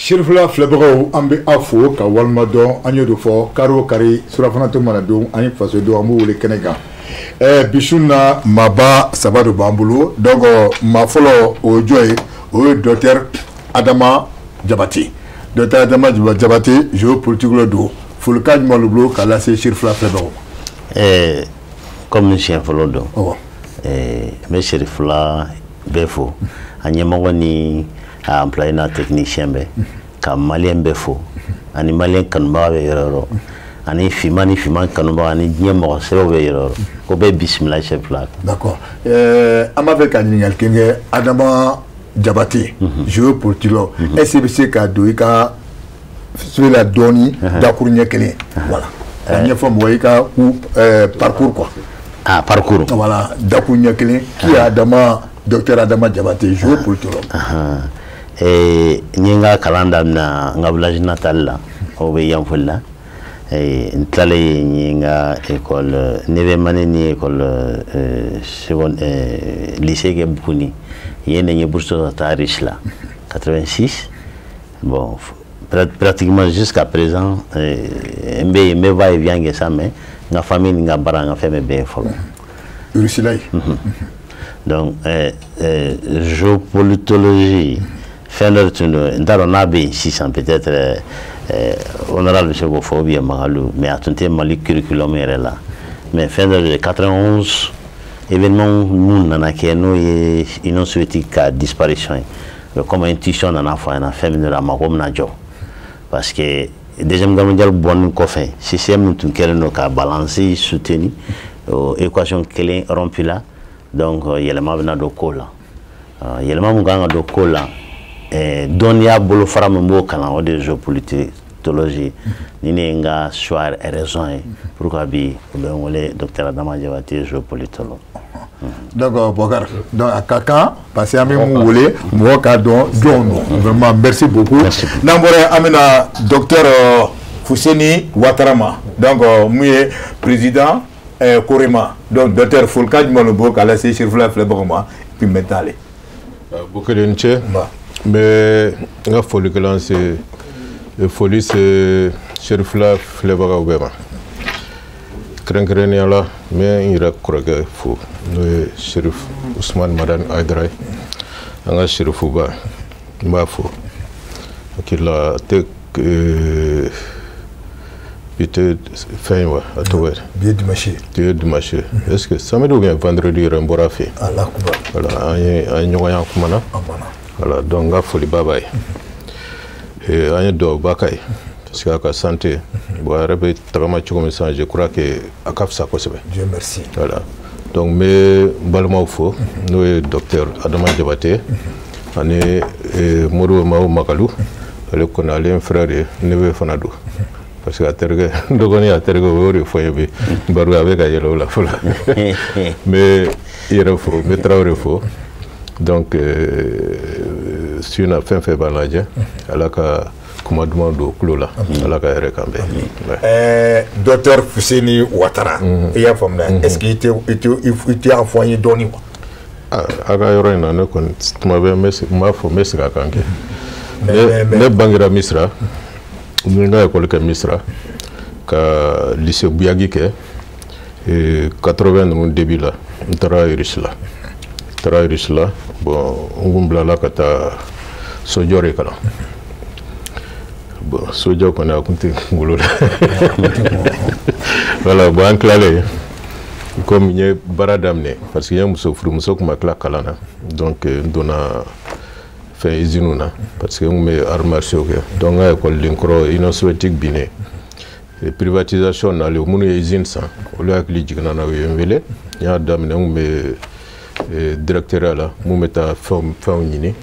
Sirifila filɛbagaw, an bɛ aw fo ka walima dɔn. An y'o de fɔ, kari o kari, surafana to mana don, an ye fasodenw, an b'u wele kɛnɛ kan. Bi su na, maaba saba de b'an bolo. Donc maa fɔlɔ, o ye jɔn ye? O ye docteur Adama Jabate. Docteur Adama Jabate, géopolitique don. Folikan jumɛn b'u bolo k'a lase Sirifila filɛbagaw ma? Comme siɲɛ fɔlɔ don, n bɛ Sirifila bɛɛ fo, a ɲɛmɔgɔ ni a employé n'a technicien bɛɛ, ka malien bɛɛ fo, ani malien kanubaga bɛ yɔrɔ yɔrɔ, ani finman ni finman kanubaga, ani diɲɛ mɔgɔ sɛbɛw bɛ yɔrɔ yɔrɔ, ko bɛɛ bisimila Sirifila. D'accord. An b'a fɛ ka ɲininkali kɛ kɛ Adama Jabate, géopolitique, est-ce que i bɛ se ka don i ka sɛbɛn la dɔɔni, dakuru ɲɛ kelen, voilà, ka ɲɛfɔ mɔgɔ i ka parcours quoi? Ah, parcours. Voilà, dakuru ɲɛ kelen. Qui est Adama, docteur Adama Jabate, géopolitique? N ye n ka kalan daminɛ n ka village natal la, o bɛ Yanfolila la. N tilalen, n ye n ka école neuvième année ni école seconde lycée kɛ Buguni. Yen de n ye bourse sɔrɔ ka taa Russie la 86. Bon, pratiquement jusqu'à présent n bɛ yen, n bɛ va et vient kɛ sa, mais n ka famille ni n ka baara, n ka fɛn bɛɛ bɛ yen fɔlɔ. Russie la yen. Donc géopolitologie, fɛn dɔ de tun don, n t'a dɔn n'a bɛ yen sisan, peut-être honorable bɛ se k'o fɔ ou bien Magalu, mais a tun tɛ Mali curriculum yɛrɛ la. Mais fɛn dɔ de, 91 événement mun nana kɛ, n'o ye Union soviétique ka disparition ye, comme institution nana fɔ a ɲɛna fɛn min don, a mako bɛna jɔ, parce que Deuxième Guerre mondiale bɔnnen kɔfɛ, système min tun kɛlen don ka balance soutenir, o équation kelen rompu la. Donc yɛlɛma bɛna don ko la. Yɛlɛma mun kan ka don ko la, dɔnniya bolofara min b'o kalan, o de ye géopolitologie. Ni ne ye n ka choix raison ye pourquoi bi u bɛ n wele docteur Adama Jabate, géopolitologue. Donc Bokar, donc a ka kan, parce que an bɛ mun wele, mɔgɔ k'a dɔn jɔn don. Vraiment, merci beaucoup. N'an bɔra yen, an bɛna docteur Fuseni Watara ma. Donc mun ye président Korema. Donc docteur, folikan jumɛn de b'o k'a lase Sirifila filɛbagaw ma? Puis maintenant ale. Bokele, ni ce. N bɛ n ka folikɛlan se, foli se Serifila filɛbagaw bɛɛ ma. Kɛrɛnkɛrɛnnenya la, n bɛ n yɛrɛ kɔrɔkɛ fo, n'o ye Serif Usumani Madani Hayidara ye, an ka serifuba, n b'a fo. Hakili la, a tɛ bi tɛ fɛn ye wa, a tɔgɔ ye? Bi ye dimanche ye. Bi ye dimanche ye. Est ce que samedi ou bien vendredi yɛrɛ, n bɔra a fɛ yen. Ala kuba. Voilà, an ye ɲɔgɔn ye, an kumana. A banna. Voilà, donc n ka foliba b'a ye. An ye duwawuba k'a ye, parce que a ka santé, bon, a yɛrɛ bɛ tagama cogo min sisan, je crois que a ka fisa kosɛbɛ. Dieu merci. Voilà, donc n bɛ n balimaw fo, n'o ye docteur Adama Jabate ani Modibo Mawo Makalu. Ale kɔni, ale ye n frère ye, neveu fana don, parce que a terikɛ, n dɔgɔnin, a terikɛ, o y'o de fɔ n ye bi baro, a bɛ ka yɛlɛ o la fɔlɔ. N bɛ i yɛrɛ fo, n bɛ Tarawele fo. Donc su in na, fɛn fɛn b'a lajɛ, Ala ka kuma duman don tulo la, Ala ka hɛrɛ k'an bɛɛ. Docteur Fuseni Watara, i y'a faamuya, est ce que i tɛ a fɔ an ye dɔɔni wa? Ah, a ka yɔrɔ in na, ne kɔni, tuma bɛɛ n b'a fɔ, n bɛ segin a kan kɛ. Ne bangera Misira, n ye n ka école kɛ Misira, ka lycée Buyagi kɛ. 80 ninnu début la, n taara Russie la. N taara Russie la, bon, n kun bilala ka taa sojɔ de kalan. Bon, sojɔ kɔni, a kun tɛ kunkolo la. Voilà, bon, an tilalen, komi n ye baara daminɛ, parce que n ye muso furu, muso kun ma tila kalan na, donc n donna fɛn usine na, parce que n kun bɛ arts martiaux kɛ. Donc n ka école kɔrɔ, Union soviétique binnen, privatisation nalen, minnu ye usine san, olu hakili jiginna na, u ye n wele. N y'a daminɛ, n kun bɛ directeur la, mun bɛ taa fɛnw ɲini,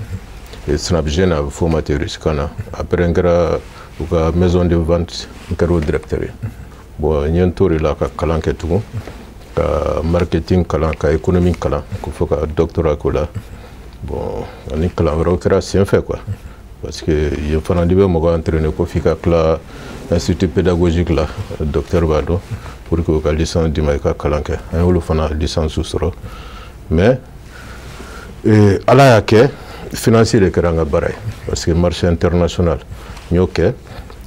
Snapgen, a bɛ f'o ma ten russe kan na. Après, n kɛra u ka maison de vente, n kɛra o directeur ye. Bon, n ye n t'o de la ka kalan kɛ tugun, ka marketing kalan, ka économie kalan, ko fo ka doctorat k'o la. Bon, ani kalan wɛrɛw kɛra sen fɛ quoi, parce que yen fana, n'i bɛ mɔgɔ entraîner, ko f'i ka tila institut pédagogique la, docteur b'a dɔn, pour que u ka licence d'i ma i ka kalan kɛ. An y'olu fana licence sɔrɔ. Mais Ala y'a kɛ, Finance de kɛra n ka baara ye parce que marché international n y'o kɛ.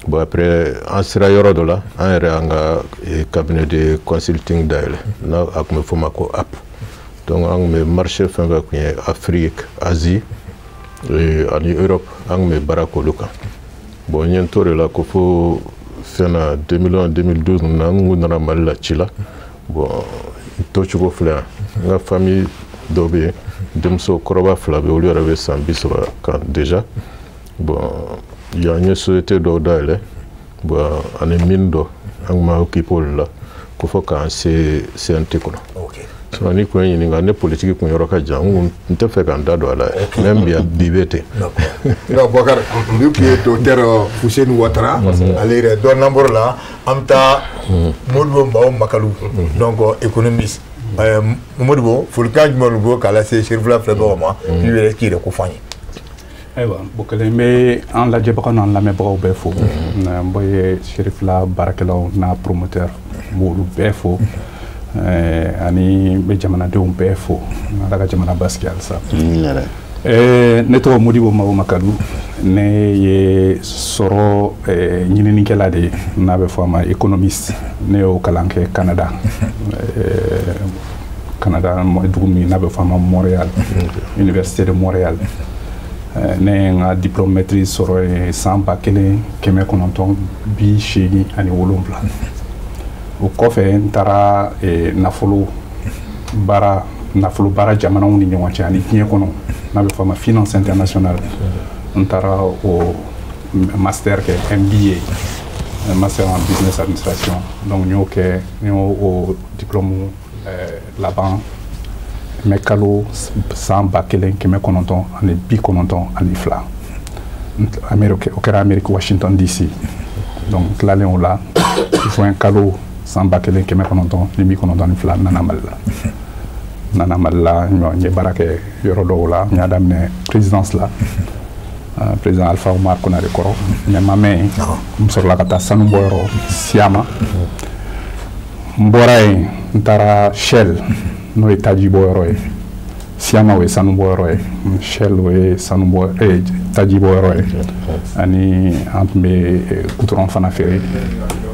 Bon, après an sera yɔrɔ dɔ la, an yɛrɛ y'an ka cabinet de consulting dayɛlɛ, n'a a tun bɛ f'o ma ko AP. Donc an tun bɛ marché fɛn fɛn tun ye Afrique, Asie ani Europe, an tun bɛ baara k'olu kan. Bon, n ye n t'o de la ko fo fɛn na 2011, 2012 ninnu na, n kun nana Mali la ci la. Bon, n to cogo filɛ yan, n ka famille dɔ bɛ yen, denmuso kɔrɔba fila bɛ yen, olu yɛrɛ bɛ san 30 kan déjà. Bon, yan n ye société dɔw dayɛlɛ, bon, ani mine dɔ, an tun b'a occupé olu la ko fo k'an se CNT kɔnɔ. Sinon n'i kun ye ɲininka, ne politique kun yɔrɔ ka jan, n kun n tɛ fɛ ka n da don a la yɛrɛ, même bi bɛ ten. Non, Boubacar, lui qui est docteur Fousseyni Ouattara, ale yɛrɛ dɔn n'an bɔr'o la, an bɛ taa Modibo Mao Makalu, donc économiste. Modibo, folikan jumɛn b'i bolo k'a lase Cherifila filɛbagaw ma, i yɛrɛ k'i yɛrɛ ko fɔ an ye? Ayiwa, Bokele, n bɛ an lajɛbagaw n'an lamɛnbagaw bɛɛ fo. N bɛ Cherifila baarakɛlaw n'a promoteur, n b'olu bɛɛ fo. Ani n bɛ jamanadenw bɛɛ fo. Ala ka jamana basigi halisa. Ne tɔgɔ Modibo Mao Makalu, ne ye sɔrɔ ɲininikɛla de ye, n'a bɛ fɔ a ma économiste. Ne y'o kalan kɛ Canada. Canada dugu min n'a bɛ fɔ a ma Montréal, Université de Montréal. Ne ye n ka diplôme maîtrise sɔrɔ yen san 1987. O kɔfɛ n taara nafolo baara jamanaw ni ɲɔgɔn cɛ ani diɲɛ kɔnɔ, n'a bɛ fɔ a ma finance internationale. N taara o master kɛ, MBA, master en business administration. Donc n y'o kɛ, n y'o o diplôme laban mɛ kalo san 1992. Amérique, o kɛra Amérique, Washington DC. Donc n tilalen o la juin kalo san 1992, n nana Mali la. N nana Mali la, n ye baara kɛ yɔrɔ dɔw la. N y'a daminɛ présidence la, président Alpha Oumar Konaré kɔrɔ, mais ma mɛn yen, n sɔrɔla ka taa sanu bɔyɔrɔ Siyama. N bɔra yen, n taara Shell, n'o ye taji bɔyɔrɔ ye. Siyama o ye sanu bɔyɔrɔ ye, Shell o ye sanu bɔ taji bɔyɔrɔ ye. Ani an tun bɛ goudron fana feere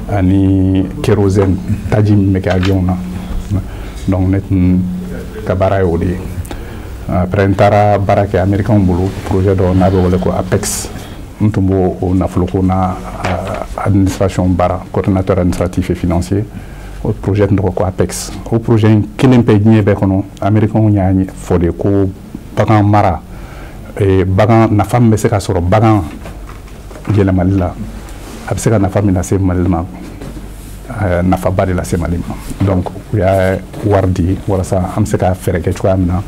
ani kérosène, taji min bɛ kɛ avion na. Donc ne tun ka baara ye o de ye. Après n taara baara kɛ américain bolo, projet dɔ n'a bɛ wele ko APEX. N tun b'o o nafoloko n'a administration baara, coordinateur administratif et financier. O projet tun tɔgɔ ko APEX. O projet in kelen pe diɲɛ bɛɛ kɔnɔ. Américain y'a fɔ de ko bagan mara, bagan nafa min bɛ se ka sɔrɔ bagan yɛlɛmali la, a bɛ se ka nafa min lase Mali ma, nafaba de lase Mali ma. Donc u y'a wari di walasa an bɛ se ka fɛɛrɛ kɛ cogoya min na,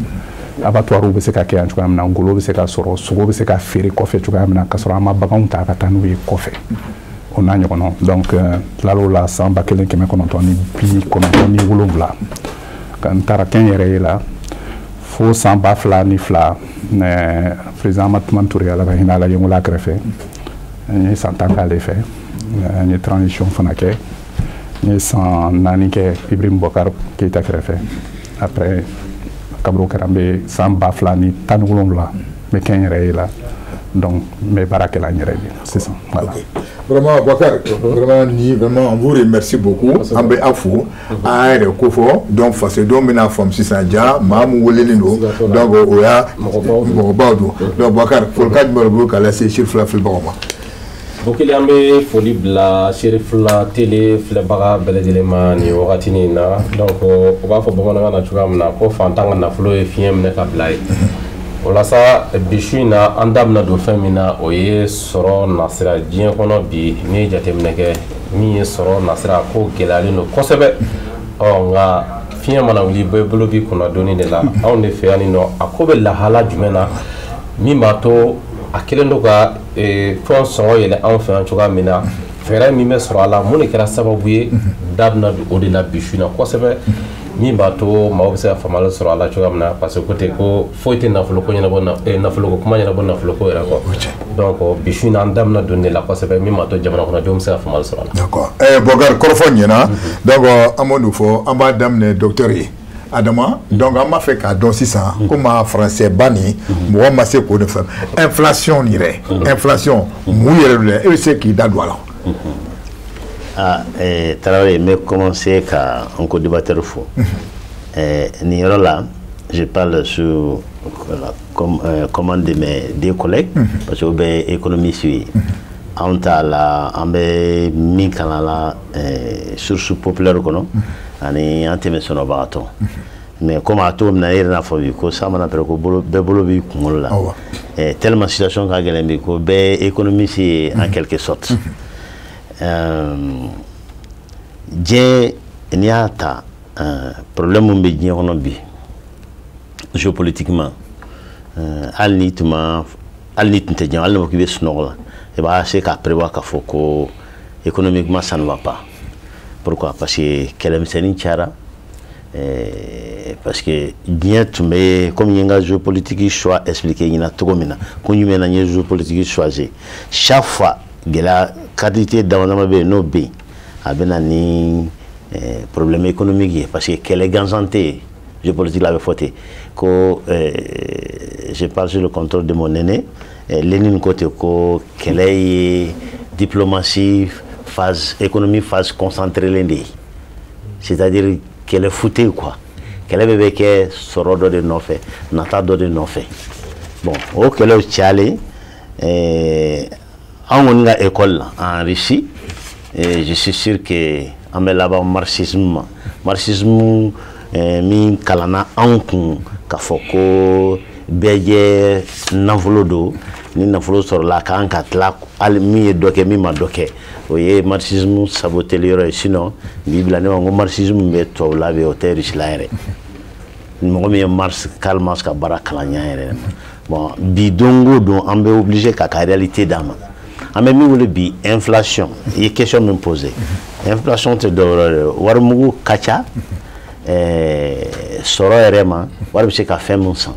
abattoir bɛ se ka kɛ yan cogoya min na, golo bɛ se ka sɔrɔ, sogo bɛ se ka feere kɔfɛ cogoya min na, ka sɔrɔ an ma baganw ta ka taa n'u ye kɔfɛ, o n'a ɲɔgɔnnaw. Donc tilal'o la san 1997, ka n taara kɛ n yɛrɛ ye la fo san 2002, président Amadu Tumani Ture, Ala ka hinɛ a la, ye n wele a kɛrɛfɛ. N ye san 10 k'ale fɛ. N ye transition fana kɛ. N ye san 4 kɛ Ibrahim Boubacar Keïta kɛrɛfɛ. Après kabini o kɛra, n bɛ san 2017, n bɛ kɛ n yɛrɛ ye la. Donc n bɛ baara kɛ la n yɛrɛ ye sisan, voilà. Vraiment, Boubacar, vraiment, ni, vraiment, on vous remercie beaucoup. An bɛ aw fo. An yɛrɛ ko fɔ, donc fasodenw bɛna faamu sisan ja maa mun welelen don. Donc o y'a mɔgɔbaw don. Donc Boubacar, folikan jumɛn de bolo k'a lase Cherifila filɛbagaw ma? Bokele, an bɛ foli bila Cherifila télé filɛbaga bɛɛ lajɛlen ma nin wagati in na. Donc u b'a fɔ bamanankan na cogoya min na ko fantan ka nafolo ye fiɲɛ minɛ ka bila ye. O la sa, bi su in na, an da bɛna don fɛn min na, o ye sɔrɔ nasira diɲɛ kɔnɔ bi. N'i ye jateminɛ kɛ, min ye sɔrɔ nasira ko gɛlɛyalen don kosɛbɛ. Ɔ nka fiɲɛ mana wuli, bɛɛ bolo b'i kunna donni de la. Anw de fɛ yan nin nɔ, a ko bɛ lahala jumɛn na min b'a to a kɛlen don ka fɛn sɔngɔ yɛlɛ anw fɛ yan cogoya min na, fɛɛrɛ min bɛ sɔrɔ a la, mun de kɛra sababu ye, da bɛna don o de la bi su in na kosɛbɛ, min b'a to maaw bɛ se ka faamuyali sɔrɔ a la cogoya min na, parce que ko ten ko foyi tɛ nafoloko ɲɛnabɔ, nafoloko kuma ɲɛnabɔ nafoloko yɛrɛ kɔ. Donc bi su in na, an da bɛna don de la kosɛbɛ, min b'a to jamana kɔnɔdenw bɛ se ka faamuyali sɔrɔ a la. D'accord, Boubacar, kɔrɔfɔ ɲɛna. Donc an b'o de fɔ, an b'a daminɛ docteur ye. Adama, donc an b'a fɛ k'a dɔn sisan, komi a français ba nin, mɔgɔ ma se k'o de faamu. Inflation nin yɛrɛ, inflation mun yɛrɛ don dɛ? E bɛ se k'i da don a la? Ah, Tarawele, n bɛ commencer ka n co-débatteur fo. Nin yɔrɔ la, je parle sous la commande de mes deux collègues, parce que o bɛɛ ye économiste ye. Anw t'a la, an bɛ min kalan la source populaire kɔnɔ ani an tɛmɛ sɔnɔbagatɔ. Mais comme a cogo min na, e yɛrɛ n'a fɔ bi ko san mana pɛrɛn ko bolo bɛɛ bolo b'i kunkolo la. Tellement situation ka gɛlɛn bi ko bɛɛ ye économiste ye en quelque sorte. Diɲɛ, n'i y'a ta, problème min bɛ diɲɛ kɔnɔ bi géopolitiquement, hali n'i tun ma, hali n'i tun tɛ diɲɛ, hali n'a fɔ k'i bɛ sunɔgɔ la, i b'a se k'a prévoir k'a fɔ ko économiquement ça ne va pas. Pourquoi? Parce que kɛlɛmisɛnnin cayara, parce que diɲɛ tun bɛ comme n ye n ka géopolitique choix expliqué ɲɛna cogo min na, kun jumɛn na n ye géopolitique choisi? Chaque fois gɛlɛya quantité dama dama bɛ yen, n'o bɛ yen, a bɛ na ni problème économique ye, parce que kɛlɛ gansan tɛ yen géopolitique la. A bɛ fɔ ten ko je parle sur le contrôle de mon aîné Lénine, ko ten ko kɛlɛ ye diplomatie phase, économie phase concentrée de ye, c'est-à-dire kɛlɛ fu tɛ yen quoi. Kɛlɛ bɛɛ bɛ kɛ sɔrɔ dɔ de nɔfɛ, nata dɔ de nɔfɛ. Bon, o kɛlɛw cayalen, anw kɔni ka école la en Russie, et je suis sûr que an bɛ laban marxisme ma. Marxisme min kalanna anw kun k'a fɔ ko bɛɛ jɛ nafolo don, ni nafolo sɔrɔla a kan ka tila, hali min ye dɔ kɛ, min ma dɔ kɛ, o ye marxisme saboteli yɔrɔ ye. Sinon bi bila ne ma ko marxisme bɛ tubabula bi, o tɛ Russie la yɛrɛ. Mɔgɔ min ye Marx, Karl Marx ka baara kalan ɲɛ yɛrɛ. Bon, bi don o don an bɛ obligé k'a ka réalité d'a ma. An bɛ min wele bi inflation, i ye question min posé, inflation tɛ dɔwɛrɛ ye, warimugu ka ca sɔrɔ yɛrɛ ma, wari bɛ se ka fɛn min san.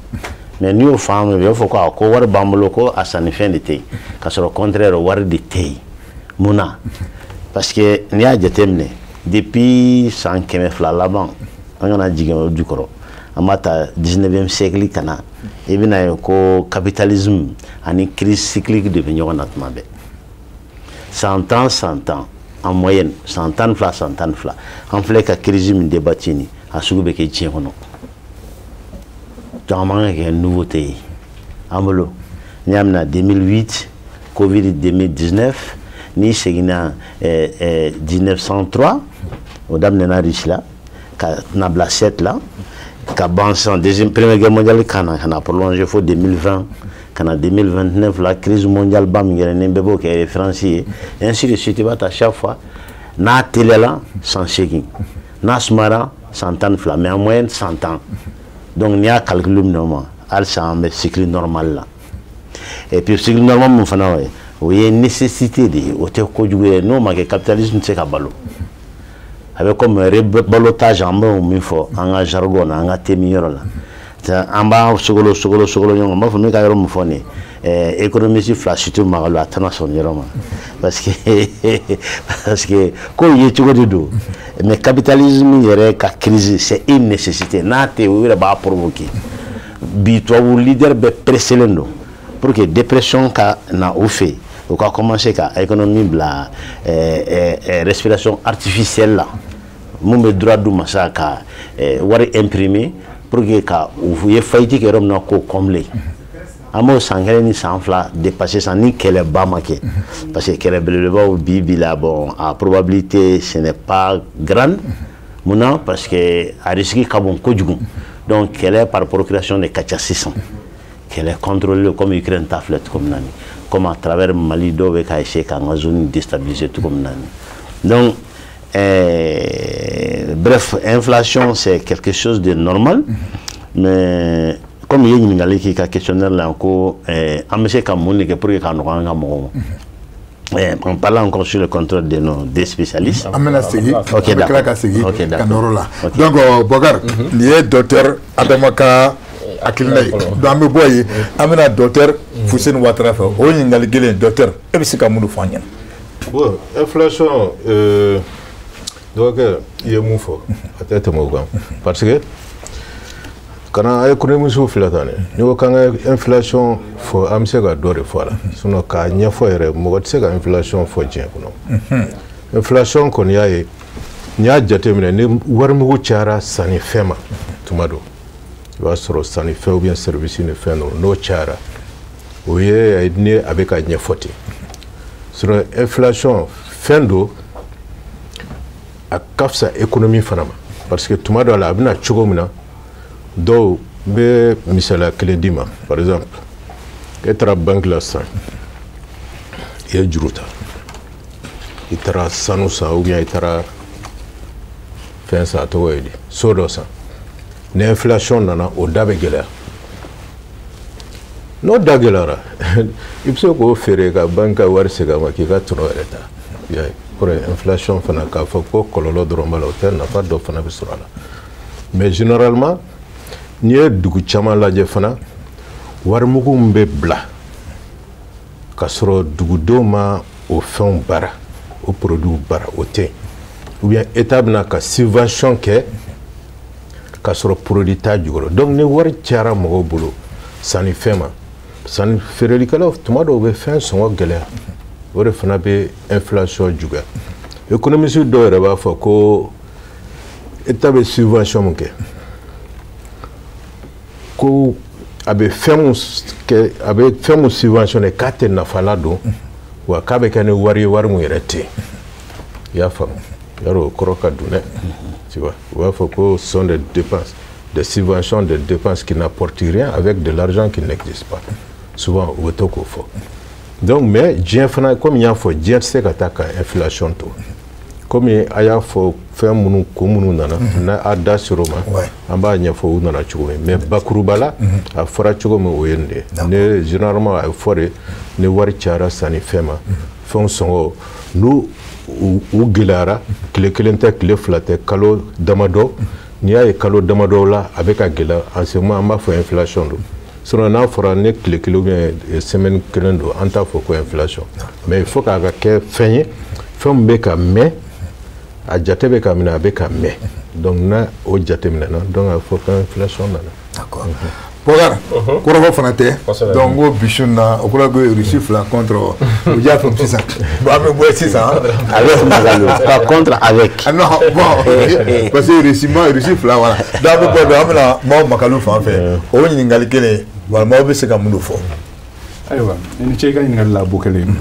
Mais n'i y'o faamu, u b'a fɔ ko a ko wari b'an bolo, ko a sannifɛn de tɛ yen, k'a sɔrɔ contraire, wari de tɛ yen. Mun na? Parce que n'i y'a jateminɛ depuis san 200 laban, an kana jigin o jukɔrɔ, an b'a ta 19e siècle ka na, i bɛna ye ko capitalisme ani crise cyclique de bɛ ɲɔgɔn na tuma bɛɛ. San 10, san 10, en moyenne san 12, san 12. An filɛ ka crise min débattre nin, a sugu bɛ kɛ diɲɛ kɔnɔ. Donc a man kan ka kɛ nouveauté ye an bolo. N'i y'a minɛ 2008, Covid 2019, n'i seginna 1903, o daminɛna Russie la ka na bila 7 la ka ban sisan, deuxième, première guerre mondiale ka na prolonger fo 2020, ka na 2029 la, crise mondiale ba min kɛra ni bɛɛ b'o kɛ référence ye, ainsi de suite. I b'a ta chaque fois, n'a teliyala san 8, n'a sumayara san 12, mais en moyenne san 10. Donc n'i y'a calcul minɛ o ma, halisa an bɛ cycle normal la. Et puis cycle normal mun fana ye, o ye nécessité de ye, o tɛ kojugu ye. N'o ma kɛ, capitalisme tɛ se ka balo. A bɛ comme reballotage, an b'o min fɔ an ka jargon na, an ka thème yɔrɔ la, an b'a sogolo sogolo sogolo ɲɔgɔn. N b'a fɔ min ka yɔrɔ min fɔ nin ye, économiste fila, surtout Magalu, a tɛna sɔn nin yɔrɔ ma, parce que kow ye cogo de don. Mais capitalisme yɛrɛ ka crise, c'est une nécessité. N'a tɛ yen, o yɛrɛ b'a provoquer. Bi tubabu leader bɛɛ presselen don pour que dépression ka na u fɛ yen, u ka commencer ka économie bila respiration artificielle la, mun bɛ droit d'u ma sa ka wari imprimer pour que ka u ye faillite kɛ yɔrɔ min na k'o combler. An b'o san 1 ni san 2 dépasser san ni kɛlɛba ma kɛ, parce que kɛlɛ belebelebaw bi bi la, bon, a probabilité, ce n'est pas grande. Mun na? Parce que a risque ka bon kojugu. Donc kɛlɛ par procuration de ka ca sisan, kɛlɛ contrôlé comme Ukraine ta filɛ cogo min na nin, comme à travers Mali dɔw bɛ ka essayer k'an ka zone déstabiliser cogo min na nin. Donc bref, inflation, c'est quelque chose de normal. Mais comme i ye ɲininkali k'i ka questionnaire la ko an bɛ se ka mun de kɛ pour que ka nɔgɔya an ka mɔgɔw ma, en parlant encore sur le contrôle de nos deux spécialistes. An bɛna segin, an bɛ tila ka segin ka nɔrɔ la. Donc Bɔkari, nin ye docteur Adama ka hakilina ye. Donc an bɛ bɔ yen, an bɛna docteur Fuseni Watara fɛ. O ɲininkali kelen, docteur, e bɛ se ka mun de fɔ an ɲɛna? Bon, inflation, Dɔgɔkɛ, i ye mun fɔ, a tɛ tɛmɛ o kan, parce que kana économiste filɛ tan dɛ, n'i ko k'an ka inflation fɔ, an bɛ se ka dɔ de fɔ a la, sinon k'a ɲɛfɔ yɛrɛ, mɔgɔ tɛ se ka inflation fɔ diɲɛ kɔnɔ. Inflation kɔni y'a ye, n'i y'a jateminɛ, ni warimugu cayara sannifɛn ma tuma dɔ, i b'a sɔrɔ sannifɛn ou bien service ni fɛn dɔ, n'o cayara, o ye ni a bɛ ka ɲɛfɔ ten. Sinon inflation fɛn don, a ka fisa économie fana ma, parce que tuma dɔ la a bɛna cogo min na, dɔw n bɛ misaliya kelen d'i ma. Par exemple, e taara banque la sisan, i ye juru ta, i taara sanu san ou bien i taara fɛn san, a tɔgɔ ye di, so dɔ san. Ni inflation nana, o da bɛ gɛlɛya. N'o da gɛlɛyara, i bɛ se k'o feere ka banque ka wari segin a ma k'i ka tɔnɔ yɛrɛ ta. I y'a ye, kɔrɔ inflation fana, k'a fɔ ko kɔlɔlɔ dɔrɔn b'a la, o tɛ, nafa dɔ fana bɛ sɔrɔ a la. Mais généralement, n'i ye dugu caman lajɛ fana, warimugu min bɛ bila ka sɔrɔ dugudenw ma o fɛnw baara, o produits baara, o tɛ yen, ou bien état bɛna ka subvention kɛ ka sɔrɔ produit t'a jukɔrɔ. Donc ni wari cayara mɔgɔw bolo sannifɛn ma, sanni feerelikɛlaw tuma dɔw bɛ fɛn sɔngɔ gɛlɛya, o de fana bɛ inflation juguya. Économiste dɔw yɛrɛ b'a fɔ ko état bɛ subvention min kɛ, ko a bɛ fɛn mun kɛ, a bɛ fɛn mun subventionné, k'a tɛ nafa ladon, wa k'a bɛ kɛ ni wari ye, wari mun yɛrɛ tɛ yen. I y'a faamu, yarɔ o kɔrɔ ka dun dɛ, tu vois. U b'a fɔ ko ce sont des dépenses, des subventions, des dépenses qui n'apportent rien avec de l'argent qui n'existe pas. Souvent u bɛ to k'o fɔ. Donc mais diɲɛ fana, komi n y'a fɔ, diɲɛ tɛ se ka taa ka inflation to. Komi a y'a fɔ, fɛn minnu ko minnu nana n'a a da ser'o ma, an b'a ɲɛfɔ u nana cogo min. Mais bakuruba la, a fɔra cogo min, o ye nin de ye. Ne généralement, a bɛ fɔ de, ni wari cayara sannifɛn ma, fɛnw sɔngɔ n'u u gɛlɛyara, tile kelen tɛ, tile fila tɛ, kalo damadɔ, n'i y'a ye kalo damadɔ la a bɛ ka gɛlɛya, en ce moment an b'a fɔ inflation don. Sinon n'a fɔra ne tile kelen ou bien semaine kelen don, an t'a fɔ ko inflation. Mais il faut k'a ka kɛ fɛn ye, fɛn min bɛ ka mɛn, a jate bɛ ka minɛ, a bɛ ka mɛn. Donc n'a o jate minɛna, donc a bɛ fɔ ko inflation nana. D'accord. Bɔkar, kɔrɔfɔ fana tɛ. Donc n ko bi na, o kɔrɔ ko Russie fila contre u y'a faamu sisan. Bon, an bɛ bɔ sisan. Avec Magalou, pas contre, avec. Ah non, bon, parce que Russie ma Russie fila, voilà. Donc an bɛ bɔ, an bɛna maaw Makalu fan fɛ. O ɲininkali kelen, voilà, maaw bɛ se ka mun de fɔ? Ayiwa, i ni ce i ka ɲininkali la, Bukele. N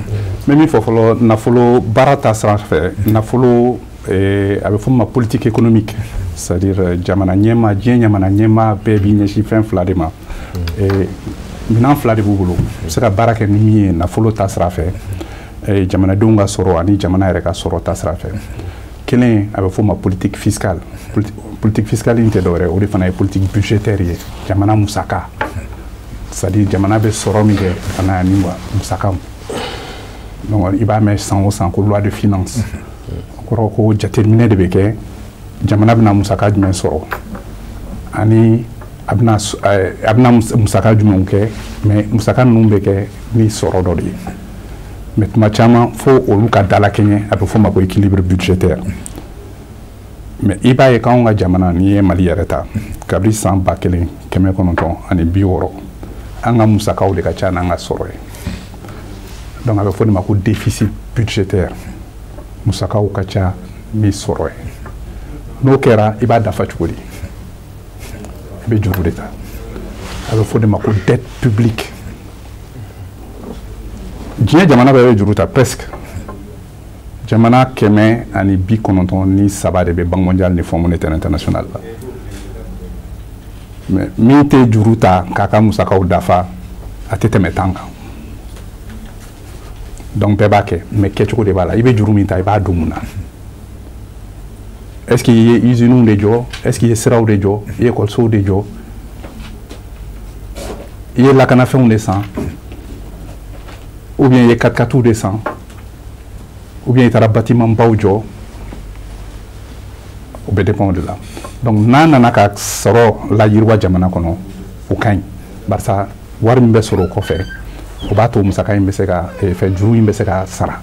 bɛ min fɔ fɔlɔ, nafolo baara ta sira fɛ, nafolo, a bɛ fɔ min ma politique économique, c'est-à-dire jamana ɲɛmaa, diɲɛ jamana ɲɛmaa bɛɛ b'i ɲɛsin fɛn fila de ma. Minɛn fila de b'u bolo, u bɛ se ka baara kɛ ni min ye nafolo ta sira fɛ, jamanadenw ka sɔrɔ ani jamana yɛrɛ ka sɔrɔ ta sira fɛ. Kelen, a bɛ fɔ o ma politique fiscale. Politique fiscale in tɛ dɔwɛrɛ, o de fana ye politique budgétaire ye, jamana musaka, c'est-à-dire jamana bɛ sɔrɔ min kɛ ka na ni musaka. Donc i b'a mɛn san o san ko loi de finance, o kɔrɔ ko jateminɛ de bɛ kɛ, jamana bɛna musaka jumɛn sɔrɔ ani a bɛna musaka jumɛnw kɛ. Mais musaka ninnu bɛ kɛ ni sɔrɔ dɔ de ye, mais tuma caman fo olu ka dalakɛɲɛ, a bɛ f'o ma ko équilibre budgétaire. Mais i b'a ye k'anw ka jamana, n'i ye Mali yɛrɛ ta, kabini san 1960, an ka musakaw de ka ca n'an ka sɔrɔ ye. Donc a bɛ fɔ de ma ko déficit budgétaire, musakaw ka ca ni sɔrɔ ye. N'o kɛra, i b'a dafa cogo di? I bɛ juru de ta, a bɛ fɔ de ma ko dette publique. Diɲɛ jamana bɛɛ bɛ juru ta presque. Jamana 193 de bɛ Banque mondiale ni Fonds monétaire international la. Mais min tɛ juru ta k'a ka musakaw dafa, a tɛ tɛmɛ 10 kan. Donc bɛɛ b'a kɛ, mais kɛcogo de b'a la. I bɛ juru min ta, i b'a don mun na? Est ce que i ye usines de jɔ? Est ce que i ye siraw de jɔ? I ye ekɔlisow de jɔ? I ye lakanafɛnw de san? Ou bien i ye 4x4 de san? Ou bien i taara bâtiment baw jɔ? O bɛ dépend o de la. Donc n'a nana ka sɔrɔ layiriwa jamana kɔnɔ, o ka ɲi, barisa wari min bɛ sɔrɔ o kɔfɛ, o b'a to musaka in bɛ se ka fɛn, juru in bɛ se ka sara.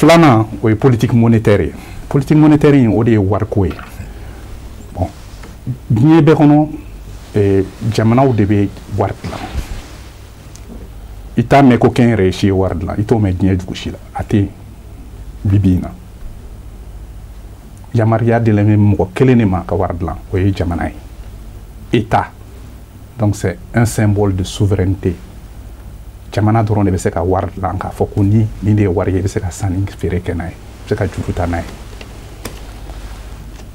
Filanan, o ye politique monétaire ye. Politique monétaire in, o de ye wariko ye. Bon, diɲɛ bɛɛ kɔnɔ, jamanaw de bɛ wari dilan. I t'a mɛn ko kɛnyɛrɛye si ye wari dilan, i t'o mɛn diɲɛ dugu si la, a tɛ yen bi bi in na. Yamaruya dilen bɛ mɔgɔ kelen de ma ka wari dilan, o ye jamana ye, État. Donc c'est un symbole de souveraineté. Jamana dɔrɔn de bɛ se ka wari dilan k'a fɔ ko ni nin de ye wari ye, i bɛ se ka sanni feere kɛ n'a ye, i bɛ se ka juru ta n'a ye.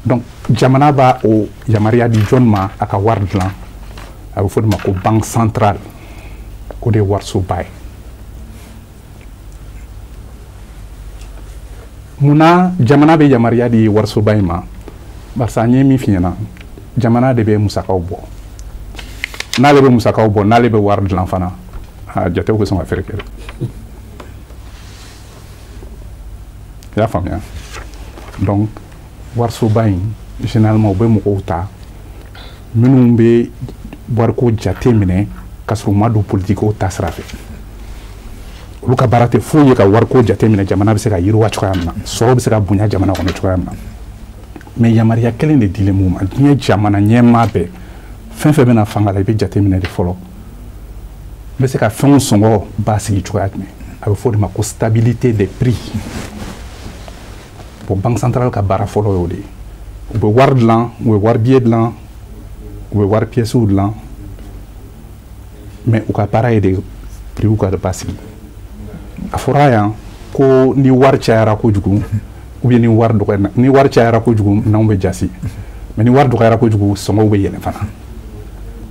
Donc jamana b'a o yamaruya di jɔn ma a ka wari dilan? A bɛ fɔ o de ma ko banque centrale. O de ye warisoba ye. Munna jamana bɛ yamaruya di warisoba in ma? Barisa n ye min f'i ɲɛna, jamana de bɛ musakaw bɔ. N'ale bɛ musakaw bɔ, n'ale bɛ wari dilan fana, a jatew bɛ sɔn ka feere kɛ. I y'a faamuya? Donc warisoba in, généralement u bɛ mɔgɔw ta minnu bɛ wariko jate minɛ ka sɔrɔ u ma don politikiw ta sira fɛ. Olu ka baara tɛ foyi ye ka wariko jate minɛ, jamana bɛ se ka yiriwa cogoya min na, sɔrɔ bɛ se ka bonya jamana kɔnɔ cogoya min na. Mais yamaruya kelen de dilen b'u ma. Diɲɛ jamana ɲɛmaa bɛɛ, fɛn fɛn bɛna fanga la, i bɛ jate minɛ de fɔlɔ. N bɛ se ka fɛnw sɔngɔ basigi cogoya jumɛn? A bɛ fɔ o de ma ko stabilité des prix. Bon, banque centrale ka baara fɔlɔ y'o de ye. U bɛ wari dilan, u bɛ wari billet dilan, u bɛ wari pièces dilan, mais u ka baara ye de prix ka basigi. A fɔra yan ko ni wari cayara kojugu, ou bien ni wari dɔgɔyara, ni wari cayara kojugu, minɛnw bɛ jasi, mais ni wari dɔgɔyara kojugu, sɔngɔw bɛ yɛlɛn fana.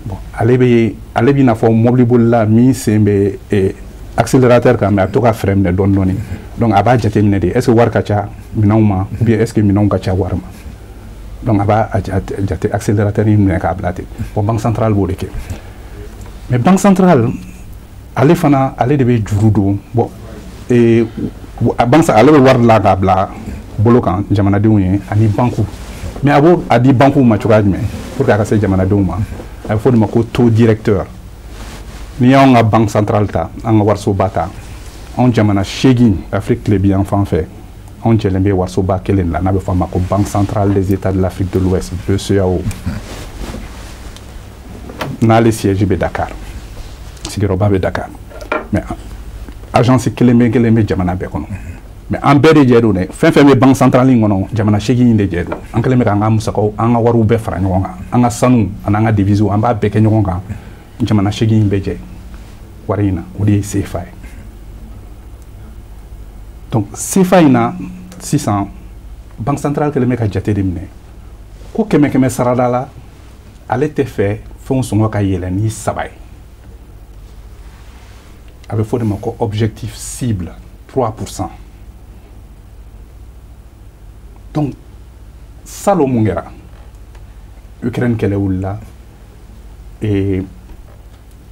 Bon, ale b'i n'a fɔ mɔbilibolila min sen bɛ accélérateur kan, mais a bɛ to ka frein minɛ dɔɔni dɔɔni. Donc a b'a jateminɛ de, est ce que wari ka ca minɛnw ma, ou bien est ce que minɛnw ka ca wari ma. Donc a b'a jate accélérateur in minɛ k'a bila ten. Bon, banque centrale b'o de kɛ. Mais banque centrale, ale fana, ale de bɛ juru don. Bon, banque, ale bɛ wari la k'a bila bolo kan jamanadenw ye ani banque. Mais a b'o a di banque ma cogoya jumɛn pour que a ka se jamanadenw ma? A bɛ fɔ o de ma ko taux directeur. N'i y'anw ka banque centrale ta, an ka warisoba ta, anw jamana 8 Afrique tilebin yan fan fɛ, anw jɛlen bɛ warisoba kelen de la, n'a bɛ fɔ a ma ko Banque centrale des États de l'Afrique de l'Ouest, BCEAO. N'ale siège bɛ Dakar, sigiyɔrɔba bɛ Dakar, mais agence kelen bɛ kelen bɛ jamana bɛɛ kɔnɔ. Mais an bɛɛ de jɛ don dɛ, fɛn fɛn bɛ banque centrale in kɔnɔ, jamana 8 in de jɛ don. An kɛlen bɛ k'an ka musakaw, an ka wariw bɛɛ fara ɲɔgɔn kan, an ka sanu ani an ka devises, an b'a bɛɛ kɛ ɲɔgɔn kan. Jamana 8 in bɛɛ jɛ wari in na, o de ye CFA ye. Donc CFA in na sisan, banque centrale kɛlen bɛ ka jate de minɛ ko 100 100 sarada la, ale tɛ fɛ fɛnw sɔngɔ ka yɛlɛn ni 3 ye. A bɛ fɔ o de ma ko objectif cible 3%. Donc salon mun kɛra, Ukraine kɛlɛ wulila,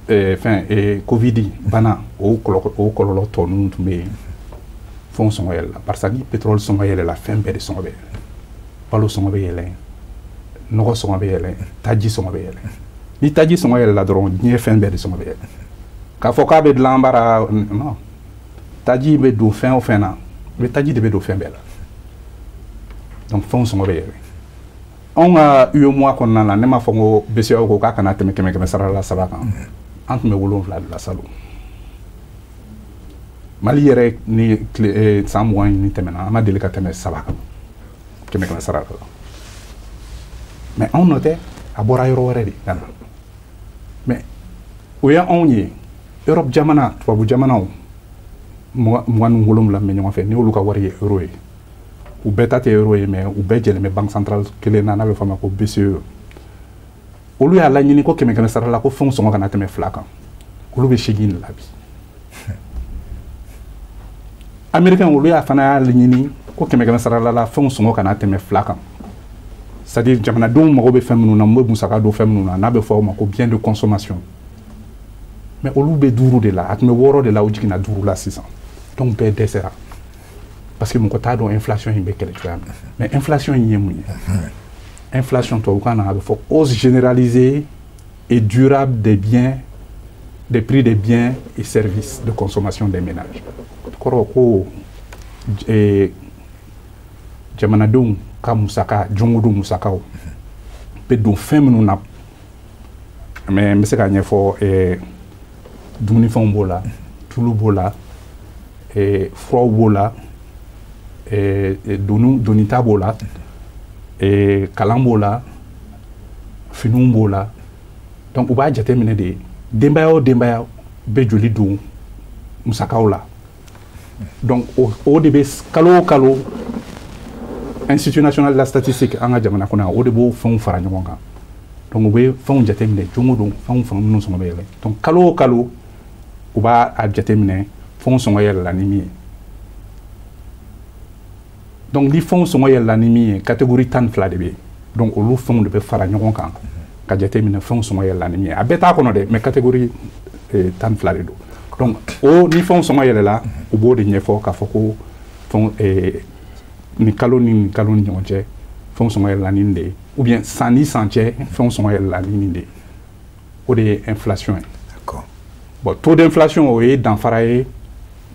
fɛn Covid bana, o kɔlɔlɔ tɔ ninnu tun bɛ yen, fɛnw sɔngɔ yɛlɛla. Barisa ni pétrole sɔngɔ yɛlɛla, fɛn bɛɛ de sɔngɔ bɛ yɛlɛ. Balo sɔngɔ bɛ yɛlɛ, nɔgɔ sɔngɔ bɛ yɛlɛ, taji sɔngɔ bɛ yɛlɛ. Ni taji sɔngɔ yɛlɛla dɔrɔn, diɲɛ fɛn bɛɛ de sɔngɔ bɛ yɛlɛ. K'a fɔ k'a bɛ dilan baara, non, taji bɛ don fɛn o fɛn na, i bɛ taji de bɛ don fɛn bɛɛ la. Donc fɛnw sɔngɔ bɛ yɛlɛ. Anw ka UEMOA kɔnɔna na, ne m'a fɔ ko BCEAO ko k'a kana tɛmɛ 100 100 sara la 3 kan. An tun bɛ 7 de la salon. Mali yɛrɛ ni tile san 20 ni tɛmɛna, an ma deli ka tɛmɛ 3 kan, 100 100 sara la. Mais anw nɔ tɛ, a bɔra yɔrɔ wɛrɛ de ka na. Mais o ye anw ye, Europe jamana, tubabu jamanaw 27 bɛ ɲɔgɔn fɛ, ni olu ka wari ye euro ye. U bɛɛ ta tɛ euro ye, mais u bɛɛ jɛlen bɛ banque centrale kelen na, n'a bɛ fɔ a ma ko BCE. Olu y'a laɲini ko 100 100 sara la ko fɛnw sɔngɔ kana tɛmɛ 2 kan. Olu bɛ 8 de la bi. Américain olu y'a fana y'a laɲini ko 100 100 sara la fɛnw sɔngɔ kana tɛmɛ 2 kan. C'est-à-dire jamanadenw mago bɛ fɛn minnu na, mun bɛ musaka don fɛn minnu na, n'a bɛ fɔ o ma ko bien de consommation. Mais olu bɛ 5 de la, a tun bɛ 6 de la, u jiginna 5 la sisan. Donc bɛɛ dɛsɛra. Parce que mɔgɔ t'a dɔn inflation in bɛ kɛlɛ cogoya min na. Mais inflation in ye mun ye? Inflation tubabukan na, a bɛ fɔ hausse généralisée et durable des biens, des prix des biens et services de consommation des ménages. Kɔrɔ ko Jamanadenw ka musaka, don o don musakaw bɛ don fɛn minnu na, mais n bɛ se k'a ɲɛfɔ: dumunifɛnw b'o la, tulu b'o la, furaw b'o la, doni donita b'o la, kalan b'o la, finiw b'o la. Donc u b'a jateminɛ de, denbaya o denbaya bɛ joli don musakaw la. Donc o de bɛ kalo o kalo, Institut national de la statistique an ka jamana kɔnɔ yan, o de b'o fɛnw fara ɲɔgɔn kan. Donc u bɛ fɛnw jateminɛ don o don, fɛnw fɛn minnu sɔngɔ bɛ yɛlɛ. Donc kalo o kalo, u b'a a jateminɛ fɛnw sɔngɔ yɛlɛla ni min ye. Donc ni fɛnw sɔngɔ yɛlɛla ni min ye, catégorie 12 de bɛ yen. Donc olu fɛnw de bɛ fara ɲɔgɔn kan ka jateminɛ fɛnw sɔngɔ yɛlɛla ni min ye. A bɛɛ t'a kɔnɔ dɛ, mais catégorie 12 de don. Donc o ni fɛnw sɔngɔ yɛlɛla, u b'o de ɲɛfɔ k'a fɔ ko fɛnw nin kalo ni nin kalo ni ɲɔgɔn cɛ, fɛnw sɔngɔ yɛlɛla ni nin de ye, ou bien san ni san cɛ, fɛnw sɔngɔ yɛlɛla ni nin de ye. O de ye inflation ye. Bon, taux d'inflation, o ye danfara ye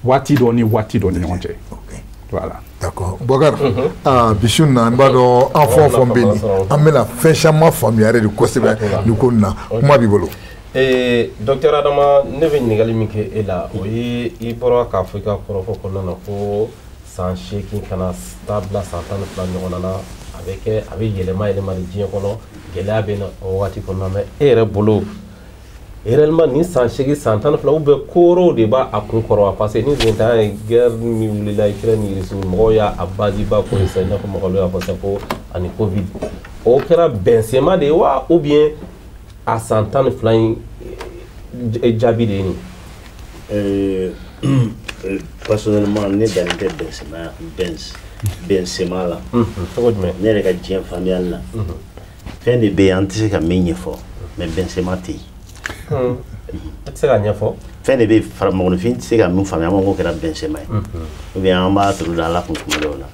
waati dɔ ni waati dɔ ni ɲɔgɔn cɛ. Voilà. D'accord. Boubacar, ah, bi su in na, n b'a dɔn an fɛn o fɛn bɛ nin, an bɛna fɛn caman faamuya yɛrɛ de kosɛbɛ nin ko nin na. Kuma b'i bolo. Docteur Adama, ne bɛ ɲininkali min kɛ e la, o ye i bɔra k'a fɔ i ka kɔrɔfɔ kɔnɔna na ko san 8 ka na taa bila san 12 ɲɔgɔnna na, a bɛ kɛ, a bɛ yɛlɛma yɛlɛma de diɲɛ kɔnɔ, gɛlɛya bɛ na o waati kɔnɔna. Mais e yɛrɛ bolo, réellement nin san 8, san 12, ou bien ko wɛrɛw de b'a a kun kɔrɔ wa? Parce que ni nin ye guerre min wulila Ukraine ni Russie, mɔgɔw y'a a base ba ko ye sisan, i n'a fɔ mɔgɔw y'a fɔ sisan ko ani Covid, o kɛra bɛnsenma de ye wa, ou bien a san 12 in jaabi de ye nin? Personnellement, ne dalen tɛ bɛnsenma bɛnsenma la. Cogo jumɛn? Ne yɛrɛ ka diɲɛ faamuyali la, fɛn de bɛ yen an tɛ se ka min ɲɛfɔ, mais bɛnsenma tɛ yen. E tɛ se k'a ɲɛfɔ. Fɛn de bɛ yen, mɔgɔninfin tɛ se ka min faamuya, an b'a fɔ k'o kɛra bɛnsenma ye, ou bien an b'a turu da Ala kun tuma dɔw la,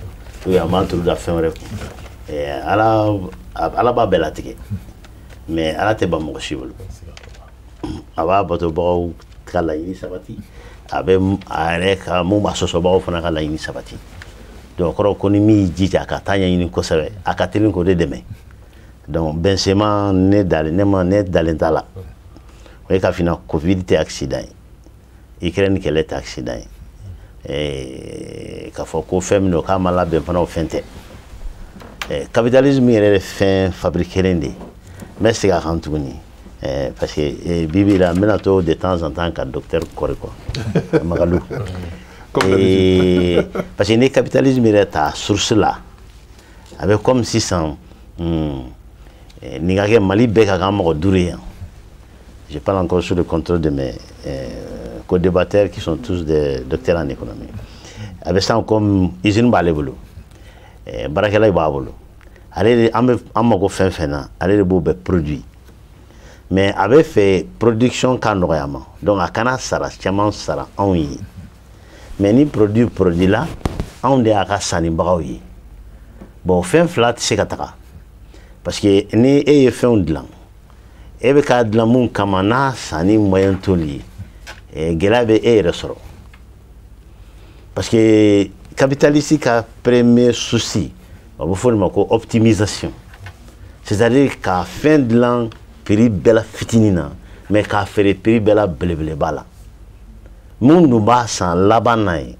ou bien an b'a turu da fɛn wɛrɛ kun. Ala b'a bɛɛ latigɛ, mais Ala tɛ ban mɔgɔ si bolo. A b'a batobagaw ka laɲini sabati, a bɛ a yɛrɛ ka mun b'a sɔsɔbagaw fana ka laɲini sabati. Donc o kɔrɔ ko ni min y'i jija a ka taa ɲɛɲini kosɛbɛ, a ka teli k'o de dɛmɛ. Donc bɛnsenma, ne dalen ne ma, ne dalen t'a la. O ye k'a f'i ɲɛna, Covid tɛ accident ye, Ukraine kɛlɛ tɛ accident ye, k'a fɔ ko fɛn min don k'a ma labɛn fana, o fɛn tɛ. Capitalisme yɛrɛ ye fɛn fabriqué de ye. N bɛ segin a kan tuguni, parce que bi bi la, n bɛna to de temps en temps ka docteur kɔri quoi, Makalou, parce que ni capitalisme yɛrɛ ta source la, a bɛ comme sisan nin ka kɛ Mali bɛɛ ka k'an mɔgɔ duuru ye yan. Je parle encore sous le contrôle de mes co-débatteurs qui sont tous des docteurs en économie. A bɛ san comme usine b'ale bolo, baarakɛlaw b'a bolo, ale de an bɛ an mago fɛn fɛn na, ale de b'o bɛɛ produit. Mais a bɛ fɛ production ka nɔgɔya ma, donc a kana sara caman sara anw ye. Mais ni produit la, anw de y'a ka sannibagaw ye. Bon, fɛn fila tɛ se ka taga, parce que ni e ye fɛnw dilan, e bɛ k'a dilan mun kama, n'a sanni moyen t'olu ye, gɛlɛya bɛ e yɛrɛ sɔrɔ. Parce que capitaliste ka premier souci, a bɛ fɔ o de ma ko optimisation, c'est-à-dire ka fɛn dilan prix bɛɛ la fitinin na, mais k'a feere prix bɛɛ la belebeleba la. Mun dun b'a san laban na ye,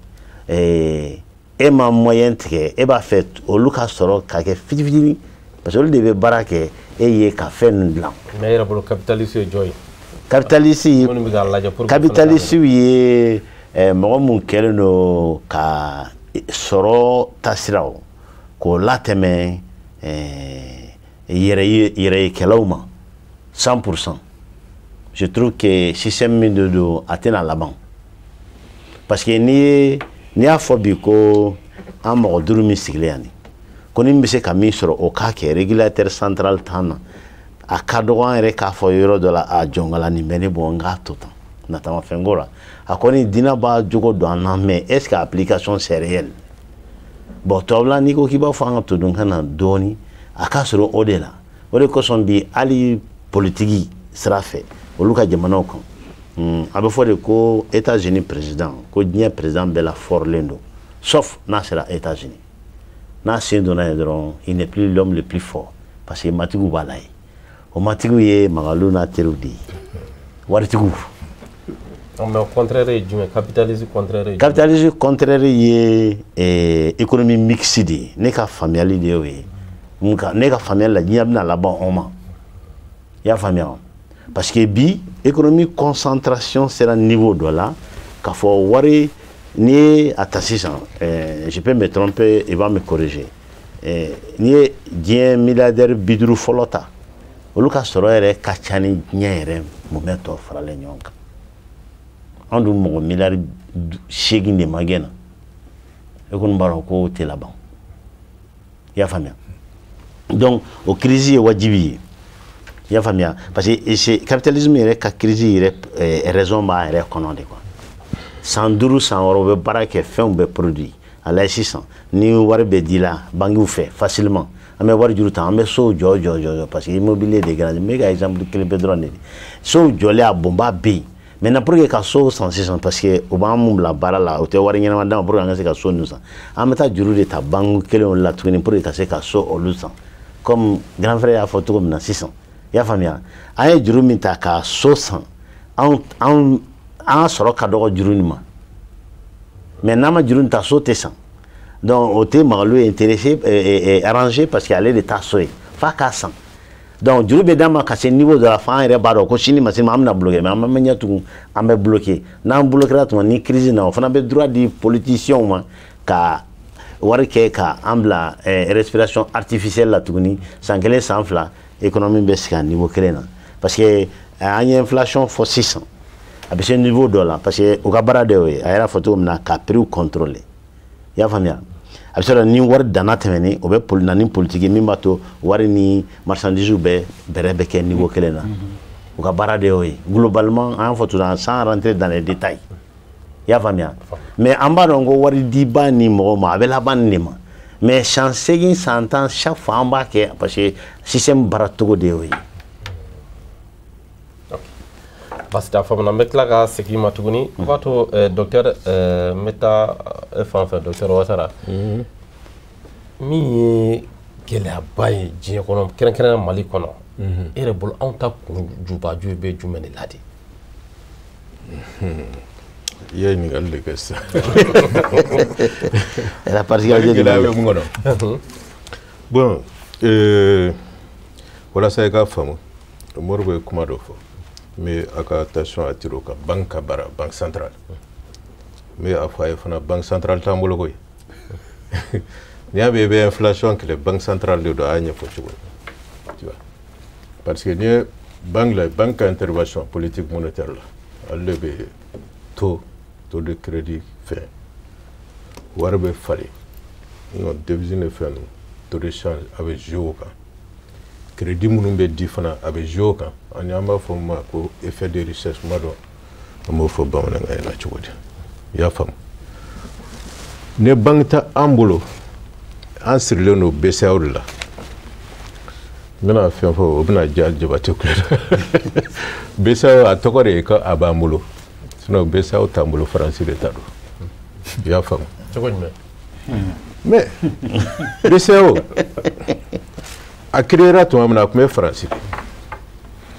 e ma moyen tigɛ, e b'a fɛ olu ka sɔrɔ ka kɛ fitinin, parce que olu de bɛ baara kɛ e ye ka fɛn ninnu dilan. Mais e yɛrɛ bolo, capitaliste ye jɔn ye? Capitaliste, Minnu bɛ k'a lajɛ pour que capitaliste ye mɔgɔ mun kɛlen don ka sɔrɔ taasiraw k'o latɛmɛ yɛrɛyekɛlaw ma 100%. Je trouve que système min de don, a tɛna laban, parce que n'i ye n'i y'a fɔ bi ko an mɔgɔ duuru min sigilen yan nin ko ni min bɛ se ka min sɔrɔ, o k'a kɛ régulateur central t'an na, a ka dɔgɔ an yɛrɛ k'a fɔ yɔrɔ dɔ la, a jɔnkala nin bɛ ne bɔ, n k'a to tan natamafɛnko la. A kɔni diinɛ b'a jogo don an na, mais est ce que application c'est réel? Bon, tubabula n'i ko k'i b'a fɔ an ka todunkan na dɔɔni, a ka sɔrɔ o de la. O de kosɔn bi, hali politiki sira fɛ, olu ka jamanaw kan, a bɛ fɔ de ko États-Unis président, ko diɲɛ président bɛɛ la fɔrilen don. Sauf n'a sera États-Unis. N'a sen donna yen dɔrɔn, il n'est plus l'homme le plus fort parce que matigiw b'a la yen. O matigiw ye Magalu n'a teriw de ye, waritigiw. Non, mais au contraire ye jumɛn? Capitalisme contraire ye jumɛn? Capitalisme contraire ye économie mixte de ye. Ne ka faamuyali de y'o ye. Nka ne ka faamuyali la, diɲɛ bɛna laban o ma. I y'a faamuya wa? Parce que bi, économie concentration sera niveau dɔ la k'a fɔ wari n'i ye a ta sisan, je peux me tromper, il va me corriger, n'i ye diɲɛ milliardaire 50 fɔlɔ ta, olu ka sɔrɔ yɛrɛ ka ca ni diɲɛ yɛrɛ mumɛ tɔ faralen ɲɔgɔn kan. Anw dun mɔgɔ miliyari 8 de ma gɛn na, e kɔni b'a dɔn k'o tɛ laban. I y'a faamuya? Donc o crise ye wajibi ye. I y'a faamuya? Parce que c'est capitalisme yɛrɛ ka crise yɛrɛ, raison b'a yɛrɛ kɔnɔ de quoi. San 5, san 6, u bɛ baara kɛ, fɛnw bɛ produit a la. Sisan ni wari bɛ di la banques fɛ facilement, an bɛ wari juru ta, an bɛ sow jɔ jɔ jɔ jɔ, parce que immobilier de grand. N bɛ ka exemple kelen pe dɔrɔn de di. Sow jɔlen, a bonba bɛ yen. Maintenant, pour que ka sow san sisan, parce que u b'an mun bila baara la, u tɛ wari ɲɛnama d'an ma pour que an ka se ka so ninnu san, an bɛ taa juru de ta banque kelenw la tuguni pour que ka se ka so olu san. Comme grand frère y'a fɔ cogo min na sisan, i y'a faamuya, an ye juru min ta ka so san, anw anw an ka sɔrɔ ka dɔgɔ juru nin ma. Mais n'an ma juru nin ta, so tɛ san. Donc o tɛ Magalu intéressé, arrangé, parce que ale de t'a so ye f'a k'a san. Donc juru bɛ d'an ma ka se niveau dɔ la, f'an yɛrɛ b'a dɔn ko sini ma sini ma an bɛna bloqué. Mais an ma ɲɛ tugun, an bɛ bloqué. N'an bloqué tuma ni crise na, o fana bɛ droit di politiciens ma ka wari kɛ ka an bila respiration artificielle la tuguni. San kelen, san 2, économie bɛ sigi a niveau kelen na, parce que an ye inflation fɔ sisan, a bɛ se niveau dɔ la, parce que u ka baara de y'o ye. A yɛrɛ fɔ cogo min na, ka prix contrôler. I y'a faamuya? A bɛ se ka ni wari danna tɛmɛni, o bɛ na ni politique min b'a to wari ni marchandise bɛɛ bɛrɛ bɛ kɛ niveau kelen na. U ka baara de y'o ye globalement, an y'a fɔ tout, sans rentrer dans les détails. I y'a faamuya? Mais an b'a dɔn ko wari diba ni mɔgɔw ma, a bɛ laban nin de ma. Mais san 8, san 10, chaque fois an b'a kɛ, parce que système baara cogo de y'o ye. Basi t'a faamu na, n bɛ tila ka segin ma tuguni. O b'a to docteur, n bɛ taa e fan fɛ, docteur Watara. Min ye gɛlɛyaba ye diɲɛ kɔnɔ, kɛrɛnkɛrɛnnenya Mali kɔnɔ, e yɛrɛ bolo, anw ta kun jubaju bɛ jumɛn de la de? I ye ɲininkali de kɛ sisan. La particularité du Gɛlɛya Mali. bɛ mun kɔnɔ? Bon, walasa i ka faamu, Moribo ye kuma dɔ fɔ, n bɛ a ka attention attirer o kan: banque ka baara, banque centrale. N bɛ a fɔ a ye fana, banque centrale t'an bolo koyi. N'i y'a mɛn i bɛ inflation kɛlɛ, banque centrale de don. A y'a ɲɛfɔ cogo min, tu vois, parce que n'i ye banque la, banque ka intervention politique monétaire la, ale de bɛ taux de crédit fɛn, wari bɛ falen, non devise ni fɛn ninnu, taux de change, a bɛ jouer o kan. Crédit minnu bɛ di fana, a bɛ jouer o kan. Ani an b'a fɔ min ma ko effet de richesse, ma dɔn an b'o fɔ bamanankan na cogo di. I y'a faamu? Ni banque tɛ an bolo, an sirilen don BCEAO de la. N bɛna fɛn fɔ, o bɛna diya Jabate kulo la. BCEAO, a tɔgɔ de ye ko a b'an bolo, sinon BCEAO t'an bolo, Faransi de ta don. I y'a faamu? Cogo jumɛn? Mais BCEAO a créera tuma min na, a tun bɛ Faransi de.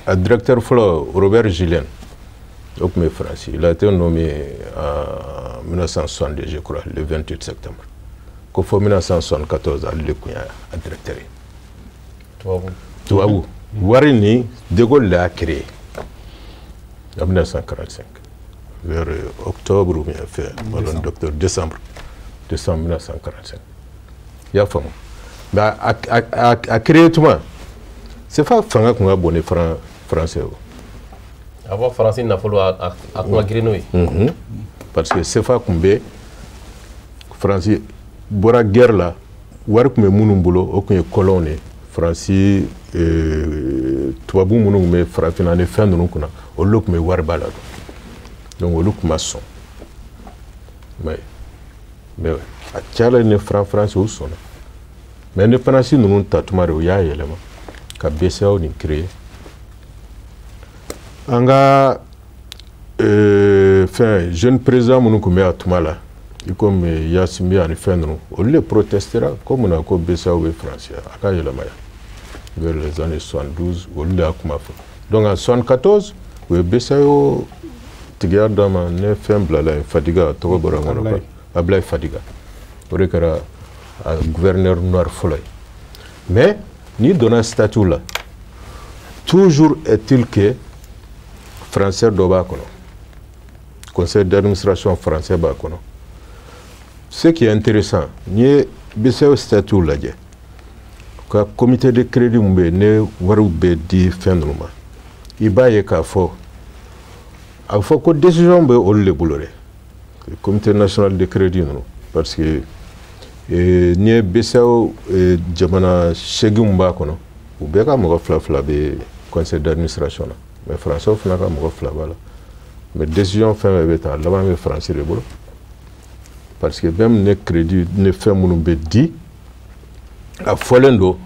A directeur fɔlɔ, Robert Julien, o tun bɛ Faransi. Il a été nommé en 1962, je crois, le 28 septembre, ko fɔ 1974, ale de tun y'a directeur ye. Tubabu. Tubabu wari ni de Gaulle l'a créé en 1945 vers octobre ou bien fait, pardon, docteur, décembre, décembre 1945. I y'a faamu? Mais a créé tuma, CFA fanga tun ka bon ni franc français o. A fɔ Faransi nafolo, a kun ka girin n'o ye. Parce que CFA tun bɛ, Faransi bɔra guerre la, wari tun bɛ minnu bolo, o tun ye colon de ye. Faransi, tubabu minnu tun bɛ farafinna ni fɛn ninnu kunna, olu de tun bɛ wariba la don. Donc olu tun ma sɔn, mais a cayala ni franc français, u sɔnna. Mais indépendance ninnu ta tuma de, u y'a yɛlɛma ka BCEAO nin créer. An ka fɛn jeune président minnu tun bɛ a tuma la, I komi Gnassingbé ani fɛn ninnu, olu de protestera ko munna ko BCEAO bɛ faransi a ka yɛlɛma yan vers les années 72, olu de y'a kuma fɔ. Donc en 74, u ye BCEAO tigiya d'a ma ne fɛn bilala yen, Fadiga tɔgɔ bɔra n kɔnɔ, Ablaye Fadiga, o de kɛra a gouverneur noir fɔlɔ ye. Mais n'i donna statut la, toujours est-il que français dɔ b'a kɔnɔ, conseil d'administration français b'a kɔnɔ. Ce qui est intéressant, n'i ye BCEAO statut lajɛ, ka comité de crédit mun bɛ yen ne wariw bɛ di fɛn ninnu ma, i b'a ye k'a fɔ a bɛ fɔ ko décision bɛ olu de bolo dɛ, comité national de crédit ninnu, parce que n'i ye BCEAO jamana 8 mun b'a kɔnɔ, u bɛɛ ka mɔgɔ fila fila bɛ conseil d'administration na, mais français fana ka mɔgɔ fila b'a la. Mais décision fɛn fɛn bɛ ta, a laban bɛ faransi de bolo, parce que même ne crédit ne fɛn minnu bɛ di, a fɔlen don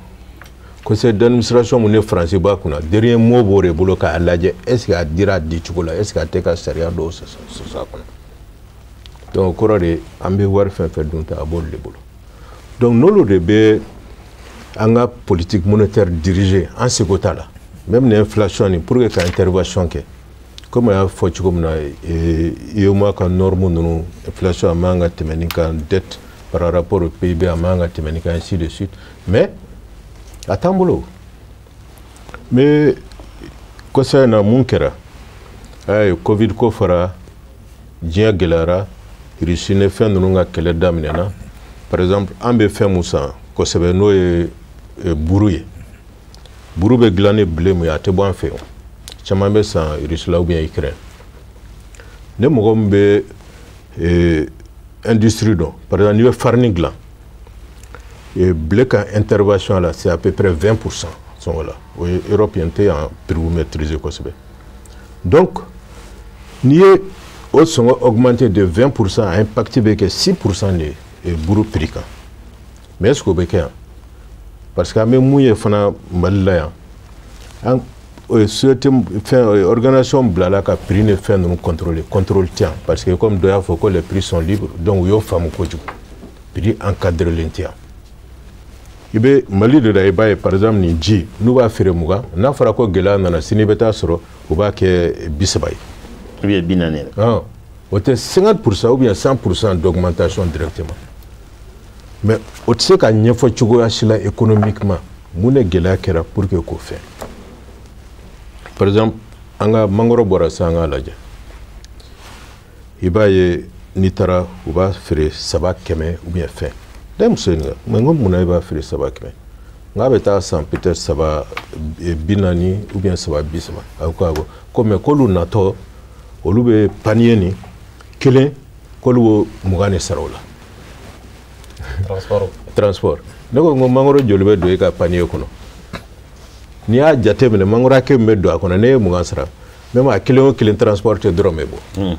conseil d'administration mun ne faransi b'a kunna, dernier mot b'o de bolo k'a lajɛ est ce que a dira a di cogo la, est ce que a tɛ ka sariya dɔw sɔsɔ a kɔnɔ. Donc o kɔrɔ de an bɛ wari fɛn fɛn dun ta, a b'olu de bolo. Donc n'olu de bɛ an ka politique monétaire diriger, an seko t'a la. Même ni inflation nin, pour que ka intervention kɛ, comme a y'a fɔ cogo min na, UEMOA ka norme ninnu, inflation a man ka tɛmɛ nin kan, dette par rapport au PIB a man ka tɛmɛ nin kan, ainsi de suite, mais a t'an bolo. Mais kɔsa in na mun kɛra? A y'a ye Covid ko fara, diɲɛ gɛlɛyara, Russie ni fɛn ninnu ka kɛlɛ daminɛna. Par exemple, an bɛ fɛn mun san kosɛbɛ, n'o ye buru ye, buru bɛ dilan ni blé mun ye, a tɛ bɔ an fɛ yen, caman bɛ san Russie la ou bien Ukraine. Ne mɔgɔ min bɛ industrie dɔn, par exemple n'i bɛ farine dilan, blé ka intervention la, c'est à peu près 20% sɔngɔ la. O ye européen tɛ yan prix maîtriser kosɛbɛ. Donc n'i ye o sɔngɔ augmenter de 20%, a impact bɛ kɛ 6% de ye buru prix kan. Mais est ce que o bɛ kɛ yan? Parce que an bɛ mun ye fana Mali la yan, an société fɛn organisation bilala ka prix ni fɛn ninnu contrôler, contrôle tɛ yan, parce que comme dɔ y'a fɔ ko les prix sont libres, donc u y'o faamu kojugu, prix encadré len tɛ yan. I bɛ Mali de la, i b'a ye par exemple nin ji n'u b'a feere 20, n'a fɔra ko gɛlɛya nana sini, i bɛ taa sɔrɔ u b'a kɛ 30 ye. Ou bien 40 yɛrɛ. O tɛ 50% ou bien 100% d'augmentation directement, mais o tɛ se ka ɲɛfɔ cogoya si la économiquement mun de gɛlɛya kɛra pour que k'o fɛn. Par exemple, an ka mangoro bɔra sisan, an k'a lajɛ, i b'a ye n'i taara u b'a feere 300 ou bien fɛn. Ne muso ɲininka, mais n ko munna i b'a feere 300? N k'a bɛ taa san peut-être 340 ou bien 330. A ko awɔ, ko mais k'olu natɔ olu bɛ panier nin kelen, k'olu b'o 20 de sara o la. Transport. Transport. Ne ko n ko mangoro joli bɛ don e ka panier kɔnɔ? N'i y'a jate minɛ, mangoro hakɛ min bɛ don a kɔnɔ, ne ye 20 sara, même a kelen o kelen transport tɛ dɔrɔmɛ bɔ.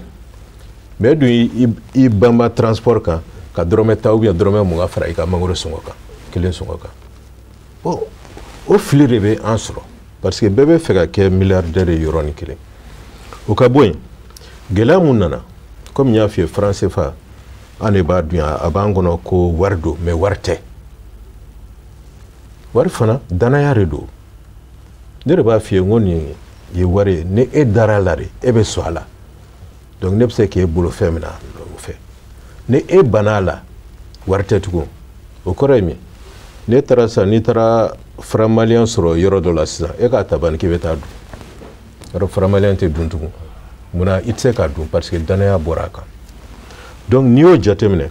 Mais e dun i banba transport kan ka dɔrɔmɛ 10 ou bien dɔrɔmɛ 20 fara i ka mangoro sɔngɔ kan, kelen sɔngɔ kan. Bon, o fili de bɛ an sɔrɔ, parce que bɛɛ bɛ fɛ ka kɛ milliardaire ye yɔrɔnin kelen. O ka bɔ yen, gɛlɛya mun nana, komi n y'a f'i ye, franc CFA an de b'a dun yan, a b'an kɔnɔ ko wari don, mais wari tɛ. Wari fana danaya de don. Ne de b'a f'i ye n ko nin ye wari ye, ni e dara la de, e bɛ sɔn a la, donc ne bɛ se k'e bolo fɛn min na o fɛ. Ni e banna a la, wari tɛ tugun. O kɔrɔ ye min, ne taara sisan, n'i taara franc malien sɔrɔ yɔrɔ dɔ la sisan, e k'a ta bani k'i bɛ taa dun, yɔrɔ franc malien tɛ dun tugun. Munna i tɛ se k'a dun? Parce que danaya bɔra a kan. Donc n'i y'o jateminɛ,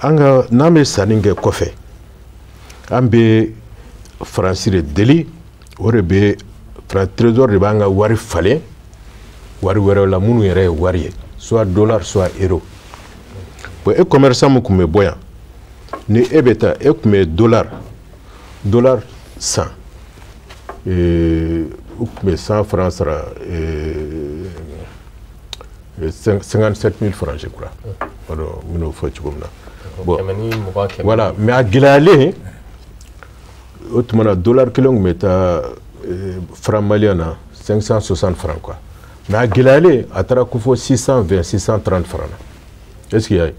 an ka n'an bɛ sanni kɛ kɔfɛ, an bɛ faransi de deli, o de bɛ trésor de b'an ka wari falen wari wɛrɛw la minnu yɛrɛ ye wari ye, soit dollar soit euro. Bon, e commerçant min tun bɛ bɔ yan, ni e bɛ taa, e tun bɛ dollar san, u tun bɛ 100 francs sara 57 000 francs je crois, pardon, n bɛn'o fɔ cogo min na. Bon, voilà, mais a gɛlɛyalen o tuma na, dollar kelen tun bɛ taa franc malien na 560 francs quoi, mais a gɛlɛyalen a taara ko fo 620 630 francs na. Est ce qu'il y a?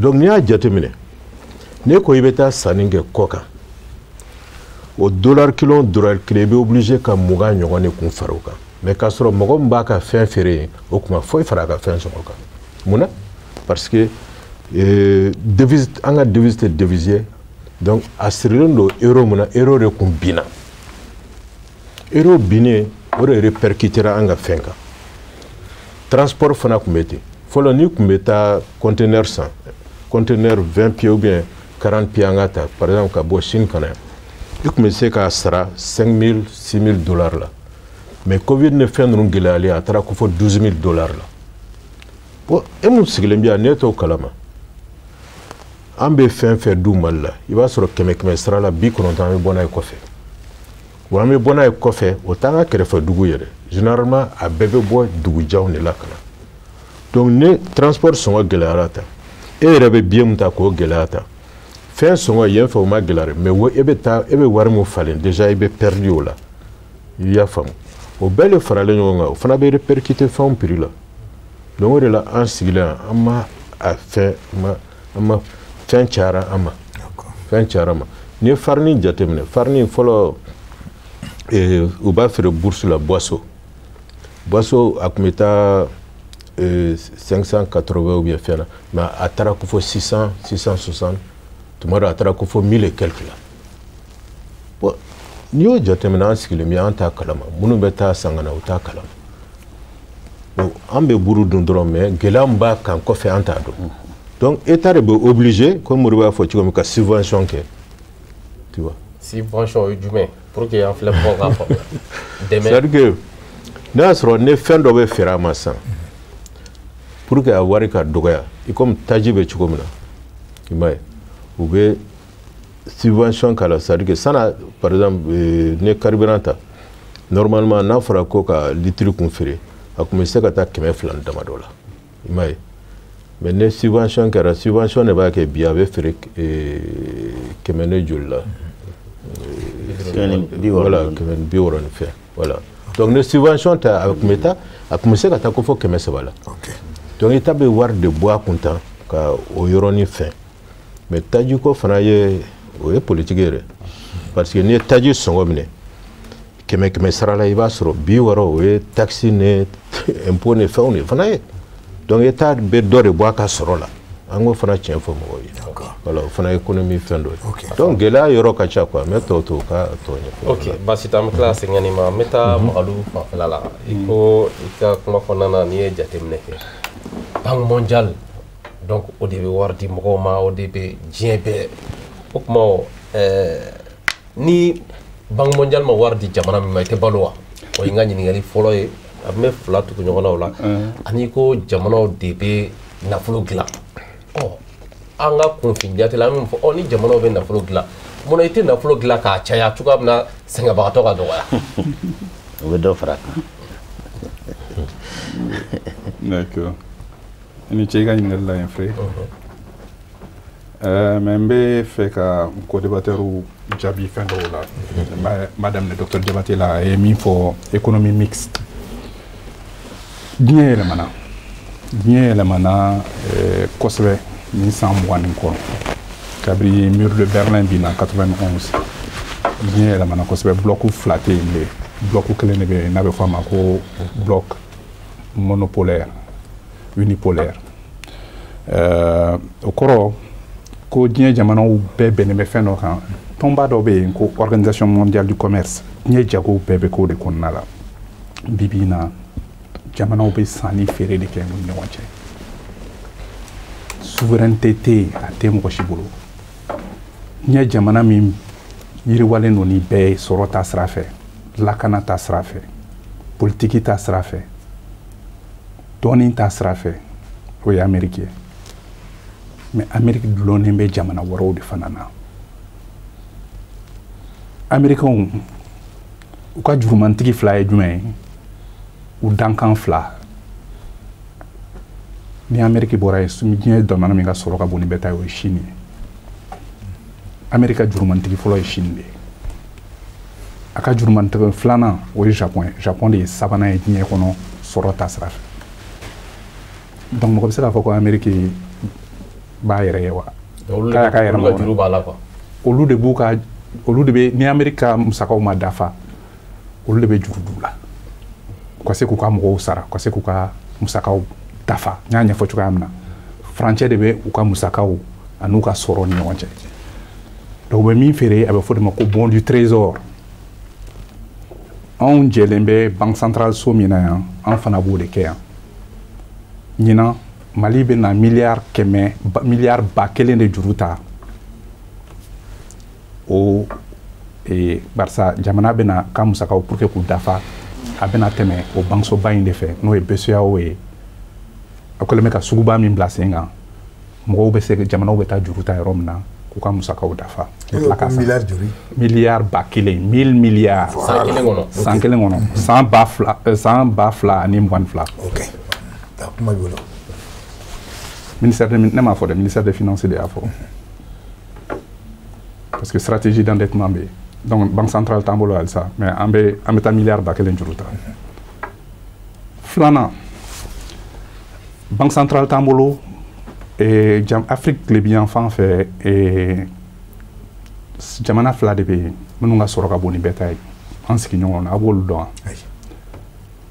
Donc n'i y'a jateminɛ, ne ko i bɛ taa sanni kɛ kɔ kan, o dollar kelen o dollar kelen, i bɛ obligé ka 20 ɲɔgɔn de kun fara o kan. Mais k'a sɔrɔ mɔgɔ min b'a ka fɛn feere yen, o kuma foyi fara a ka fɛn sɔngɔ kan. Mun na? Parce que devise, an ka devise tɛ devise ye. Donc a sirilen don euro mun na, euro de kun binna. Euro binnen, o de répercutera an ka fɛn kan. Transport fana tun bɛ ten. Fɔlɔ, n'i tun bɛ taa conteneur san, conteneur 20 pieds ou bien 40 pieds, an ka ta par exemple ka bɔ Chine ka na yan, i tun bɛ se k'a sara 5000 6000 dollars la. Mais Covid ni fɛn ninnu gɛlɛyalen, a taara ko fɔ 12000 dollars la. Bon, e mun sigilen bɛ yan, n'e t'o kalama, an bɛ fɛn fɛn du Mali la, i b'a sɔrɔ kɛmɛ kɛmɛ sara la, 90 an bɛ bɔ n'a ye kɔfɛ. Wa an bɛ bɔ n'a ye kɔfɛ, o t'an ka kɛrɛfɛ dugu yɛrɛ. Généralement, a bɛɛ bɛ bɔ dugujanw de la ka na. Donc ni transport sɔngɔ gɛlɛyara tan, e yɛrɛ bɛ billet mun ta k'o gɛlɛya tan, fɛn sɔngɔ yen fɛ o ma gɛlɛya, mais e bɛ taa, e bɛ wari mun falen déjà, i bɛ perdu o la. I y'a faamu? O bɛɛ de faralen ɲɔgɔn kan, o fana bɛ répercuter fɛnw prix la. Donc o de la an sigilen yan, an ma a fɛn ma, an ma fɛn cayara an ma, fɛn cayara an ma. N'i ye farini jateminɛ, farini fɔlɔ, u b'a feere bourse la, Boisseau, Boisseau, a tun bɛ taa 580 ou bien fɛn na, mais a taara ko fɔ 600, 660, tuma dɔ a taara ko fɔ 1000 et quelque la. Bon, n'i y'o jateminɛ, an sigilen bɛ, an t'a kalama. Minnu bɛ taa san ka na, u t'a kalama. Bon, an bɛ buru dun dɔrɔn, mais gɛlɛya min b'a kan kɔfɛ, an t'a dɔn. Donc état de bɛ obligé, comme Moribo b'a fɔ cogo min, ka subvention kɛ, tu vois. Subvention, o ye jumɛn, pour que an filɛbagaw k'a faamuya? Dɛmɛ. C'est à dire que n'a y'a sɔrɔ ni fɛn dɔ bɛ feere a ma sisan, pour que a wari ka dɔgɔya, i komi taji bɛ cogo min na, i m'a ye, u bɛ subvention k'a la. C'est à dire que sanna, par exemple, ni carburant ta, normalement n'a fɔra ko ka litre kun feere, a tun bɛ se ka taa 200 ni damadɔ la, i m'a ye. Mais ni subvention kɛra, subvention de b'a kɛ bi a bɛ feere kɛmɛ ne joli la. Voilà, 160 ni fɛn, voilà. Donc ni subvention ta, a tun bɛ taa, a tun bɛ se ka taa ko fɔ 300 la. Donc État bɛ wari de bɔ a kun tan ka o yɔrɔnin fɛn. Mais tajiko fana ye, o ye politique ye dɛ, parce que n'i ye taji sɔngɔ minɛ kɛmɛ kɛmɛ sara la, i b'a sɔrɔ 60, o ye taxe ni impôt ni fɛnw de fana ye. Donc État bɛ dɔ de bɔ a ka sɔrɔ la. An k'o fana tiɲɛ fɔ mɔgɔw ye. Voilà, o fana ye économie fɛn dɔ ye. Donc gɛlɛya yɔrɔ ka ca quoi, mais tɔw to ka tɔ ɲɛfɔ. Ok, baasi tɛ, an bɛ tila ka segin ka nin ma. N bɛ taa Magalu fanfɛla la. I ko i ka kuma kɔnɔna na, n'i ye jateminɛ kɛ, Banque mondiale, donc o de bɛ wari di mɔgɔw ma, o de bɛ diɲɛ bɛɛ. O tuma ni Banque mondiale ma wari di jamana min ma, i tɛ balo wa? O ye n ka ɲininkali fɔlɔ ye. A bɛ fila tugu ɲɔgɔn na o la. Ani ko jamanaw de bɛ nafolo dilan. Ɔ, an ka kunfin jate la, an bɛ mun fɔ? Ɔ, ni jamanaw bɛ nafolo dilan, munna i tɛ nafolo dilan k'a caya cogoya min na sɛgɛnbagatɔ ka dɔgɔya? O bɛ dɔ fara a kan. D'accord. I ni ce i ka ɲininkali la yen fɛ. Mais n bɛ fɛ ka n co-débatteur jaabi fɛn dɔw la. N b'a daminɛ docteur Jabate la, a ye min fɔ, économie mixte. Diɲɛ yɛlɛmana. Diɲɛ yɛlɛmana kosɛbɛ nin san 20 nin kɔnɔ. Kabini mur de Berlin binna 91, diɲɛ yɛlɛmana kosɛbɛ. Bloc fila tɛ yen bilen. Bloc kelen de bɛ yen, n'a bɛ fɔ a ma ko bloc monopolaire, unipolaire. O kɔrɔ ko diɲɛ jamanaw bɛɛ bɛnnen bɛ fɛn dɔ kan. Tɔnba dɔ bɛ yen ko Organisation mondiale du commerce, diɲɛ jago bɛɛ bɛ k'o de kɔnɔna la. Bi bi in na, jamanaw bɛ san ni feere de kɛ u ni ɲɔgɔn cɛ. Souveraineté tɛ yen, a tɛ mɔgɔ si bolo. Diɲɛ jamana min yiriwalen don ni bɛɛ ye, sɔrɔ ta sira fɛ, lakana ta sira fɛ, politiki ta sira fɛ, dɔɔni ta sira fɛ, o ye Amérique ye. Mais Amérique dulonnen bɛ jamana wɛrɛw de fana na. Américains, u ka jurumantigi fila ye jumɛn ye? U dankan fila. Ni Amérique bɔra yen, diɲɛ jamana min ka sɔrɔ ka bon ni bɛɛ ta ye, o ye Chine ye. Amérique ka jurumantigi fɔlɔ ye Chine de ye. A ka jurumantigi filanan, o ye Japon ye. Japon de ye sabanan ye diɲɛ kɔnɔ sɔrɔ ta sira fɛ. Donc mɔgɔ bɛ se k'a fɔ ko Amérique b'a yɛrɛ ye wa? Olu ka juru b'a la quoi. Olu de b'u ka, olu de bɛ, ni Amérique ka musakaw ma dafa, olu de bɛ juru d'u la. U ka se k'u ka mɔgɔw sara, u ka se k'u ka musakaw dafa. N y'a ɲɛfɔ cogoya min na, furancɛ de bɛ u ka musakaw an'u ka sɔrɔ ni ɲɔgɔn cɛ. Donc u bɛ min feere, a bɛ fɔ de ma ko bon du trésor. Anw jɛlen bɛ banque centrale so min na yan, an fana b'o de kɛ yan. Ɲinan Mali bɛ na miliyari 100, miliyari 1000 de juru ta. O barisa jamana bɛna ka musakaw pour que k'u dafa, a bɛna tɛmɛ o banque-soba in de fɛ, n'o ye BCEAO ye. A kɛlen bɛ ka suguba min bila sen kan, mɔgɔw bɛ se, jamanaw bɛ taa juru ta yɔrɔ min na k'u ka musakaw dafa. Miliyari joli? Miliyari 1000, 1000 milliards. San kelen kɔnɔ. San kelen kɔnɔ. San 2022. Ok. Ta kuma b'i bolo. Ministère de, ne m'a fɔ dɛ, ministère des finances de y'a fɔ. Parce que stratégie d'endettement bɛ yen. Donc banque centrale t'an bolo halisa, mais an bɛ taa miliyari 1000 juru ta. Filanan, banque centrale t'an bolo. Afrique tilebinyanfan fɛ, jamana fila de bɛ yen minnu ka sɔrɔ ka bon ni bɛɛ ta ye. An sigiɲɔgɔnw na, a b'olu dɔn wa?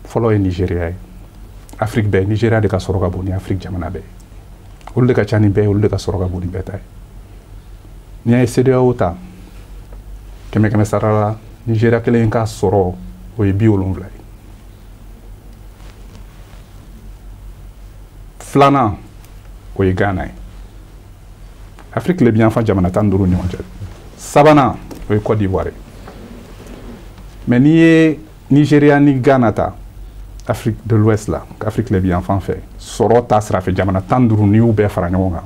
Fɔlɔ ye Nigéria ye. Afrique bɛɛ, Nigéria de ka sɔrɔ ka bon ni Afrique jamana bɛɛ ye. Olu de ka ca ni bɛɛ ye, olu de ka sɔrɔ ka bon ni bɛɛ ta ye. N'i y'a ye CEDEAO ta, 100 sara la, Nigéria kelen ka sɔrɔ o ye 70 ye. Filanan o ye Ghana ye. Afrique tilebinyanfan jamana 15 ni ɲɔgɔn cɛ. Sabanan o ye Côte d'Ivoire ye. Mais n'i ye Nigéria ni Ghana ta, Afrique de l'Ouest la, Afrique tilebinyanfan fɛ, sɔrɔ ta sira fɛ, jamana 15 n'i y'u bɛɛ fara ɲɔgɔn kan,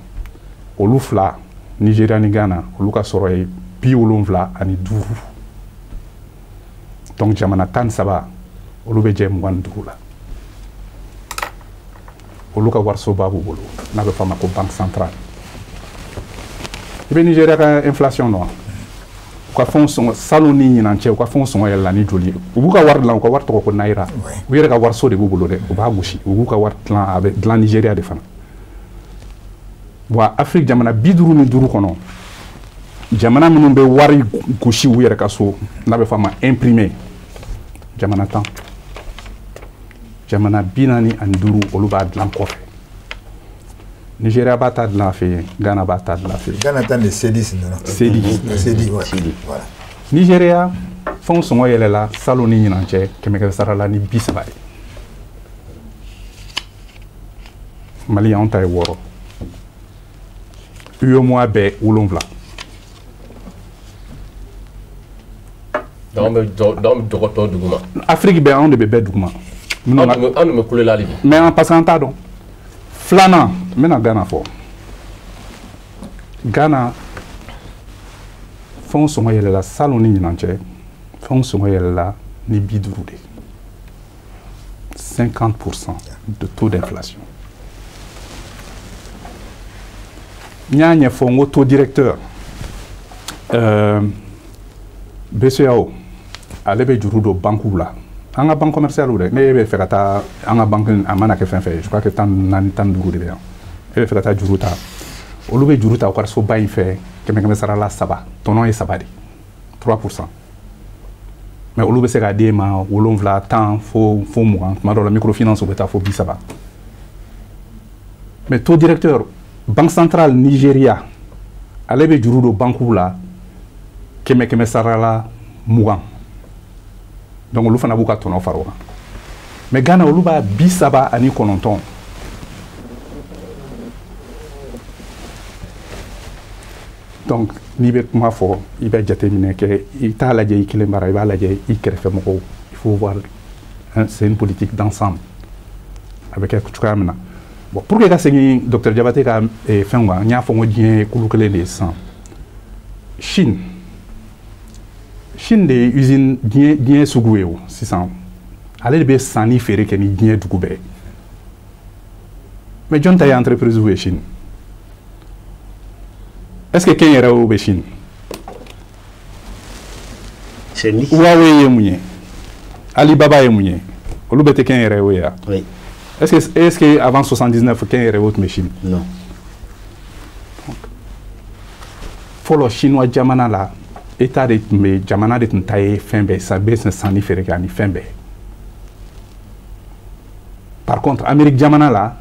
olu fila, Nigéria ni Ghana, olu ka sɔrɔ ye 75. Donc jamana 13 olu bɛ jɛ 25 la. Olu ka warisoba b'u bolo, n'a bɛ fɔ a ma ko banque centrale. I bɛ Nigéria ka inflation dɔn wa? U ka fɛnw sɔngɔ salon ni ɲinan cɛ, u ka fɛnw sɔngɔ yɛlɛla ni joli ye. U b'u ka wari dilan, u ka wari tɔgɔ ko naira. U yɛrɛ ka wariso de b'u bolo dɛ, u b'a gosi, u b'u ka wari dilan, a bɛ dilan Nigéria de fana. Wa Afrique jamana 55 kɔnɔ, jamana minnu bɛ wari gosi u yɛrɛ ka so, n'a bɛ fɔ a ma imprimer, jamana 10. Jamana 45 olu b'a dilan kɔfɛ. Nigéria b'a ta dilan a fɛ yen, Ghana b'a ta dilan a fɛ yen. Ghana ta ni cedi nana. Cedi. Cedi, ouais. Voilà. Nigéria fɛnw sɔngɔ yɛlɛla salon ni ɲinan cɛ 100 sara la ni 30 ye. Mali anw ta ye 6. UEMOA bɛɛ 7. Donc an bɛ dɔgɔtɔ duguma. Afrique bɛɛ anw de bɛ bɛɛ duguma. An dun bɛ kule la hali bi. Mais parce que an t'a dɔn. Filanan, n bɛna Ghana fɔ. Ghana fɛnw sɔngɔ yɛlɛla salon ni ɲinan cɛ, fɛnw sɔngɔ yɛlɛla ni 50 de ye. 50% de taux d'inflation. N y'a ɲɛfɔ n ko taux directeur, BCEAO ale bɛ juru don banques la. An ka banque commerciale dɛ, ne bɛ fɛ ka taa an ka banque, a mana kɛ fɛn fɛn ye, je crois que 14, 15 de bɛ yan. E bɛ fɛ ka taa juru ta, olu bɛ juru ta u ka soba in fɛ 100 sara la 3, tɔnɔ ye 3 de, 3%. Mais olu bɛ se k'a d'e ma 7, 10 fo 20, tuma dɔw la microfinance u bɛ taa fo 30. Mais taux directeur, banque centrale Nigéria, ale bɛ juru don banques la 100 sara la 20. Donc olu fana b'u ka tɔnɔ fara o kan. Mais Ghana olu b'a 39. Donc n'i bɛ kuma fɔ, i bɛ jateminɛ kɛ, i t'a lajɛ i kelen bara, i b'a lajɛ i kɛrɛfɛ mɔgɔw. Il faut voir, c'est une politique d'ensemble. A bɛ kɛ cogoya min na. Bon, pour que ka segin docteur Diabaté ka fɛnw kan, n y'a fɔ n ko diɲɛ ye kulu kelen de ye sisan. Chine de ye usine diɲɛ sugu ye o sisan. Ale de bɛ sanni feere kɛ ni diɲɛ dugu bɛɛ ye. Mais jɔn ta ye entreprise ye Chine? Est-ce que kɛnyɛrɛyew bɛ Chine? Huawei ye mun ye? Alibaba ye mun ye? Olu bɛɛ tɛ kɛnyɛrɛyew ye wa? Oui. Est-ce que avant 79 kɛnyɛrɛyew tun bɛ Chine? Non. Fɔlɔ chinois jamana la, état de tun bɛ, jamana de tun ta ye fɛn bɛɛ, sa bɛ sanni feere kɛ ani fɛn bɛɛ. Par contre, Amérique jamana la,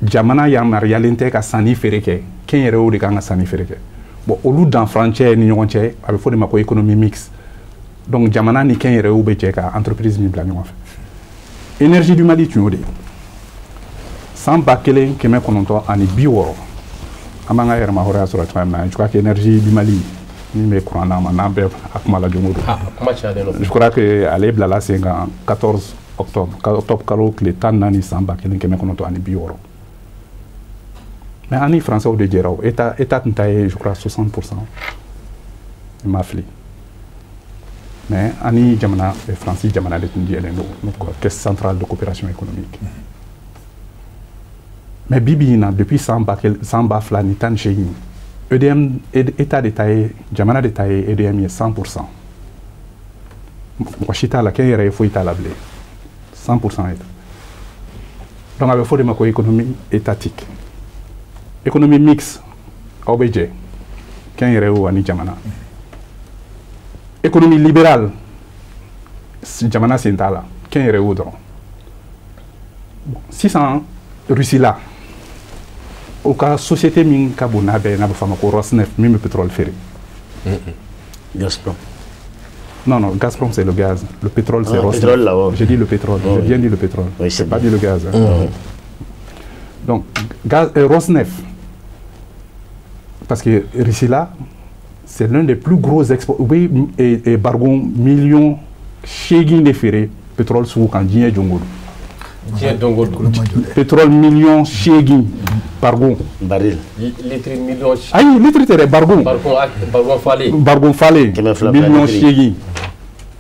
jamana yamaruyalen tɛ ka sanni feere kɛ, kɛnyɛrɛyew de kan ka sanni feere kɛ. Bon, olu danfarancɛ ni ɲɔgɔn cɛ, a bɛ fɔ de ma ko économie mixte. Donc jamana ni kɛnyɛrɛyew bɛ jɛ ka entreprise min bila ɲɔgɔn fɛ. Énergie du Mali tun y'o de ye. San 1960, an b'an ka yɛrɛmahɔrɔnya sɔrɔ cogoya min na, je crois que Énergie du Mali min bɛ courant d'an ma, n'an bɛɛ a kuma la don o don. Je crois que ale bilala sen kan 14 octobre, octobre kalo tile 14 san 1960. Mais an ni français de jɛra o, état tun ta ye, je crois, 60%, i ma fili. Mais an ni jamana Faransi jamana de tun jɛlen don, caisse centrale de coopération économique. Mais bi bi in na, depuis san 2018, EDM, état de ta ye, jamana de ta ye EDM ye 100%. Mɔgɔ si t'a la, kɛnyɛrɛye foyi t'a la bilen, 100% état. Donc a bɛ fɔ de ma ko économie étatique. Économie mixte, aw bɛ jɛ kɛnyɛrɛye ani jamana. Économie libérale, jamana sen t'a la, kɛnyɛrɛye dɔrɔn. Sisan Russie la, o ka société min ka bon n'a bɛɛ ye, n'a bɛ fɔ a ma ko Rosneft, min bɛ pétrole feere. Gazprom. Non, non, Gazprom c'est le gaz. Le pétrole c'est Rosneft. Pétrole là-bas. J'ai dit le pétrole, j'ai bien dit le pétrole. Oui, j'ai pas dit le gaz. Hein. Donc, gaz, Rosneft, parce que Russie là, c'est l'un des plus gros exports. Oui, et bargon millions, 8 de feere pétrole sugu kan diɲɛ don o don. Pétrole million 8 bargon. Baril. Litre million. Ayi, litre tɛ dɛ, bargon. Bargon falen. Bargon falen. Million 8.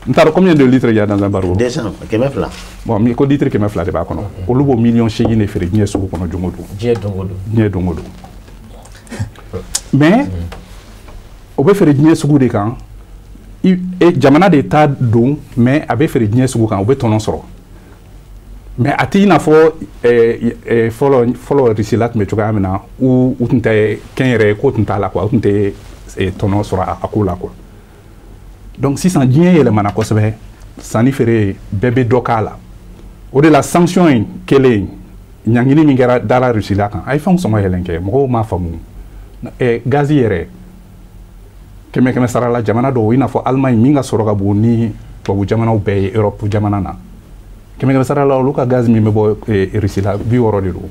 N t'a dɔn combien de litres il y a dans un bargon. 200, 200. Bon, ko litre 200 de b'a kɔnɔ. Olu b'o million 8 de feere diɲɛ sugu kɔnɔ don o don. Diɲɛ don o don. Diɲɛ don o don. Mais o bɛ feere diɲɛ sugu de kan. Jamana de t'a don, mais a bɛ feere diɲɛ sugu kan, o bɛ tɔnɔ sɔrɔ. Mais a tɛ i n'a fɔ fɔlɔ fɔlɔ Russie la tun bɛ cogoya min na, u tun tɛ kɛnyɛrɛye ko tun t'a la quoi, u tun tɛ tɔnɔ sɔrɔ a ko la quoi. Donc sisan diɲɛ yɛlɛmana kosɛbɛ, sanni feere bɛɛ bɛ dɔ k'a la. O de la sanction in kɛlen, ɲangili min kɛra dala Russie la kan, a ye fɛnw sɔngɔ yɛlɛn kɛ, mɔgɔw m'a faamu. Gazi yɛrɛ 100 sara la, jamana dɔw i n'a fɔ Allemagne min ka sɔrɔ ka bon ni tubabu jamanaw bɛɛ ye Europe jamana na, 100 sara la olu ka gaz min bɛ bɔ Russie la 60 de don.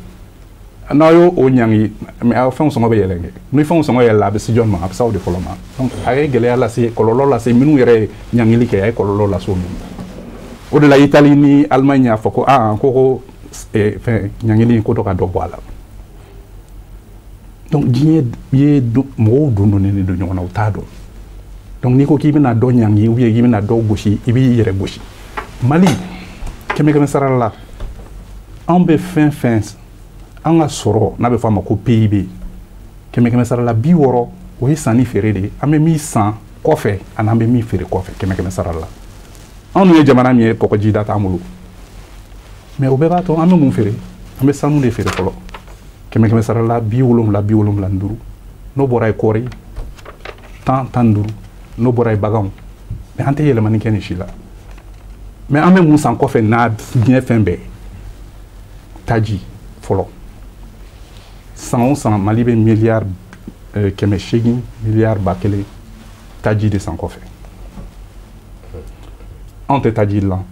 N'aw y'o o ɲangi, mais aw fɛnw sɔngɔ bɛ yɛlɛn kɛ. Ni fɛnw sɔngɔ yɛlɛla, a bɛ se jɔn ma? A bɛ se aw de fɔlɔ ma. Donc a ye gɛlɛya lase, kɔlɔlɔ lase minnu yɛrɛ ye ɲangili kɛ, a ye kɔlɔlɔ lase olu ma. O de la Italie ni Allemagne y'a fɔ ko aa ko fɛn ɲangili in ko dɔ ka dɔ bɔ a la. Donc diɲɛ ye mɔgɔw don donnen don ɲɔgɔn na, u t'a dɔn. Donc n'i ko k'i bɛna dɔ ɲangi ou bien k'i bɛna dɔ gosi, i b'i yɛrɛ gosi. Mali 100 sara la, anw bɛ fɛn fɛn an ka sɔrɔ n'a bɛ fɔ a ma ko PIB, 100 sara la 60 o ye sanni feere de ye. An bɛ min san kɔfɛ ani an bɛ min feere kɔfɛ, 100 sara la. Anw dun ye jamana min ye, kɔgɔjida t'an bolo. Mais o bɛɛ b'a to an bɛ mun feere? An bɛ sanu de feere fɔlɔ. 100 sara la 70, 75. N'o bɔra ye kɔɔri 10, 15. N'o bɔra ye baganw. Mais an tɛ yɛlɛmani kɛ nin si la. Mais an bɛ mun san kɔfɛ n'a diɲɛ fɛn bɛɛ? Taji fɔlɔ. San o san Mali bɛ miliyari 800, miliyari 1000 taji de san kɔfɛ. Anw tɛ taji dilan.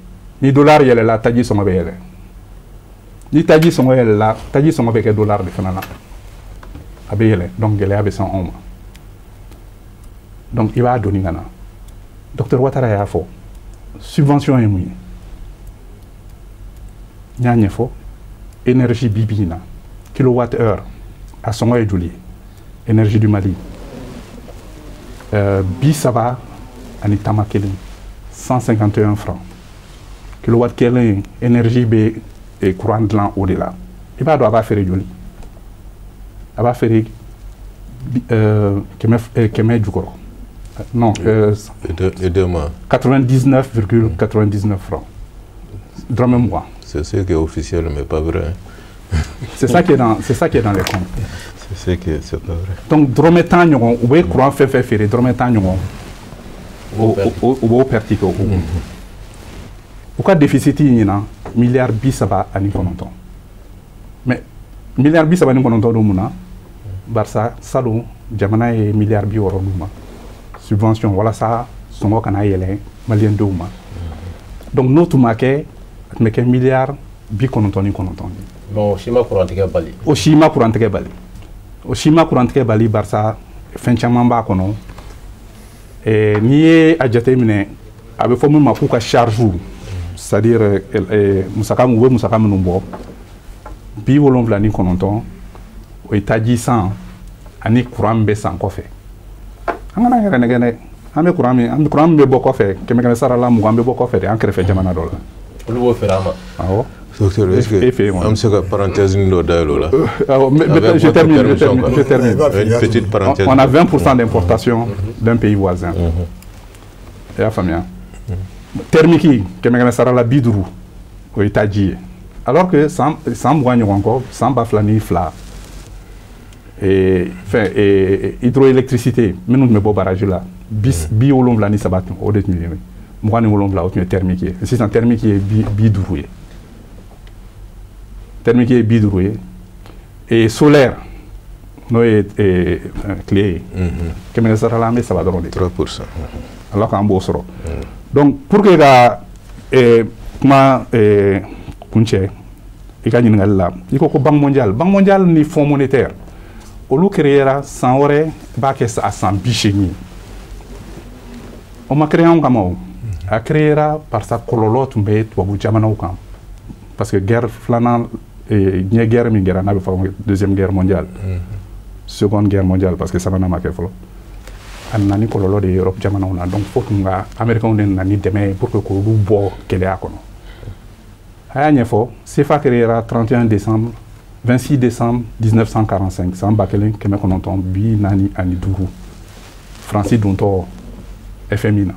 Ni dollar yɛlɛla, taji sɔngɔ bɛ yɛlɛ. Ni taji sɔngɔ yɛlɛla, taji sɔngɔ bɛ kɛ dollar de fana na. A bɛ yɛlɛ, donc gɛlɛya bɛ se anw ma. Donc i b'a doni ka na. Docteur Ouattara y'a fɔ, subvention ye mun ye? N y'a ɲɛfɔ, énergie bi bi in na, kilowatt heure a sɔngɔ ye joli ye? Énergie du Mali 31, 151 francs. Kilowatt kelen énergie bɛ courant dilan o de la. I b'a dɔn a b'a feere joli? A b'a feere 100 jukɔrɔ. Non, 99,99 francs. Dɔrɔmɛ 20. C'est ce qui est officiel, mais pas vrai. C'est ça qui est dans les comptes. C'est que c'est pas vrai. Donc dɔrɔmɛ 10 ɲɔgɔn, u bɛ courant fɛn fɛn feere, dɔrɔmɛ 10 ɲɔgɔn o b'o perte kɛ o kun. U ka déficit ɲinan miliyari 39. Mais miliyari 39 don mun na? Barisa salon jamana ye miliyari 60 d'u ma subvention walasa sɔngɔ kana yɛlɛn maliyɛn denw ma. Donc n'o tun ma kɛ, a tun bɛ kɛ miliyari 99 de. Bon, o si ma kurantigɛ bali. O si ma kurantigɛ bali, o si ma kurantigɛ bali, barisa fɛn caman b'a kɔnɔ. N'i ye a jateminɛ, a bɛ fɔ min ma k'u ka charge, c'est à dire musaka, u bɛ musaka minnu bɔ, 79, o ye taji san ani courant min bɛ san kɔfɛ. An kana yɛrɛ nɛgɛ dɛ, an bɛ courant min, an bɛ courant min bɛ bɔ kɔfɛ, kɛmɛ kɛmɛ sara la 20 bɛ bɔ kɔfɛ de, an kɛrɛfɛ jamana dɔ la. Olu b'o feere an ma. Awɔ. Docteur, est-ce que an bɛ se ka parenthèse dɔ dayɛlɛ o la? Mais je termine, je termine, je termine. Une petite parenthèse. On a 20% d'importation d'un pays voisin. I y'a faamuya? Thermique, kɛmɛ kɛmɛ sara la 50, o ye taji ye. Alors que san 20 ɲɔgɔn kɔ, san 2002, fɛn hydroélectricité minnu tun bɛ bɔ barrage la, 73 tun, o de tun ye 27, o tun ye thermique ye. Sisan thermique ye 50 ye. Thermique ye 50 ye. Et solaire, n'o ye tile ye, kɛmɛ sara la an bɛ 3 dɔrɔn de. 3%. Alors qu'an b'o sɔrɔ. Donc pour que ka kuma kuncɛ i ka ɲininkali la, i ko ko Banque mondiale, Banque mondiale ni Fonds monétaire, olu créera san wɛrɛ b'a kɛ a san 80. O ma créé anw kama o. A créera parce que kɔlɔlɔ tun bɛ tubabu jamanaw kan. Parce que guerre filanan, diɲɛ guerre min kɛra, n'a bɛ fɔ deuxième guerre mondiale, seconde guerre mondiale, parce que sabanan ma kɛ fɔlɔ. A nana ni kɔlɔlɔ de ye Europe jamanaw na. Donc fo tun ka américains de nana ni dɛmɛ ye pour que k'olu bɔ gɛlɛya kɔnɔ. A y'a ɲɛfɔ, CFA créera 31 décembre, 26 décembre 1945, san 1945, Faransi dontɔ FMI na.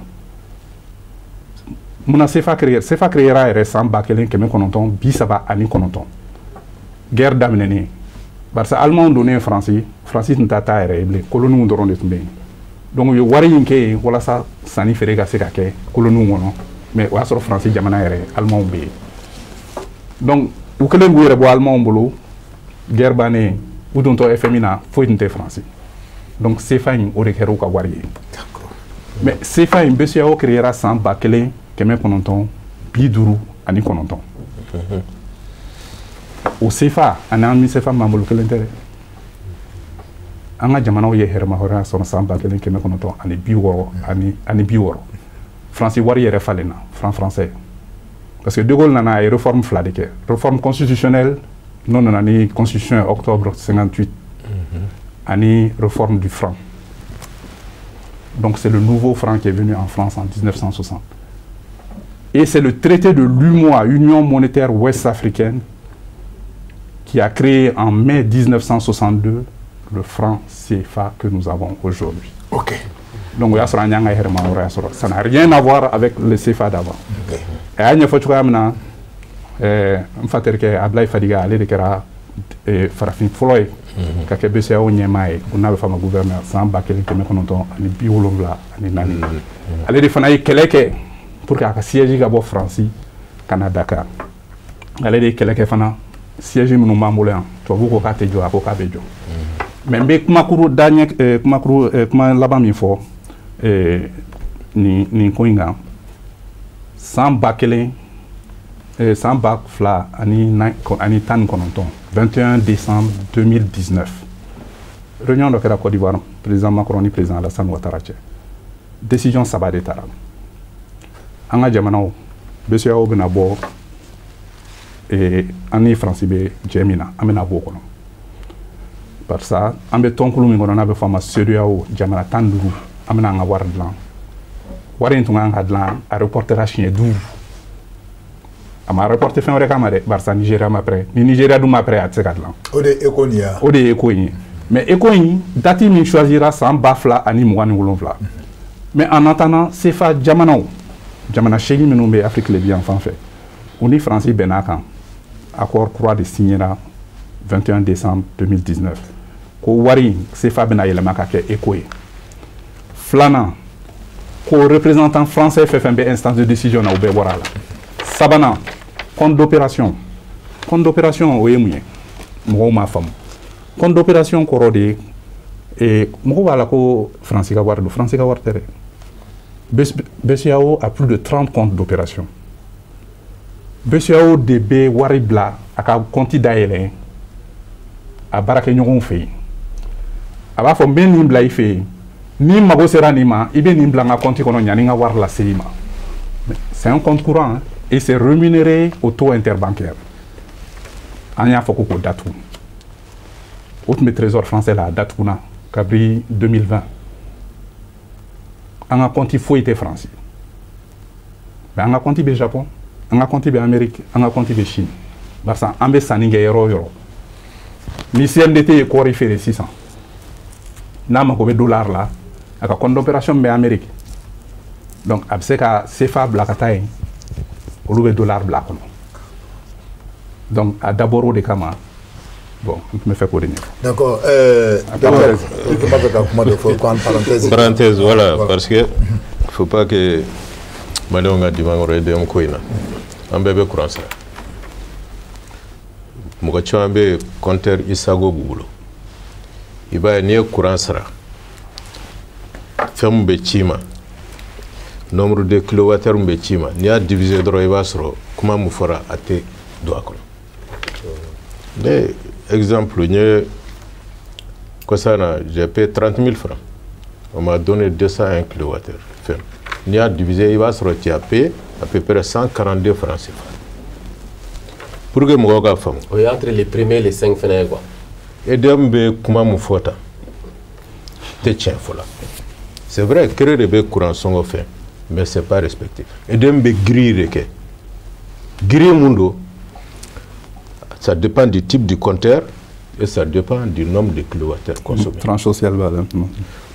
Munna CFA créera? CFA créera yɛrɛ san 1939, guerre daminɛnen, barisa Allemand donnen Faransi, Faransi tun t'a ta yɛrɛ ye bilen, coloniw dɔrɔn de tun bɛ yen. Donc u ye wari in kɛ yen walasa sanni feere ka se ka kɛ coloniw kɔnɔ, mais o y'a sɔrɔ Faransi jamana yɛrɛ, Allemand bɛ yen. Donc u kɛlen k'u yɛrɛ bɔ Allemand bolo, guerre bannen, u dontɔ FMI na, foyi tun tɛ Faransi. Donc CFA in, o de kɛra u ka wari ye. Mais CFA in, BCEAO créera san 1959. O CFA ani an ni CFA m'an bolo kelen tɛ dɛ. An ka jamanaw ye hɛrɛmahɔrɔnya sɔrɔ san 1960. Faransi wari yɛrɛ falenna, franc français. Parce que De Gaulle nana, a ye réforme fila de kɛ. Réforme constitutionnelle, n'o nana ni constitution ye octobre 58, ani réforme du franc. Donc c'est le nouveau franc qui est venu en France en 1960. Et c'est le traité de l'UMOA, Union monétaire ouest-africaine, qui a créé en mai 1962 le franc CFA que nous avons aujourd'hui. Donc, ça n'a rien à voir avec le CFA d'avant. Et a ɲɛfɔ cogoya min na, n fa terikɛ Ablaye Fadiga, ale de kɛra farafin fɔlɔ ye ka kɛ BCEAO ɲɛmaa ye, o n'a bɛ fɔ a ma gouverneur, san 1974. Ale de fana ye kɛlɛ kɛ pour que a ka siège ka bɔ Faransi ka na Dakar. Ale de ye kɛlɛ kɛ fana, siège minnu b'an bolo yan, tubabu ko k'a tɛ jɔ, a ko k'a bɛ jɔ. Mais n bɛ kumakuru daɲɛ, kumakuru kuma laban min fɔ nin ko in kan, san 1000, san 2019, 21 décembre 2019, réunion dɔ kɛra Côte d'Ivoire, président Macron ni président Alassane Ouattara cɛ. Décision saba de tara. An ka jamanaw, BCEAO bɛna bɔ, an ni Faransi bɛ jɛ min na, an bɛna bɔ o kɔnɔ, barisa an bɛ tɔnkulu min kɔnɔ, n'a bɛ fɔ a ma CEDEAO, jamana 15, an bɛna an ka wari dilan. Wari in tun kan ka dilan, a reportera siɲɛ 5. A ma reporté fɛn wɛrɛ kama dɛ, barisa Nigéria ma prêt. Ni Nigéria dun ma prêt, a tɛ se ka dilan. O de ye ECO nin ye. O de ye ECO in ye. Mais ECO in date min choisira, san 2027. Mais en attendant, CFA jamanaw, jamana seegin minnu bɛ Afrique tilebin yan fan fɛ, u ni Faransi bɛnn'a kan, accord kura de signera. 21 décembre 2019, ko wari in CFA bɛna yɛlɛma ka kɛ éco ye. Filanan, ko représentant français fɛn fɛn bɛ instance de décision na, o bɛɛ bɔra a la. Sabanan, compte d'opération. Compte d'opération, o ye mun ye? Mɔgɔw m'a faamu. Compte d'opération kɔrɔ de ye, mɔgɔw b'a la ko Faransi ka wari don. Faransi ka wari tɛ dɛ. BCEAO a plus de 30 comptes d'opération. BCEAO de bɛ wari bila a ka compte dayɛlɛ a baarakɛɲɔgɔnw fɛ yen. A b'a fɔ n bɛ nin bila i fɛ yen, ni mago sera nin ma, i bɛ nin bila n ka compte kɔnɔ yanni n ka wari lase i ma. C'est un compte courant, hein, et c'est rémunéré au taux interbancaire. An y'a fɔ ko k'o datugu. O tun bɛ Trésor français la, a datuguna kabini 2020. An ka compte foyi tɛ Faransi, mais an ka compte bɛ Japon, an ka compte bɛ Amérique, an ka compte bɛ Chine, barisa an bɛ sanni kɛ yɔrɔ o yɔrɔ. Ni CMDT ye kɔɔri feere sisan, n'a mago bɛ dollar la, a ka compte d'opération bɛ Amérique, donc a bɛ se ka CFA bila ka taa yen, olu bɛ dollar bila a kɔnɔ. Donc a dabɔra o de kama. Bon, n tun bɛ fɛ k'o de ɲɛfɔ. D'accord. Docteur, i tun b'a fɛ ka kuma dɔ fɔ ko en parenthèse. Parenthèse, voilà, parce que faut pas que maliyɛnw ka dimi an kɔrɔ EDM ko in na. An bɛɛ bɛ courant sara. Mɔgɔ caman bɛ yen, compteur Isago b'u bolo. I b'a ye, n'i ye courant sara, fɛn min bɛ ci i ma, nombre de kilowattheure min bɛ ci i ma, n'i y'a diviser dɔrɔn, i b'a sɔrɔ kuma min fɔra, a tɛ don a kɔnɔ. Ne exemple, n ye kɔsa na, j'ai payé 30 000 francs, on m'a donné 201 kilowattheure. Fɛn n'i y'a diviser, i b'a sɔrɔ tu as payé à peu près 142 francs CFA. Pour que mɔgɔw ka faamu. O ye entre les premiers et les cinq fɛnɛ ye quoi. EDM bɛ kuma min fɔ tan tɛ tiɲɛ fɔ la. C'est vrai, CRE de bɛ courant sɔngɔ fɛ, mais c'est pas respecté. EDM bɛ grille de kɛ. Grille mun don, ça dépend du type du compteur et ça dépend du nombre de kilowattheures consommés. Tranche sociale b'a la.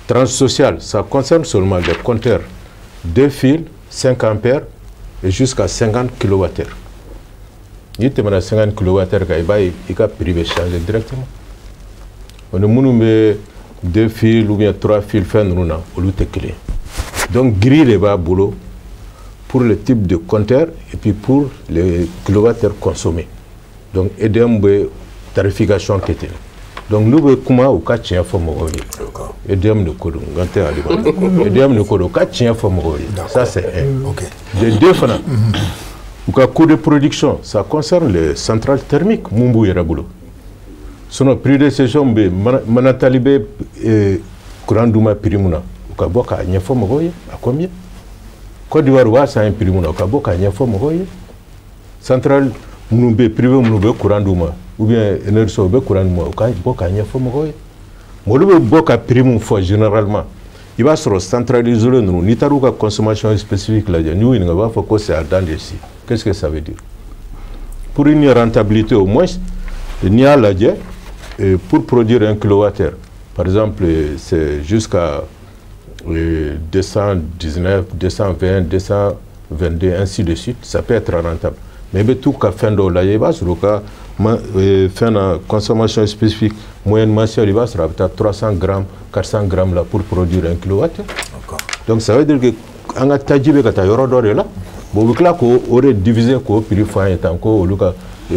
Tranche sociale, ça concerne seulement les compteurs 2 fils, 5 ampères et jusqu'à 50 kilowattheures. N'i tɛmɛna 50 kilowattheures kan, i b'a ye i ka prix bɛ changer directement. O ni minnu bɛ 2 fils ou bien 3 fils fɛn ninnu na, olu tɛ kelen ye. Donc grille de b'a bolo pour le type de compteur et puis pour les kilowattheures consommés. Donc EDM bɛ tarification kɛ ten. Donc n'u bɛ kuma, u ka tiɲɛ fɔ mɔgɔw ye. EDM de ko don, n kan tɛ Ali ma. EDM de ko don, u ka tiɲɛ fɔ mɔgɔw ye. Ça, c'est un. De deux fana, u ka coût de production, ça concerne les centrales thermiques mun b'u yɛrɛ bolo. Sinon prix de cession bɛ yen, Manatali bɛ courant d'u ma prix mun na, u ka bɔ k'a ɲɛfɔ mɔgɔw ye à combien. Côte d'Ivoire, u b'a san prix mun na, u ka bɔ k'a ɲɛfɔ mɔgɔw ye. Centrale minnu bɛ yen, privé minnu bɛ courant d'u ma, ou bien énergie u bɛ courant d'u ma, u ka bɔ k'a ɲɛfɔ mɔgɔw ye. Mais olu bɛ bɔ ka prix mun fɔ généralement, i b'a sɔrɔ centrale isolée ninnu, n'i taara u ka consommation spécifique lajɛ, n'i y'u ɲininka, u b'a fɔ ko c'est à dents de scie. Qu'est-ce que ça veut dire? Pour une rentabilité au moins, n'i y'a lajɛ, pour produire un kilowattheure, par exemple, c'est jusqu'à 219, 220, 222, ainsi de suite, ça peut être rentable. Mais i bɛ t'u ka fɛn dɔw lajɛ, i b'a sɔrɔ u ka fɛn na, consommation spécifique moyenne mensuelle, i b'a sɔrɔ a bɛ taa 300 grammes, 400 grammes la pour produire un kilowattheure. Donc ça veut dire que an ka taji bɛ ka taa yɔrɔ dɔ de la. Bon, u bɛ tila k'o o de diviser k'o prix fɔ an ye tan ko olu ka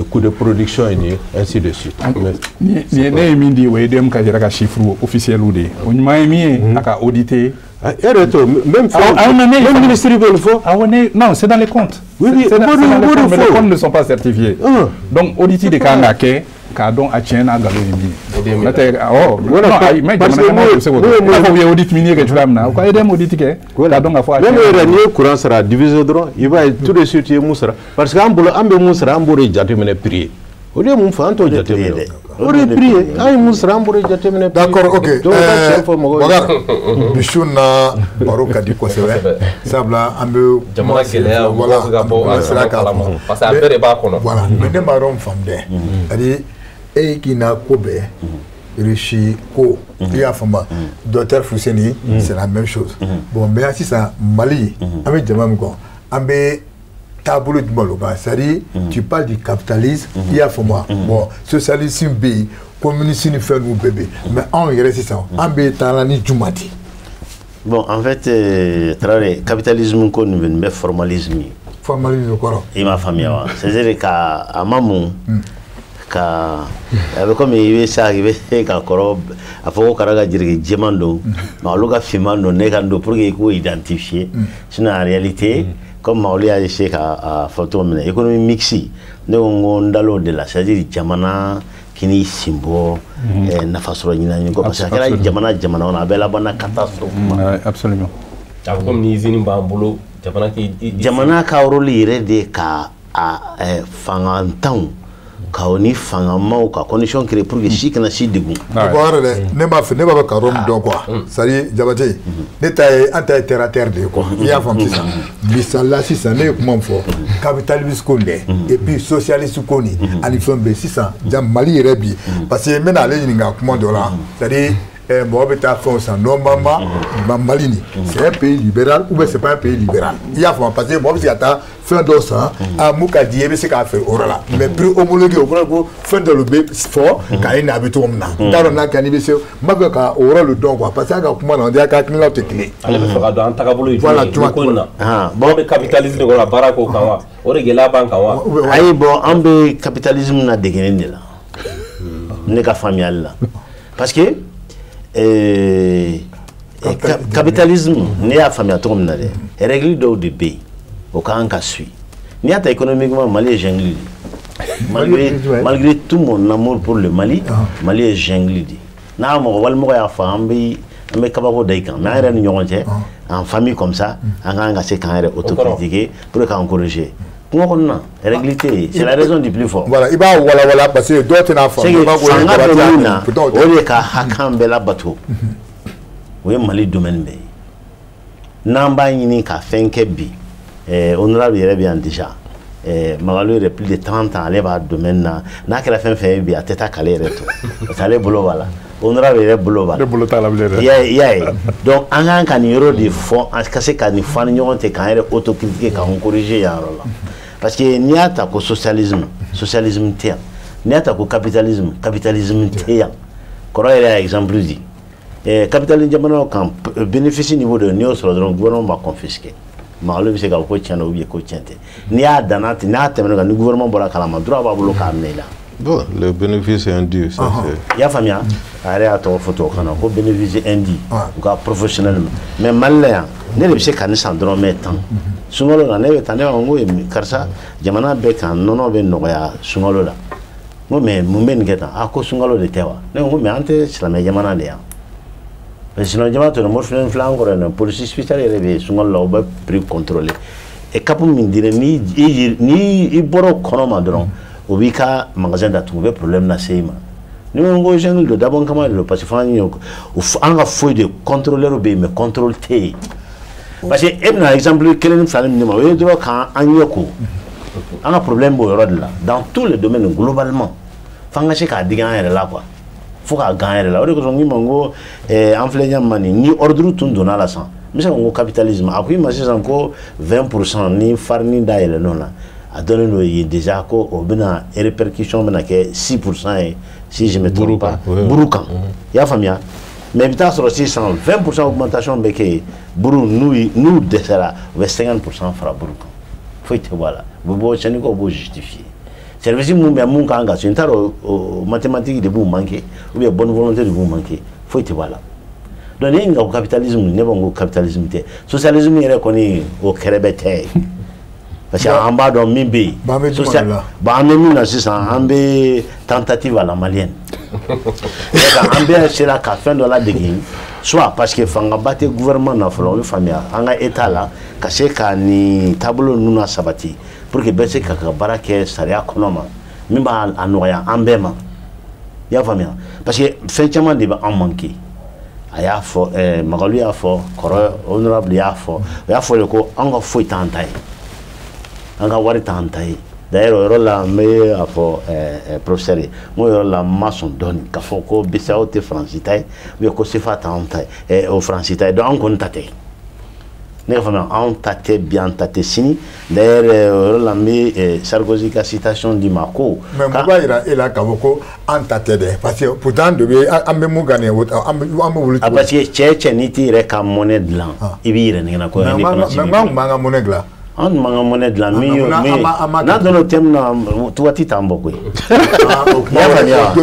coût de production ye nin ye, ainsi de suite. Mais Ni ne ye min di, o ye EDM ka yɛrɛ ka chiffre officiel de ye. O ɲuman ye min ye, a ka auditer. Ah, e yɛrɛ t'o même fɛn, Ah, mais même ministre bɛ olu fɔ. Ah ouais, non, c'est dans les comptes. Oui, C'est dans les bon, comptes, mais les faut. comptes ne sont pas certifiés. Ah. Donc, audit de kan ka kɛ k'a dɔn a tiɲɛ n'a nkalon ye min ye. EDM N'o tɛ, awɔ, Voilà, non, ayi, mais parce jamana que ɲɛmɔgɔw bɛ se k'o kɛ. moi- I n'a fɔ u ye audit minier kɛ cogoya min na, u ka EDM audit kɛ k'a dɔn k'a fɔ a Même tiɲɛ. yɛrɛ, n'i ye courant sara, a diviser dɔrɔn, i b'a ye tout de suite i ye mun sara, parce que an bolo, an bɛ mun sara, an b'o de jateminɛ prix ye. O de ye mun fɔ, an t'o de prix ye jateminɛ. dɛ. O de ye prix ye, an ye mun sara, an b'o de jateminɛ prix ye. D'accord, ok. Donc u ka tiɲɛ fɔ mɔgɔw ye. Bakar, bi su in na baro ka di kosɛbɛ. Sabula an bɛ Jamana gɛlɛya, voilà, mɔgɔw bɛ ka bɔ an a sera k'a kalama fɔ. parce que a bɛɛ de b'a kɔnɔ. Voilà, mais ne ma yɔrɔ min faamu dɛ. C'est-à-dire e k'i na ko bɛɛ Russie ko, i y'a faamu, docteur Fuseni, c'est la même chose. Bon, mais sisan Mali, an bɛ jama min kɔ, an bɛ Taabolo jumɛn lo kan? C'est-à-dire, tu parles du capitalisme, i y'a faamu wa? Bon, socialisme bɛ yen, communisme ni fɛn ninnu bɛɛ bɛ yen, mais anw yɛrɛ sisan, an bɛ taa la ni jumɛn de? Bon, en fait, Traoré, capitalisme ko nin bɛ formalisme ye. Formalisme kɔrɔ? I m'a faamuya wa? C'est-à-dire ka a ma mun ka a bɛ komi i bɛ sa, i bɛ se ka kɔrɔ a fɔ ko kara ka jiriki jɛman don, mais olu ka finman don, ne ka don, pour que i k'o identifier. Sinon, en réalité, comme Maoli y'a essayé ka a fɔ cogo min na, économie mixte, ne ko n ko n dal'o de la, c'est-à-dire jamana k'i n'i sen bɔ nafa sɔrɔ ɲinani kɔ, parce que a kɛra jamana jamana kɔnɔ, a bɛɛ labanna catastrophe ma. Absolument. A bɛ komi ni usine b'an bolo, jamana k'i Jamana ka rôle yɛrɛ de ka a fangantanw ka o ni fangamaw ka condition créer pour que si kana si degun. O yɔrɔ dɛ, ne b'a fɛ, ne b'a fɛ ka yɔrɔ min dɔn quoi, c'est à dire Jabate, ne ta ye, an ta ye terre à terre de ye quoi, i y'a faamu? Sisan, misali la, sisan ne ye kuma min fɔ, capitalisme ko nin dɛ, et puis socialiste ko nin ani fɛn bɛɛ, sisan ja Mali yɛrɛ bi, parce que n bɛna ale ɲininka kuma dɔ la, c'est à dire mɔgɔ bɛ taa fɛnw san normalement, Mali nin, c'est un pays libéral ou bien c'est pas un pays libéral? I y'a faamu? Parce que mɔgɔ bɛ se ka taa fɛn dɔw san, a mun ka di ye, i bɛ se k'a feere o yɔrɔ la, mais prix homologué, o kɔrɔ ko fɛn dɔ bɛ fɔ k'a ye n'a bɛ cogo min na, n t'a dɔn n'a kɛ n'i bɛ se, n b'a fɛ ka o yɔrɔ de dɔn quoi, parce que a ka kuma na, on dirait k'a hakilinaw tɛ kelen. Ale bɛ fɛ ka dɔn an tagabolo ye Voilà, jumɛn ye ko in na. Ah, bon, bɛ capitalisme de kɔnɔ ka baara k'o kan wa? O de gɛlɛya b'an kan wa? Ayi, bon, an bɛ capitalisme na degeli de la, ne ka faamuyali la, parce que capitalisme, ne y'a faamuya cogo min na dɛ, règle dɔw de bɛ yen, o ka kan ka suit. N'i y'a ta économiquement, Mali ye jungle de, malgré tout mon amour pour le Mali, Mali ye jungle de. N'a mɔgɔ walimɔgɔ y'a fɔ, an bɛ kabako da i kan, mais an yɛrɛ ni ɲɔgɔn cɛ, en famille comme ça, an kan ka se k'an yɛrɛ autocritiquer pour k'an corriger. Kungo kɔnɔna, règle tɛ yen, c'est la raison du plus fort. Voilà, i b'a walawala, parce que dɔw tɛna C'est faamu. que I b'a fɔ fanga Jabate bɛ y'a min na, pourtant o o tɛ. de ka hakan bɛɛ labato, o ye Mali domaine bɛɛ ye. N'an b'a ɲini ka fɛn kɛ bi, honorable yɛrɛ bɛ yan déjà, Magalu yɛrɛ, plus de 30 ans ale b'a domaine na. N'a kɛra fɛn fɛn ye bi, a tɛ taa k'ale yɛrɛ to, parce que ale bolo b'a la, honorable yɛrɛ bolo b'a la. Ne bolo t'a la bilen dɛ. I y'a ye, donc an kan ka nin yɔrɔ de fɔ, an ka se ka nin fɔ an ni ɲɔgɔn cɛ, k'an yɛrɛ autocritiquer, k'an corriger yan yɔrɔ la, parce que n'i y'a ta ko socialisme, socialisme tɛ yan. N'i y'a ta ko capitalisme, capitalisme tɛ yan. Kɔrɔ yɛrɛ y'a exemple di, capitalisme jamanaw kan, bénéfice niveau de n'i y'o sɔrɔ dɔrɔn, gouvernement b'a confisquer. Magalu bɛ se k'a fɔ ko tiɲɛ don ou bien ko tiɲɛ tɛ. N'i y'a danna ten, n'a tɛmɛna kan, ni gouvernement bɔra a kalama, droit b'a bolo k'a minɛ i la. Bon, le bénéfice indu, ça c'est. I y'a faamuya? A yɛrɛ y'a tɔgɔ fɔ tubabukan na ko bénéfice indu, u ka professionnel ma. Mais Mali la yan, ne de bɛ se ka nin san dɔrɔmɛ 10 sunkalo la, ne bɛ taa, ne b'a fɔ n ko karisa, jamana bɛɛ kan nɔnɔ bɛ nɔgɔya sunkalo la. N ko mais mun bɛ nin kɛ tan? A ko sunkalo de tɛ wa? Ne ko mais an tɛ silamɛ jamana de yan? Mais silamɛ jamana tɔ mori filɛ an kɔrɔ yan nɔ, police spéciale yɛrɛ bɛ yen sunkalo la, o bɛ prix contrôler. Et cap min dira, ni i bɔra o kɔnɔ ma dɔrɔn, o b'i ka magasin datugu, u bɛ problème lase i ma. Ni ko ko jungle don, dabɔ kama de don, parce que fana ye an ka foyi de contrôleur bɛ yen, mais contrôle tɛ yen, parce que e bɛna exemple kelen ni fila min di ma, o ye dɔrɔn k'an ɲɛ ko an ka problème b'o yɔrɔ de la dans tous les domaines globalement. F'an ka se k'a digi an yɛrɛ la quoi, fo k'a gan an yɛrɛ la. O de kosɔn n k'i ma n ko an filɛ ɲɛ ma nin ni ordre tun donna la sisan, n bɛ se ka n ko capitalisme, a ko i ma sisan ko 20 % ni farine dayɛlɛnn'o la, a dɔnnen don yen déjà ko o bɛna répercussion bɛna kɛ 6 % ye, si je me trompe pas, buru kan. I y'a faamuya? Mais i bɛ taa sɔrɔ sisan 20 % augmentation bɛ kɛ yen, buru n'u dɛsɛra, u bɛ 50 % fara buru kan, foyi tɛ bɔ a la. U bɛ bɔ syndicat b'o justifier. Service mun bɛ mun kan ka so, n t'a dɔn, o mathématique de b'u manquer ou bien bonne volonté de b'u manquer, foyi tɛ bɔ a la. Donc ne ɲininka ko capitalisme, ne b'a fɔ ko capitalisme tɛ, socialisme yɛrɛ kɔni o kɛrɛbɛ tɛ, parce que an b'a dɔn min bɛ yen. Bon, an bɛ jumɛn de la? Bon, an bɛ min na sisan, an bɛ tentative à la malienne, an bɛɛ sera ka fɛn dɔ ladege, soit parce que fangaba tɛ gouvernement na fɔlɔ, o bɛ faamuya an ka état la ka se ka nin taabolo ninnu na sabati pour que bɛɛ se ka ka baara kɛ sariya kɔnɔ ma, min b'a a nɔgɔya an bɛɛ ma. I y'a faamuya? Parce que fɛn caman de bɛ an manquer. A y'a fɔ, Magalu y'a fɔ, kɔrɔ honorable y'a fɔ, o y'a fɔ de ko an ka foyi t'an ta ye, an ka wari t'an ta ye. D'ailleurs, o yɔrɔ la, n bɛ a fɔ professeur ye, n ko yɔrɔ la n ma sɔn dɔɔni k'a fɔ ko BCEAO tɛ Faransi ta ye ou bien ko CFA t'anw ta ye, o Faransi ta ye, donc an kɔni ta tɛ. Ne ka faamuya, anw ta tɛ bi, an ta tɛ sini. D'ailleurs, o yɔrɔ la, n bɛ Sarkozy ka citation di ma ko. Mais mun b'a jira e la k'a fɔ ko an ta tɛ dɛ? Parce que pourtant de bɛ an bɛ mun kan nin ye, an bɛ wuli. Ah, parce que cɛ n'i t'i yɛrɛ ka monnaie dilan, i b'i yɛrɛ nɛgɛnna ko. Mais n k'an tun b'an ka monnaie dilan. An tun b'an ka monnaie dilan min ye min n'a donna o thème na, waati t'an bɔ koyi. I y'a faamuya?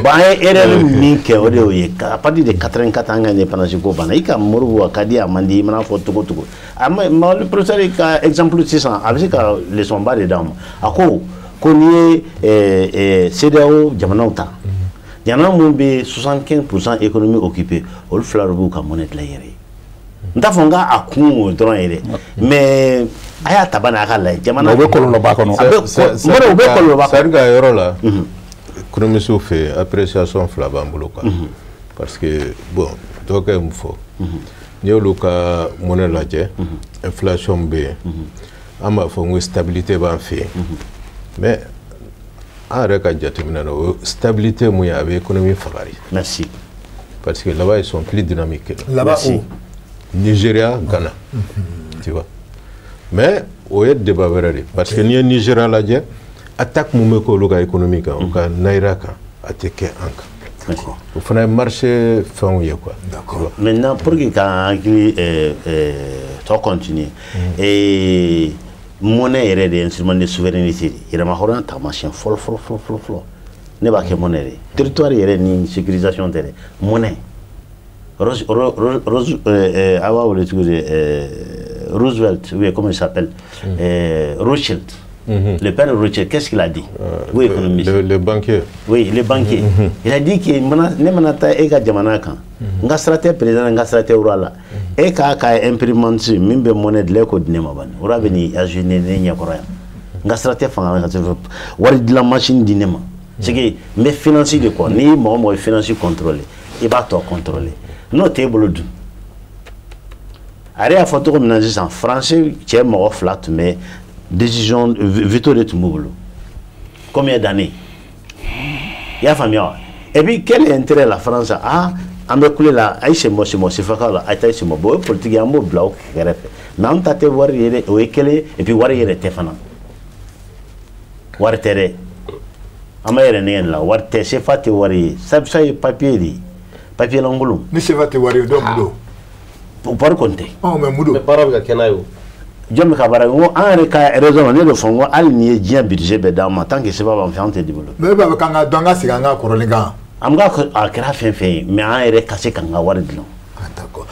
Bon, an ye erreur min kɛ, o de y'o ye. À partir de 84, an ka indépendance ko banna. I ka Modibo, a ka di, a man di, i mana fɔ cogo o cogo. A ma professeur ka exemple sisan, a bɛ se ka leçon ba de d'an ma. A ko ko n'i ye CEDEAO jamanaw ta, jamana minnu bɛ 75% économie occupée, olu fila de b'u ka monnaie dilan yɛrɛ ye. N t'a fɔ n k'a kun o dɔrɔn ye dɛ, mais a y'a ta bani, a ka lajɛ jamana. O bɛ kɔlɔlɔba kɔnɔ. A bɛ Modibo, o bɛ kɔlɔlɔba kɔnɔ. C'est à dire que yɔrɔ la, économiste fɛ yen, appréciation fila b'an bolo quoi. Parce que bon, dɔw kɛ mun fɔ, n'i y'olu ka monnaie lajɛ, inflation bɛ yen, an b'a fɔ n ko stabilité b'an fɛ yen, mais an yɛrɛ ka jateminɛ na, o stabilité mun ye, a bɛ économie faga de. Merci. Parce que là-bas, ils sont plus dynamiques que nous. Là-bas où? Nigeria, Ghana, tu vois. Mais o ye débat wɛrɛ de, parce que n'i ye Nigeria lajɛ, attaque mun bɛ k'olu ka économie kan, u ka naira kan, a tɛ kɛ an kan. O fana ye marché fɛnw ye quoi. D'accord. Maintenant, pour que k'an hakili tɔ continuer, monnaie yɛrɛ de ye instrument de souveraineté de ye, yɛrɛmahɔrɔnya taamasiyɛn fɔlɔ fɔlɔ fɔlɔ fɔlɔ fɔlɔ. Ne b'a kɛ monnaie de ye. Territoire yɛrɛ ni sécurisation tɛ dɛ, monnaie. Rose, Rose, a b'a wele cogo di, Roosevelt, ou bien comment il s'appelle, Rothschild. Le père Rothschild, qu'est-ce qu'il a dit? Oui, économiste. Le banquier. Oui, le banquier. Il a dit que ne mana taa e ka jamana kan, n ka sira tɛ président, n ka sira tɛ roi la. E k'a ka imprimante min bɛ monnaie dilan, e k'o di ne ma bani. Roi bɛ n'i agenouiller ne ɲɛkɔrɔ yan. N ka sira tɛ fanga la, ka wari dilan machine di ne ma. C'est que n bɛ finance de kɔ. N'i mɔgɔ mɔgɔ ye finance contrôler, i b'a tɔ contrôler. N'o t'e bolo dun? A yɛrɛ y'a fɔ cogo min na sisan, français cɛ mɔgɔ fila tun bɛ décision veto de tun b'u bolo. Combien d'années? I y'a faamuya wa? Et puis quel intérêt la France a? An bɛ kule la, a ye sen bɔ sen bɔ sefakaw la, a ye taa sen bɔ. Bon, o ye politique ye, an b'o bila o kɛrɛfɛ. Mais an ta tɛ wari ye dɛ, o ye kelen ye. Et puis wari yɛrɛ tɛ fana. Wari tɛ dɛ. An b'a yɛrɛ nɛgɛ nin la, wari tɛ, CFA tɛ wari ye. Ça ye papier de ye. Papier lankolon. Ni CFA tɛ wari ye, donc mun don? Wari kɔni tɛ. Ɔ, mais mun don? Mais baara bɛ ka kɛ n'a ye o. Jɔn bɛ ka baara kɛ? N ko an yɛrɛ ka raison, ne de fɔ n ko hali n'i ye diɲɛ budget bɛɛ d'an ma, tant que CFA b'an fɛ, an tɛ développer. Mais e b'a fɛ k'an ka dɔn, an ka segin an ka kɔrɔlen kan. An ka a kɛra fɛn fɛn ye, mais an yɛrɛ ka se k'an ka wari dilan. Ah, d'accord.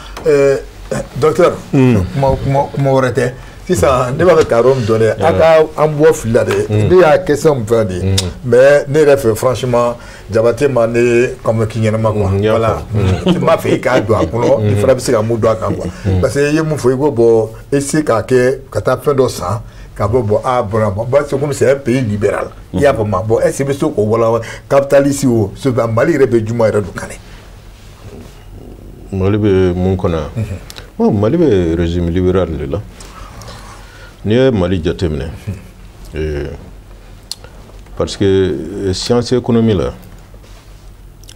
Docteur, kuma wɛrɛ tɛ. Sisan ne b'a fɛ ka yɔrɔ min dɔn dɛ, a ka an bɔ fili la dɛ. Ne y'a question min fɛn de ye, mais ne yɛrɛ fɛ, franchement, Jabate ma ne convaincu ɲɛnama quoi. Voilà, n b'a fɛ i k'a don a kɔnɔ, i fana bɛ se ka mun don a kan quoi. Parce que i ye mun fɔ, i ko bon, i se k'a kɛ ka taa fɛn dɔ san k'a fɔ bon, ah bon, bon, c'est comme c'est un pays libéral. I y'a faamu? Bon, est-ce que i bɛ se k'o walawala, capitaliste o, Mali yɛrɛ bɛ juma yɛrɛ don kan dɛ? Mali bɛ mun kɔnɔ yan? Bon, Mali bɛ régime libéral de la. N'i ye Mali jateminɛ, parce que science économie la,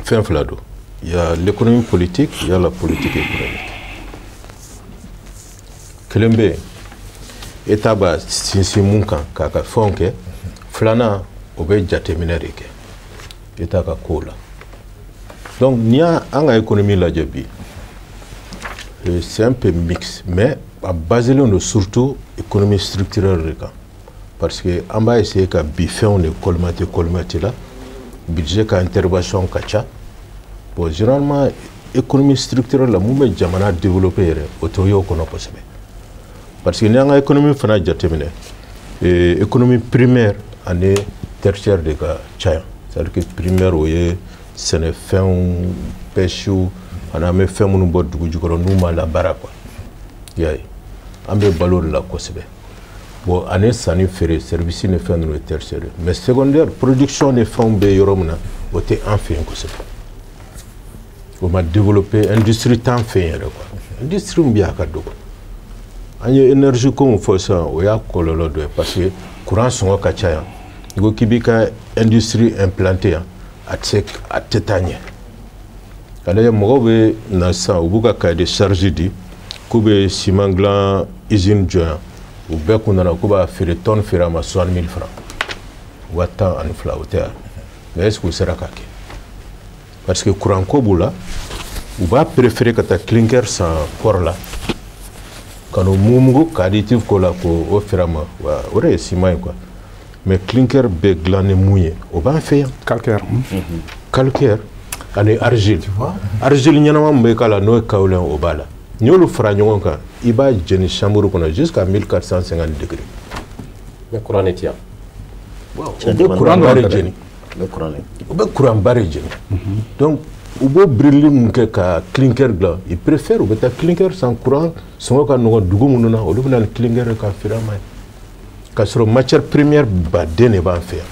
fɛn fila don. Il y a l'économie politique, il y a la politique économique. Kelen bɛ yen, État b'a sinsin mun kan k'a ka fɛnw kɛ. Filanan, o bɛ jateminɛ de kɛ État ka kow la. Donc n'i y'an ka économie lajɛ bi, c'est un peu mixte, mais a basé don surtout économie structurelle de kan, parce que an b'a essayer ka bi fɛnw de colmater colmater la, budget ka intervention ka ca. Bon, généralement économie structurelle la, mun bɛ jamana développer yɛrɛ, o t'o ye o kɔnɔ kosɛbɛ, parce que n'i y'an ka économie fana jateminɛ, économie primaire ani tertiaire de ka ca yan. C'est à dire que primaire, o ye sɛnɛfɛnw, pêche, ani an bɛ fɛn minnu bɔ dugu jukɔrɔ n'u ma labaara quoi. I y'a ye, an bɛ balo de la kosɛbɛ. Bon, ani sanni feere, service ni fɛn ninnu ye tertiaire ye, mais secondaire production ni fɛnw bɛ yɔrɔ min na, o tɛ an fɛ yen kosɛbɛ, o ma développer. Industrie t'an fɛ yen yɛrɛ quoi. Industrie min bɛ yen, a ka dɔgɔ. An ye énergie ko min fɔ sisan, o y'a kɔlɔlɔ dɔ ye, parce que courant sɔngɔ ka ca yan. N'i ko k'i b'i ka industrie implanter yan, a tɛ se, a tɛ taa ɲɛ. Ka lajɛ, mɔgɔw bɛ na sisan, u b'u ka cahier de charge di. K'u bɛ ciment dilan usine jɔ yan, u bɛɛ kun nana k'u b'a feere, tonne feere a ma 60 000 francs, 12,000, o tɛ yan? Mais est ce que u sera k'a kɛ? Parce que courant ko b'u la, u b'a préférer ka taa clinker san port la ka n'o mugumugu ka additif k'o la k'o feere a ma. Wa o de ye ciment ye quoi. Mais clinker bɛ dilan ni mun ye? O b'an fɛ yan. Calcaire. Calcaire ani argile. Argile ɲɛnama min bɛ k'a la, n'o ye kaolin, o b'a la. N'i y'olu fara ɲɔgɔn kan, i b'a jeni chambre kɔnɔ jusqu'à 1450 degrés. Mais courant de ti yan. O bɛ courant ba de jeni. O bɛ courant ba de jeni. Donc u b'o birili mun kɛ ka clinker dilan, ils préfèrent, u bɛ taa clinker san, courant sɔngɔ ka nɔgɔn dugu minnu na, olu bɛ na ni clinker ye k'a feere an ma ye, k'a sɔrɔ matière première baden de b'an fɛ yan.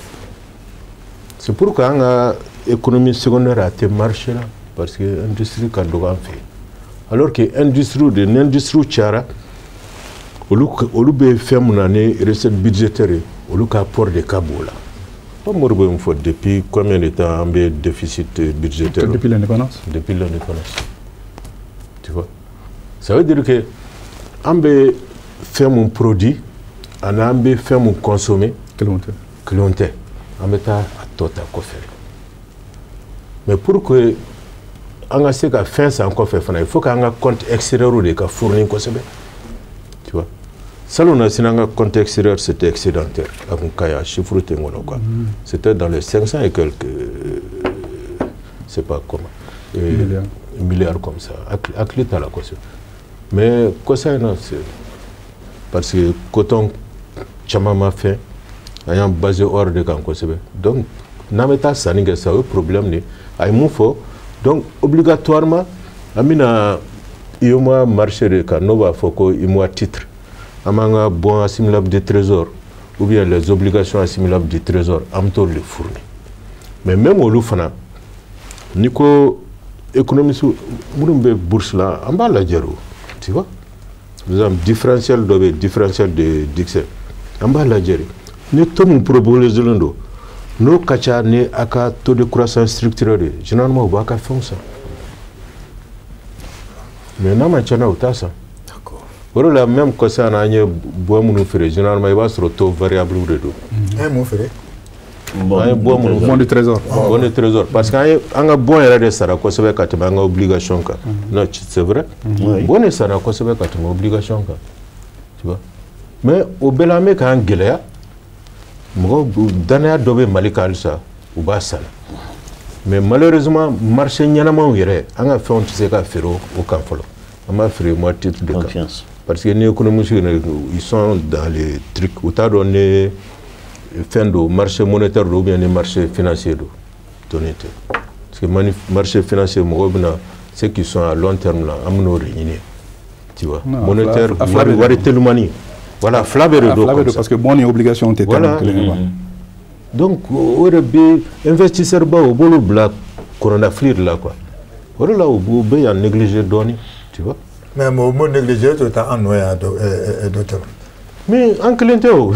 C'est pourquoi an ka économie secondaire a tɛ marché la, parce que industrie ka dɔgɔ an fɛ yen, alors que industrie de ni industrie cayara, olu bɛ fɛn mun na ni recette budgétaire ye, olu ka apport de ka bon o la. Modibo ye mun fɔ? Depuis combien de temps an bɛ déficit budgétaire? Depuis l'indépendance. Depuis l'indépendance, tu vois, ça veut dire que an bɛ fɛn mun produit ani an bɛ fɛn mun consommer, kelenw tɛ. Kelenw tɛ. An bɛ taa a tɔ ta kɔfɛ. Mais pour que an ka se ka fɛn san kɔfɛ fana, il faut qu'an ka compte extérieur de ka fournir kosɛbɛ, tu vois. Salon na sini, an ka compte extérieur, c'était excédentaire, a kun ka ɲi, a chiffre tɛ n kɔnɔ quoi, c'était dans les 500 et quelques, c'est pas comment, milliards, milliards comme ça, hakili t'a la kosɛbɛ. Mais kɔsa in na, c'est parce que coton caman ma fɛn, an y'an basé or de kan kosɛbɛ. Donc n'an bɛ taa sanni kɛ sisan, o ye problème de ye. A ye mun fɔ? Donc obligatoirement an bɛna UEMOA marché de kan, n'o b'a fɔ ko UEMOA titre, an b'an ka bon assimilable de trésor ou bien les obligations assimilables du trésor, an bɛ t'olu de fournir. Mais même olu fana, n'i ko économiste minnu bɛ bourse la, an b'a lajɛ o, tu vois. Par exemple, différentiel dɔ bɛ yen, différentiel de Dixel, an b'a lajɛ de. Ni taux mun proposé len don, n'o ka ca ni a ka taux de croissance structurel ye, généralement u b'a ka fɛnw san. Mais n'a ma ca n'a ye, u t'a san. O de la, même kɔsa in na, an ye bon minnu feere, généralement i b'a sɔrɔ taux variable de don. An ye mun feere? An ye bon minnu Bon du trésor. Bon de trésor, parce que an ye an ka bon yɛrɛ de sara kosɛbɛ ka tɛmɛ an ka obligation kan. Non, c'est vrai, bon de sara kosɛbɛ ka tɛmɛ obligation kan, tu vois. Mais o bɛɛ la, an bɛ k'an gɛlɛya, mɔgɔw danaya dɔ bɛ Mali kan halisa, u b'a san. Mais malheureusement, marché ɲɛnamaw yɛrɛ, an ka fɛnw tɛ se ka feere o kan fɔlɔ. An b'a feere moi titre de kan, parce que ni économistes, ils sont dans les trucs, u t'a dɔn ni fɛn don, marché monétaire don ou bien ni marché financier don, dɔnni tɛ. Parce que marché financier, mɔgɔw bɛna ceux qui sont à long terme la, an bɛn'o de ɲini, tu vois. Monétaire, wari wari telimani, voilà, fila bɛɛ de don. Fila bɛɛ don, parce que bon ni obligation tɛ terme kelen ye quoi. Donc o de bɛ investisseur baw, o b'olu bila kɔnɔnafili de la quoi. O de la, u bɛ yan négliger dɔɔni, tu vois. Mais o m'o négliger to taa an nɔ yan, docteur. Mais an kelen tɛ o.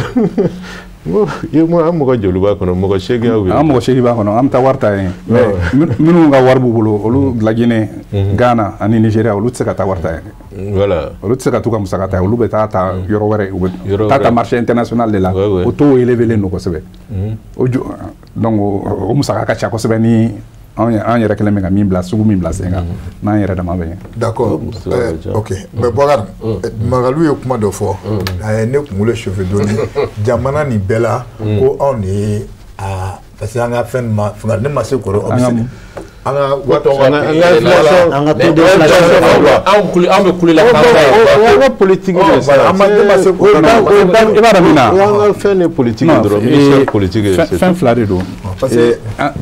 N ko an mɔgɔ joli b'a kɔnɔ? Mɔgɔ 8 aw. An mɔgɔ 8 b'a kɔnɔ, an bɛ taa wari ta yen. Mais minnu ka wari b'u bolo, olu Laginɛ, Ghana ani Nigéria, olu tɛ se ka taa wari ta yen. Voilà. Olu tɛ se ka t'u ka musaka ta yen, olu bɛ taa ta yɔrɔ wɛrɛ, u bɛ taa ta marché international de la. O taux élevé len don kosɛbɛ. O donc o musaka ka ca kosɛbɛ ni an yɛrɛ kɛlen bɛ ka min bila sugu min bila sen kan, n'an yɛrɛ dama bɛ yen. D'accord, ok. Mais Boubacar, Magalu ye kuma dɔ fɔ, a ye ne kunkolo chauffer dɔɔni. Jamana nin bɛɛ la, ko anw de ye a, parce que an ka fɛn ma fɛn ne ma se kɔrɔ, an ka an ka taux d'inflation. An bɛ kule la. An ka politique de sa. An ma ne ma se kɔrɔ. I b'a dɔn min na. O y'an ka fɛn de politique dɔrɔn, ministère politique ye. Fɛn fila de don. Parce que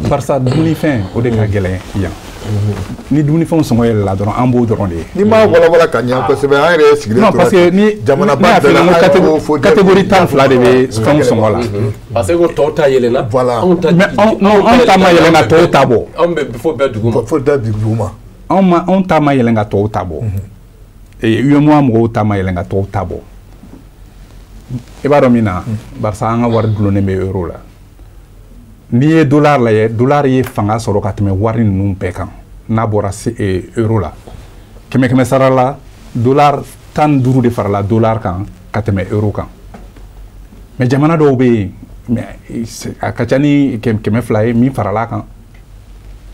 barisa dumunifɛn, o de ka gɛlɛn yan. Ni dumunifɛnw sɔngɔ yɛlɛla dɔrɔn, an b'o dɔrɔn de ye. N'i m'a walawala ka ɲɛ kosɛbɛ, an yɛrɛ sigilen tora. Non, parce que ni jamanaba bɛɛ la, ne y'a f'i ye ko catégorie 12 de bɛ fɛnw sɔngɔ la. Parce que ko tɔw ta yɛlɛnna. Voilà. Anw ta Mais non, anw ta ma yɛlɛn ka tɔw ta bɔ. Anw bɛ fo bɛɛ duguma. Fo bɛɛ duguma. Anw ma, anw ta ma yɛlɛn ka tɔw ta bɔ. UEMOA mɔgɔw ta ma yɛlɛn ka tɔw ta bɔ. I b'a dɔn min na, barisa an ka wari dulonnen bɛ euro la. N'i ye dollar lajɛ, dollar ye fanga sɔrɔ ka tɛmɛ wari ninnu bɛɛ kan n'a bɔra euro la. Kɛmɛ kɛmɛ sara la, Dollar 15 de farala dollar kan ka tɛmɛ euro kan. Mais jamana dɔw bɛ yen, mais a ka ca ni 200 ye min farala kan,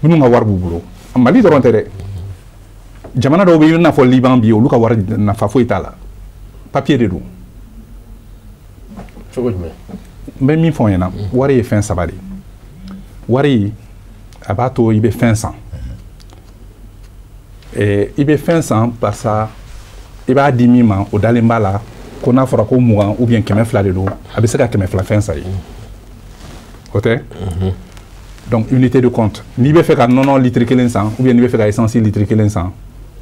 minnu ka wari b'u bolo. Mali dɔrɔn tɛ dɛ, jamana dɔw bɛ yen i n'a fɔ Liban bi, olu ka wari nafa foyi t'a la, papier de don. Cogo jumɛn? N bɛ min fɔ n ɲɛna, wari ye fɛn saba de ye. Wari, a b'a to i bɛ fɛn san. I bɛ fɛn san barisa i b'a di min ma, o dalen b'a la ko n'a fɔra ko 20 ou bien 200 de don, a bɛ se ka 200 fɛn san ye. O tɛ? Donc unité de compte. N'i bɛ fɛ ka nɔnɔ litre kelen san ou bien n'i bɛ fɛ ka essence litre kelen san,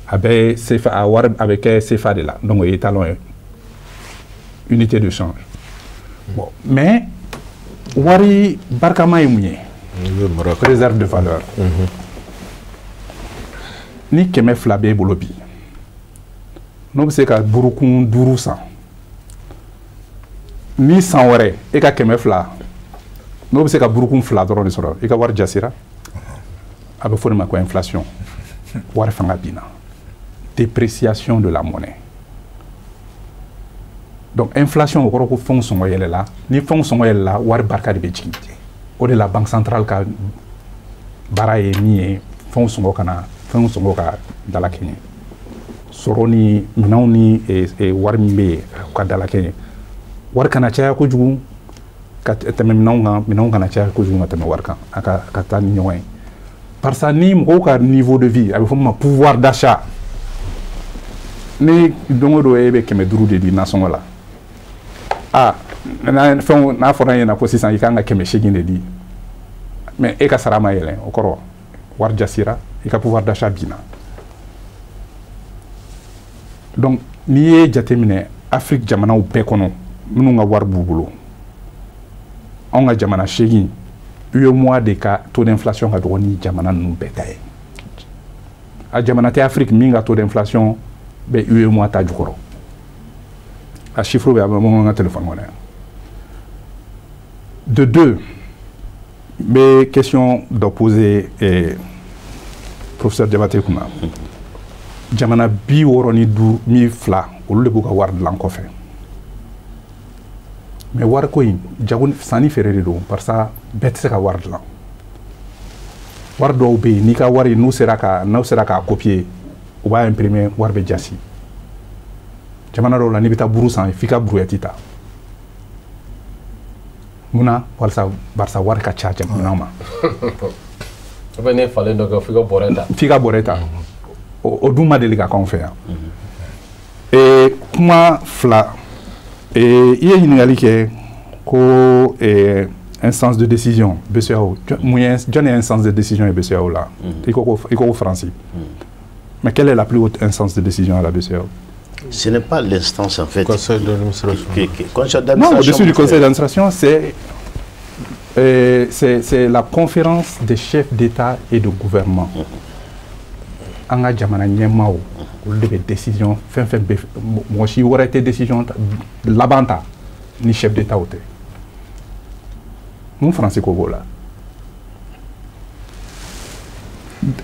a bɛ CFA, a wari a bɛ kɛ CFA de la. Donc o ye étalon ye. Unité de change. Bon, mais wari barikama ye mun ye? Réserve de valeur. Ni 200 b'e bolo bi, n'o bɛ se ka burukun 5 san, ni san wɛrɛ e ka 200 n'o bɛ se ka burukun 2 dɔrɔn de sɔrɔ, i ka wari jasira. A bɛ fɔ de ma ko inflation. Wari fanga binna, dépréciation de la monnaie. Donc inflation o kɔrɔ ko fɛnw sɔngɔ yɛlɛla. Ni fɛnw sɔngɔ yɛlɛla, wari barika de bɛ jigin. O de la banque centrale ka baara ye min ye, fɛnw sɔngɔ kana, fɛnw sɔngɔ ka dalakɛɲɛ, sɔrɔ ni minɛnw ni wari min bɛ yen u ka dalakɛɲɛ. Wari kana caya kojugu ka tɛmɛ minɛnw kan, minɛnw kana caya kojugu ka tɛmɛ wari kan, a ka taa ni ɲɔgɔn ye. Barisa ni mɔgɔw ka niveau de vie, a bɛ fɔ min ma pouvoir d'achat, ni don o don e bɛ 500 de di nasɔngɔ la, ah, fɛnw n'a fɔra e ɲɛna ko sisan i kan ka 800 de di, mais e ka sara ma yɛlɛn, o kɔrɔ wari jasira, i ka pouvoir d'achat binna. Donc n'i ye jateminɛ Afrique jamanaw bɛɛ kɔnɔ minnu ka wari b'u bolo, anw ka jamana 8 UEMOA de ka taux d'inflation ka dɔgɔ ni jamana ninnu bɛɛ ta ye. A jamana tɛ Afrique min ka taux d'inflation bɛ UEMOA ta jukɔrɔ. A chiffre bɛ a bɛ n ka téléphone kɔnɔ yan. De deux, n bɛ question dɔ poser professeur Diabaté kunna. Jamana 65 ni 2 olu de b'u ka wari dilan kɔfɛ. Mais wariko in jago sanni feere de don, barisa bɛɛ tɛ se ka wari dilan. Wari dɔw bɛ yen n'i ka wari n'u sera ka n'aw sera k'a copier, u b'a imprimer, wari bɛ jasi. Jamana dɔw la n'i bɛ taa buru san, f'i ka brouette ta. Munna? Walasa barisa wari ka ca jamana ma. O bɛ ne falen dɔ kɛ, f'i ka bɔrɛ ta. F'i ka bɔrɛ ta. O dun ma deli ka k'anw fɛ yan. Kuma fila. I ye ɲininkali kɛ ko instance de décision BCEAO, mun ye, jɔn ye instance de décision ye BCEAO la? I ko ko Faransi. Mais quelle est la plus haute instance de décision à la BCEAO? Ce n'est pas l'instance en fait. Conseil d'administration. Conseil d'administration. Non, au-dessus du conseil d'administration, c'est la conférence des chefs d'État et de gouvernement. An ka jamana ɲɛmaaw, olu de bɛ décision fɛn fɛn bɛ, mɔgɔ si wɛrɛ tɛ décision laban ta ni chef d'État tɛ. Mun Faransi ko b'o la?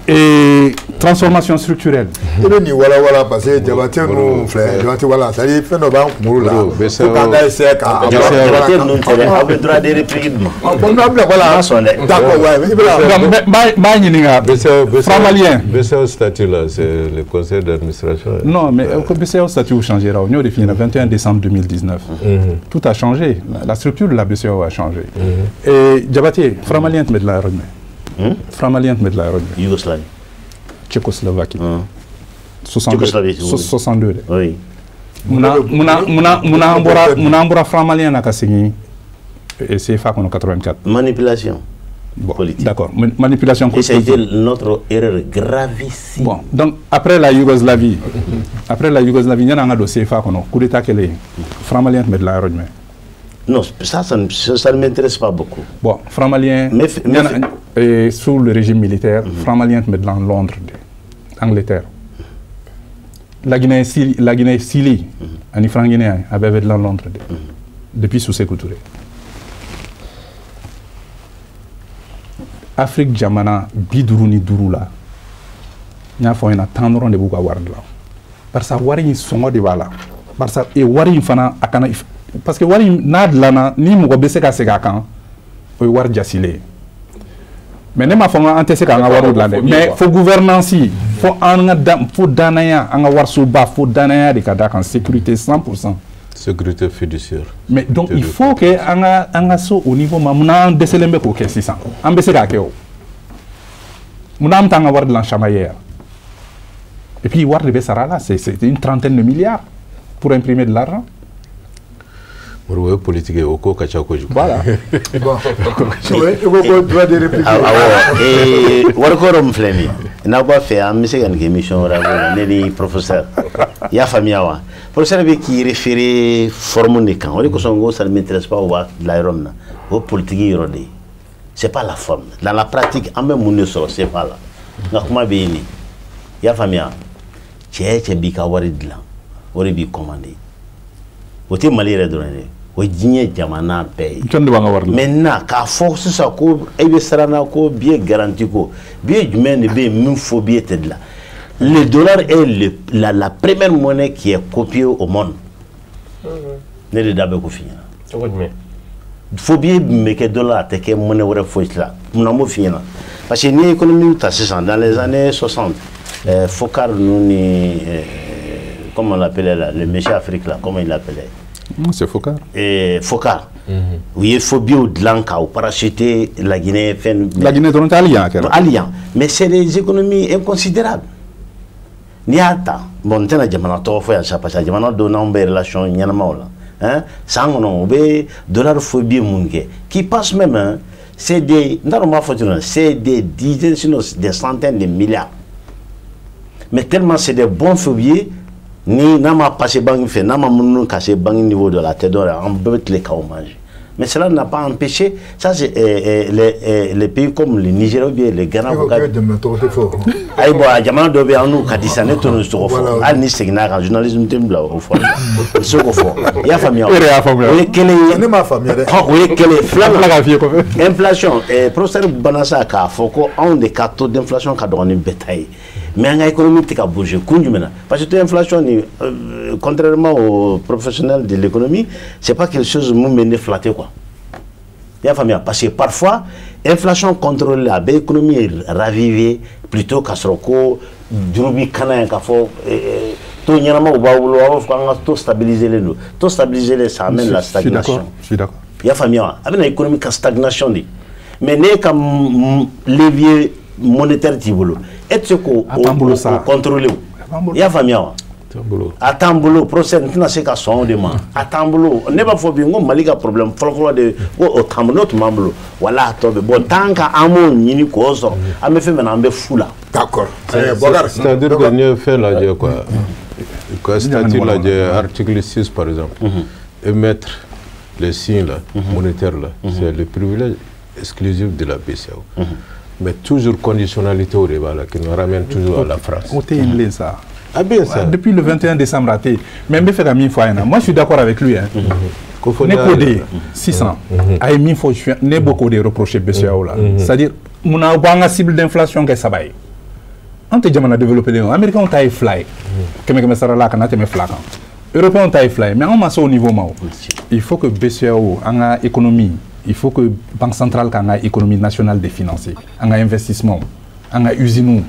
Et transformation structurelle. I bɛ nin walawala parce que Diabaté ninnu filɛ, Diabaté wala, c'est à dire fɛn dɔ b'an kunkolo la. Fo k'an ka essayer ka. Diabaté ninnu tɛ dɛ, aw bɛ droit de réplique d'u ma. Bon, n'a bila voilà. N'a sɔn dɛ. D'accord, ouais, i bɛna. Donc n b'a ɲininka. Franc malien. BCEAO statut là, c'est le conseil d'administration. Non, mais BCEAO statut changera. N y'o de f'i ɲɛna 21 décembre 2019. Tout a changé. La structure de la BCEAO a changé. Et Diabaté, franc malien tun bɛ dilan yɔrɔ jumɛn? Franc malien tun bɛ dilan yɔrɔ jumɛn? Yougoslavie. Tchécoslovaquie. 62. 62 de. Oui. Munna an bɔra franc malien na ka segin CFA kɔnɔ 84? Manipulation. Bon, politique. D'accord. Manipulation politique. Et ça a été notre erreur gravissime. Bon, donc après la Yougoslavie, yanni an ka don CFA kɔnɔ, coup d'état kɛlen, franc malien tun bɛ dilan yɔrɔ jumɛn? Non, ça ne m'intéresse pas beaucoup. Bon, franc malien, mais, sous le régime militaire, franc malien tun bɛ dilan Londres, Angleterre. La Guinée Sili, ani franc guinéen, a bɛɛ bɛ dilan Londres de. Depuis sous Sékou Touré. Afrique jamana 55 la, n y'a fɔ aw ɲɛna, 10 dɔrɔn de b'u ka wari dilan. Parce que wari in sɔngɔ de b'a la. Parce que wari in fana a kana, parce que wari in n'a dilanna ni mɔgɔ bɛ se ka segin a kan, o ye wari jasilen ye. Mais ne m'a fɔ an tɛ se k'an ka wariw dilan dɛ, mais fo gouvernance, fo an ka da, fo danaya, an ka warisoba, fo danaya de ka d'a kan, sécurité 100%. Sécurité fiduciaire. Mais donc il faut que an ka so au niveau ma, munna an dɛsɛlen bɛ k'o kɛ sisan? An bɛ se k'a kɛ o. Munna an bɛ taa an ka wari dilan Chamaillère? Et puis wari de bɛ sara la, c'est une trentaine de milliards pour imprimer de l'argent. O ye politique ye, o ko ka ca kojugu. Voilà. Bon, i ko ko droit de réplique. Awɔ, wariko yɔrɔ min filɛ nin ye, n'aw b'a fɛ an bɛ se ka nin kɛ émission wɛrɛ la, ne ni professeur. I y'a faamuya wa? Professeur bɛ k'i référer forme de kan, o de kosɔn n ko ça ne m'intéresse pas, o b'a bila yɔrɔ min na, o ye politique yɔrɔ de ye. C'est pas la forme. Dans la pratique, an bɛ mun de sɔrɔ CFA la? N ka kuma bɛ yen de. I y'a faamuya? Cɛ cɛ b'i ka wari dilan, o de b'i commander. O tɛ Mali yɛrɛ dɔrɔn ye dɛ, o ye diɲɛ jamana bɛɛ ye. Jɔn de b'an ka wari dilan? Maintenant, k'a fɔ sisan ko e bɛ siran na ko billet garanti ko, billet jumɛn de bɛ yen min faux billet tɛ dilan? Le dollar est la première monnaie qui est copiée au monde. Ne de da bɛ ko f'i ɲɛna. Cogo jumɛn? Faux billet min bɛ kɛ dollar, a tɛ kɛ monnaie wɛrɛ foyi la. Munna n b'o f'i ɲɛna? Parce que n'i ye économie ta sisan, dans les années 60, Foccart ninnu ni comment on l'appelait là, le monsieur Afrique là, comment il l'appelait? C'est Foccart. Foccart. U ye faux billets dilan k'aw parachuter la Guinée fɛn. La Guinée dɔrɔn tɛ, hali yan a kɛra. Hali yan, mais c'est des économies inconsidérables. N'i y'a ta, bon, n tɛna jamana tɔgɔ fɔ yan sa, parce que jamana dɔw n'anw bɛ relation ɲɛnamaw la, hein, san kɔnɔ u bɛ dollar faux billet mun kɛ qui passe même, hein, c'est des, n t'a dɔn n b'a fɔ cogo min na, c'est des dizaines, sinon des centaines de milliards. Mais tellement c'est des bons faux billets, ni n'a ma passé banque fɛ, n'a ma munumunu ka se banque niveau dɔ la, a tɛ dɔ wɛrɛ, an bɛɛ bɛ tile k'aw manger. Mais cela n'a pas empêché, ça c'est les pays comme le Nigeria ou bien le Ghana. E ko k'e jamana tɔgɔ tɛ fɔ. Ayi, bon, a jamana dɔ bɛ yen, an n'u ka di sa, ne t'o tɔgɔ fɔ. Hali ni seginna a kan, journalisme tɛ n bila o fɔ la. N tɛ se k'o fɔ. I y'a faamuya o? E yɛrɛ y'a faamuya. O ye kelen ye. Ne m'a faamuya dɛ. Hɔn, o ye kelen ye. Filanan, tila k'a f'i ye kɔfɛ. Inflation, professeur Banasa k'a fɔ ko anw de ka taux d'inflation ka dɔgɔn ni bɛɛ ta ye. Mais an ka économie tɛ ka bouger kun jumɛn na? Parce que taux d'inflation ni, contrairement aux professionnels de l'économie, c'est pas quelque chose mun bɛ ne flatter quoi. I y'a faamuya? Parce que parfois inflation contrôlée a bɛ économie raviver plutôt k'a sɔrɔ ko juru bi kana yan k'a fɔ taux ɲɛnamaw b'aw bolo, aw b'a fɔ k'an ka taux stabiliser len don. Taux stabiliser len, ça amène la Je suis d'accord, stagnation. je suis d'accord. I y'a faamuya wa? A bɛ na économie ka stagnation de. Mais n'e ka levier monétaire t'i bolo, e tɛ se k'o A t'an bolo sa. o contrôler o. A b'an bolo. I y'a faamuya wa? T'an bolo. A t'an bolo, professeur, n tɛna se ka sɔn o de ma. A t'an bolo. Ne b'a fɔ bi n ko Mali ka problème fɔlɔfɔlɔ de ko o t'an bolo. N'o tun b'an bolo, wala a tɔ bɛ bon, tant que an m'o ɲini k'o sɔrɔ, an bɛ fɛn min na, an bɛ fu la. D'accord. Bɔkari. C'est-à-dire que n'i ye fɛn lajɛ quoi, ka statut lajɛ, article 6 par exemple, émettre les signes là, monétaires là, c'est le privilège exclusif de la BCEAO. Mais toujours conditionnalité au débat là, qui nous ramène toujours à la France. O tɛ yen bilen sa. Ah bien ça. Depuis le 21 décembre a tɛ yen. Mais n bɛ fɛ ka min fɔ a ɲɛna, moi je suis d'accord avec lui, hein. Ko fɔ Ne n'a ko de yɛrɛ. Sisan a ye min fɔ, ne b'o k'o de reprocher BCEAO la. C'est-à-dire munna aw b'an ka cible d'inflation kɛ 3 ye? An tɛ jamana développé len ye, américains ta ye 2 ye, kɛmɛ kɛmɛ sara la a kana tɛmɛ 2 kan, européens ta ye 2 ye, mais anw ma se o niveau ma o. Il faut que BCEAO, an ka économie, il faut que banque centrale k'an ka économie nationale de financer, an ka investissement, an ka usines,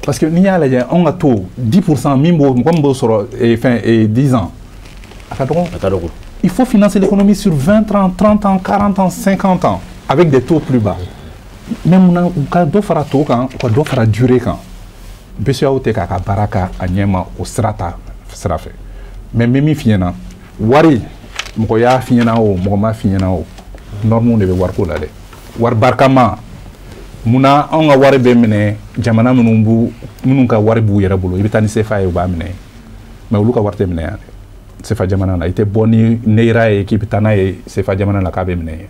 parce que n'i y'a lajɛ, anw ka taux 10%, min b'o mɔgɔ min b'o sɔrɔ fɛn 10 ans, a ka dɔgɔ. A ka dɔgɔ. Il faut financer l'économie sur 20 ans, 30 ans, 40 ans, 50 ans, avec des taux plus bas. Mais munna u ka dɔ fara taux kan, u ka dɔ fara durée kan? BCEAO tɛ k'a ka baara k'a a ɲɛ ma o sira ta sira fɛ. Mais n bɛ min f'i ɲɛna, wari, mɔgɔ y'a f'i ɲɛna o, mɔgɔ m'a f'i ɲɛna o, norme de bɛ wariko la dɛ. Wari barikama, munna anw ka wari bɛ minɛ jamana minnu b'u minnu ka wari b'u yɛrɛ bolo? I bɛ taa ni CFA ye, u b'a minɛ, mais olu ka wari tɛ minɛ yan dɛ. CFA jamana na, i tɛ bɔ ni naira ye k'i bɛ taa n'a ye CFA jamana na k'a bɛ minɛ,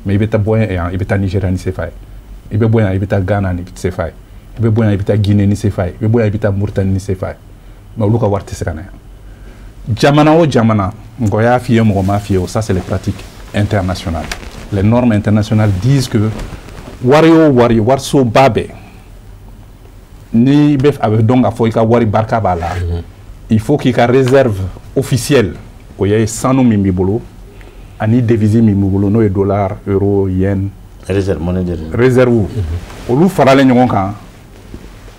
mais i bɛ taa bɔ yan, i bɛ taa Nigéria ni CFA ye, i bɛ bɔ yan, i bɛ taa Ghana ni CFA ye, i bɛ bɔ yan, i bɛ taa Guinée ni CFA ye, i bɛ bɔ yan, i bɛ taa Mauritanie ni CFA ye, mais olu ka wari tɛ se ka na yan. Jamana o jamana, mɔgɔ y'a f'i ye, mɔgɔ m'a f'i ye o, ça c'est les pratiques internationales. Les normes internationales disent que wari o wari, warisoba bɛɛ, ni bɛ a bɛ dɔn k'a fɔ i ka wari barika b'a la. Il faut k'i ka réserve officielle, o ye sanu min b'i bolo ani devise min b'i bolo, n'o ye dollar, euro, yen. Réserve, monnaie de réserve. Réserve, olu faralen ɲɔgɔn kan,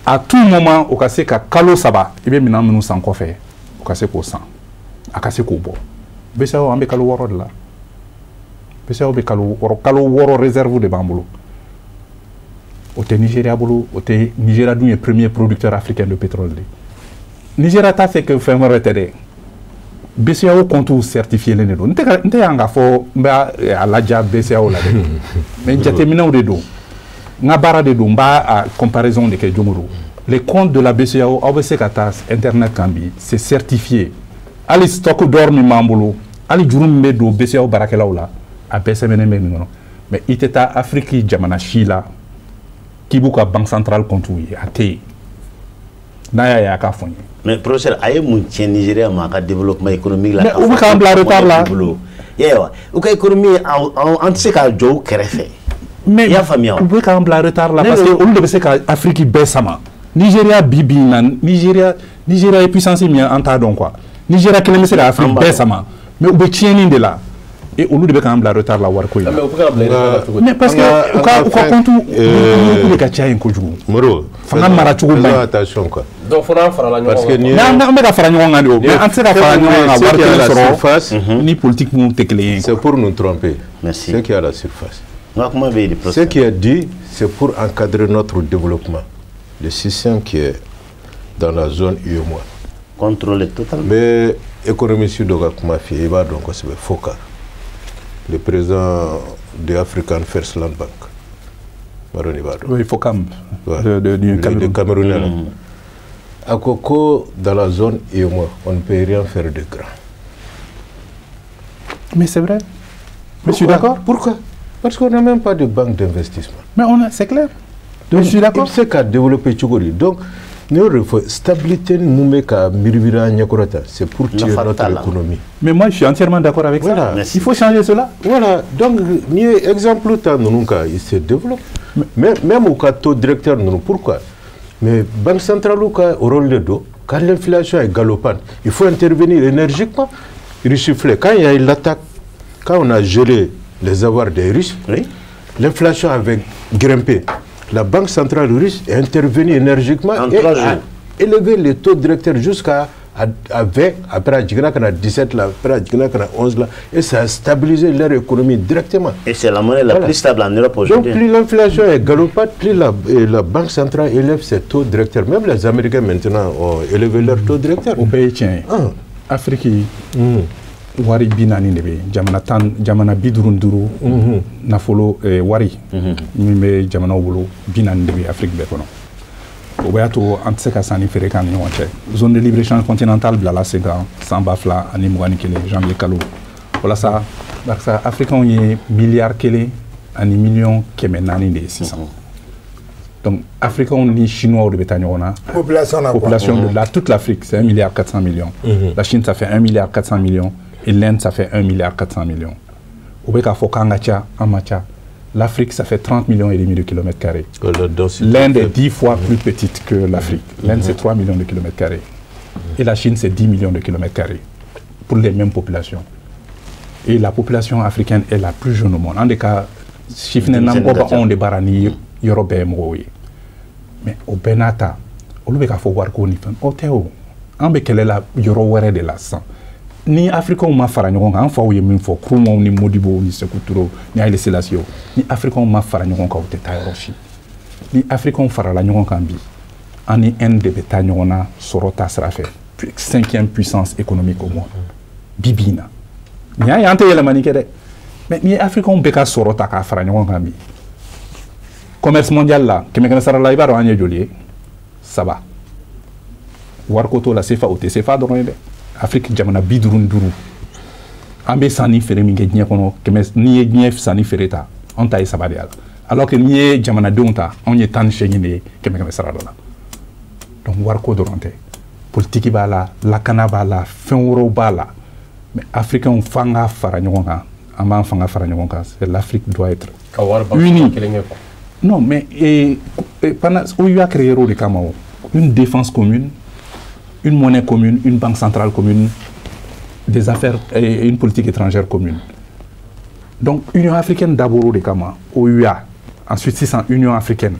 à tout moment o ka se ka kalo 3, i bɛ minɛn minnu san kɔfɛ, o ka se k'o san, a ka se k'o bɔ. BCEAO, an bɛ kalo 6 de la. BCEAO bɛ kalo 6, kalo 6 réserve de b'an bolo. O tɛ Nigéria bolo, o tɛ. Nigéria dun ye premier producteur africain de pétrole de. Nigéria t'a fɛ que fɛn wɛrɛ tɛ dɛ. BCEAO compte certifié len de don. N tɛ yan k'a fɔ n bɛ a laja BCEAO la dɛ, mais jateminɛw de don, n ka baara de don, n b'a a comparaison de kɛ don o don. Les comptes de la BCEAO, aw bɛ se ka taa internet kan bi, c'est certifié. Hali stock d'or min b'an bolo, hali juru min bɛ don BCEAO baarakɛlaw la, a bɛɛ sɛbɛnnen bɛ nin kɔnɔ. Mais i tɛ taa Afrique jamana si la k'i b'u ka banque centrale compte ye, a tɛ yen. N'a y'a ye, a k'a fɔ n ye. Mais professeur, a ye mun tiɲɛ Nigéria ma a ka développement économique la? Mais u bɛ k'an bila retard la. Yewa, u ka économie, an tɛ se k'a jɔ u kɛrɛfɛ. Mais i y'a faamuya wa? U bɛ k'an bila retard la parce que olu de bɛ se ka Afrique bɛɛ sama. Nigéria bi bi in na, Nigéria ye puissance min ye, an t'a dɔn quoi. Nigéria kelen bɛ se ka Afrique bɛɛ sama, mais u bɛ tiɲɛni de la et olu de bɛ k'an bila retard la wariko in na. Mais u bɛ k'an bila retard la cogo di? Mais parce que u ka compte de ka ca yen kojugu. Moro, fanga maracogo man ɲi. Attention quoi. Donc fo n'an farala ɲɔgɔn kan. Parce que ni mais an bɛ ka fara ɲɔgɔn kan de o, mais an tɛ se ka fara ɲɔgɔn kan ka wari kelen sɔrɔ ni politique minnu tɛ kelen ye. C'est pour nous tromper. Merci. Ce qui est à la surface. N ka kuma bɛ yen de, Ce professeur. qui est dit, c'est pour encadrer notre développement. Le système qui est dans la zone UEMOA. Contrôler totalement. Mais économiste dɔ ka kuma f'i ye, i b'a dɔn kosɛbɛ, Foka, le président de African First Land Bank. B'a dɔn i b'a dɔn. Oui, Fokam. Ouais. Du Cameroun. Le Camerounais là. A ko ko dans la zone UEMOA, on ne peut rien faire de grand. Mais c'est vrai. Mais je suis d'accord. Pourquoi? Parce qu'on n'a même pas de banque d'investissement. Mais on a, c'est clair. Donc, je suis d'accord. I bɛ se ka développer cogo di? Donc ne y'o de fɔ, stabilité mun bɛ ka miiri an ɲɛkɔrɔ tan, c'est pour tuer Nafa notre t'a la. économie. Mais moi, je suis entièrement d'accord avec Voilà. ça. Merci. Il faut changer cela. Voilà, donc n'i ye exemple ta ninnu kan, il se développe. Mais même u ka taux directeur ninnu, pourquoi? Mais banque centrale ka rôle de don, quand l'inflation est galopante, il faut intervenir énergiquement. Russie filɛ, quand il y a eu l'attaque, quand on a gelé les avoirs des Russes, l'inflation avait grimpé. La banque centrale russe est intervenue énergiquement En et 3 a jours. élevé les taux directeurs jusqu'à à 20, après a jiginna ka na 17 la, après a jiginna ka na 11 la, et ça a stabilisé leur économie directement. Et c'est la monnaie la Voilà. plus stable en Europe Donc aujourd'hui. plus l'inflation est galopante, plus la banque centrale élève ses taux directeurs. Même les Américains maintenant ont élevé leur taux directeur. O bɛɛ ye tiɲɛ ye. Ah. Afrique wari 40 de bɛ yen, jamana 10, jamana 55, nafolo wari min bɛ jamanaw bolo, 40 de bɛ Afrique bɛɛ kɔnɔ. O b'a to an tɛ se ka sanni feere k'an ni ɲɔgɔn cɛ. Zone de libre échange continentale bilala sen kan san 2021 janvier kalo, walasa barisa africains ye miliyari 1 ani miliyɔn 400 de ye sisan. Donc africains ni chinois de bɛ taa ɲɔgɔn na. Population na quoi. Population de la, toute l'Afrique, c'est 1 milliard 400 millions. La Chine, ça fait 1 milliard 400 millions. Et l'Inde, ça fait 1 milliard 400 millions. Au bɛ k'a fɔ k'an ka ca, an ma ca. L'Afrique, ça fait 30 millions et demi de kilomètres carrés. La densité L'Inde est faible. 10 fois plus petite que l'Afrique. L'Inde, c'est 3 millions de kilomètres carrés. Et la Chine, c'est 10 millions de kilomètres carrés pour les mêmes populations. Et la population africaine est la plus jeune au monde. En tout cas, chiffre Denmisɛnnin n'an ka ca. anw de baara ni yɔrɔ bɛɛ ye mɔgɔw ye. Mais o bɛɛ n'a ta, olu bɛ k'a fɔ wariko ni fɛn. O tɛ o. An bɛ kɛlɛ la yɔrɔ wɛrɛ de la sisan. Ni Africains ma fara ɲɔgɔn kan, an faw ye min fɔ, Nkrumah ni Modibo ni Sékou Touré ni Haïlé Sélassie, ni Africains ma fara ɲɔgɔn kan, u tɛ taa yɔrɔ si. Ni Africains farala ɲɔgɔn kan bi, an ni Inde de bɛ taa ɲɔgɔn na sɔrɔ ta sira fɛ. Cinquième puissance économique au monde. Bi bi in na. Nin y'a ye an tɛ yɛlɛmani kɛ dɛ. Mais ni Africains bɛɛ ka sɔrɔ ta k'a fara ɲɔgɔn kan bi, commerce mondial la, kɛmɛ kɛmɛ sara la, i b'a dɔn an ye joli ye? Saba. Wariko t'o la, CFA o tɛ CFA dɔrɔn ye dɛ. Afrique jamana 55, an bɛ sanni feere min kɛ diɲɛ kɔnɔ, kɛmɛ, n'i ye diɲɛ sanni feere ta, anw ta ye saba de y'a la. Alors que n'i ye jamanadenw ta, anw ye 18 de ye kɛmɛ kɛmɛ sara dɔ la. Donc wariko dɔrɔn tɛ, politique b'a la, lakana b'a la, fɛn wɛrɛw b'a la. Mais africains, f'an ka fara ɲɔgɔn kan, an b'an fanga fara ɲɔgɔn kan. C'est l'Afrique doit être Ka wari ba unie. kelen kɛ quoi. Non, mais et pendant, OUA créé o de kama o, une défense commune, Une monnaie commune, une banque centrale commune, des affaires et une politique étrangère commune. Donc, Union africaine d'abord, de kama, OUA, ensuite c'est Union africaine.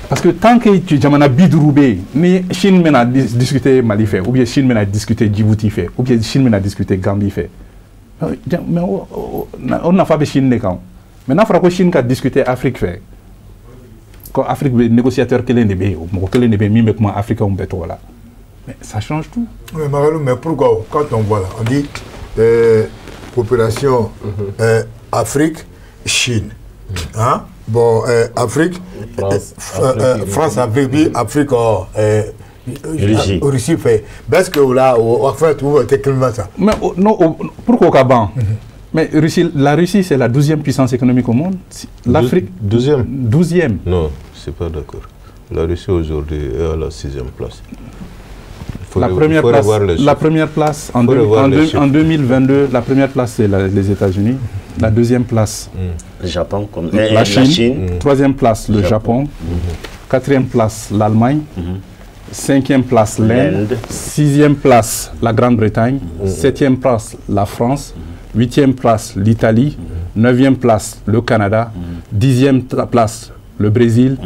Parce que tant que tu jamana 50 bɛ yen, ni Chine bɛna discuter Mali fɛ, ou bien Chine bɛna discuter Djibouti fɛ, ou bien Chine bɛna discuter Gambie fɛ, mais o nafa bɛ Chine de kan. Mais n'a fɔra ko Chine ka discuter Afrique fɛ, ko Afrique bɛ négociateur kelen de bɛ yen, mɔgɔ kelen de bɛ yen min bɛ kuma africain bɛɛ tɔgɔ la. Mais ça change tout. Mais Magalou, mais pourquoi quand on voit là, on dit coopération Afrique, Chine, hein? Bon, Afrique, France, Afrique, Afrique, Russie fait. Parce que là, en fait, tout ça. Mais non, pourquoi au Gabon? Mais Russie, la Russie, c'est la 12e puissance économique au monde. L'Afrique. 12e. 12e. Non, c'est pas d'accord. La Russie aujourd'hui est à la 6e place. La première place en 2022, la première place c'est les États-Unis, la deuxième place, le Japon, comme la Chine, troisième place le Japon, quatrième place l'Allemagne, cinquième place l'Inde, sixième place la Grande-Bretagne, septième place la France, huitième place l'Italie, neuvième place le Canada, 10e place le Brésil,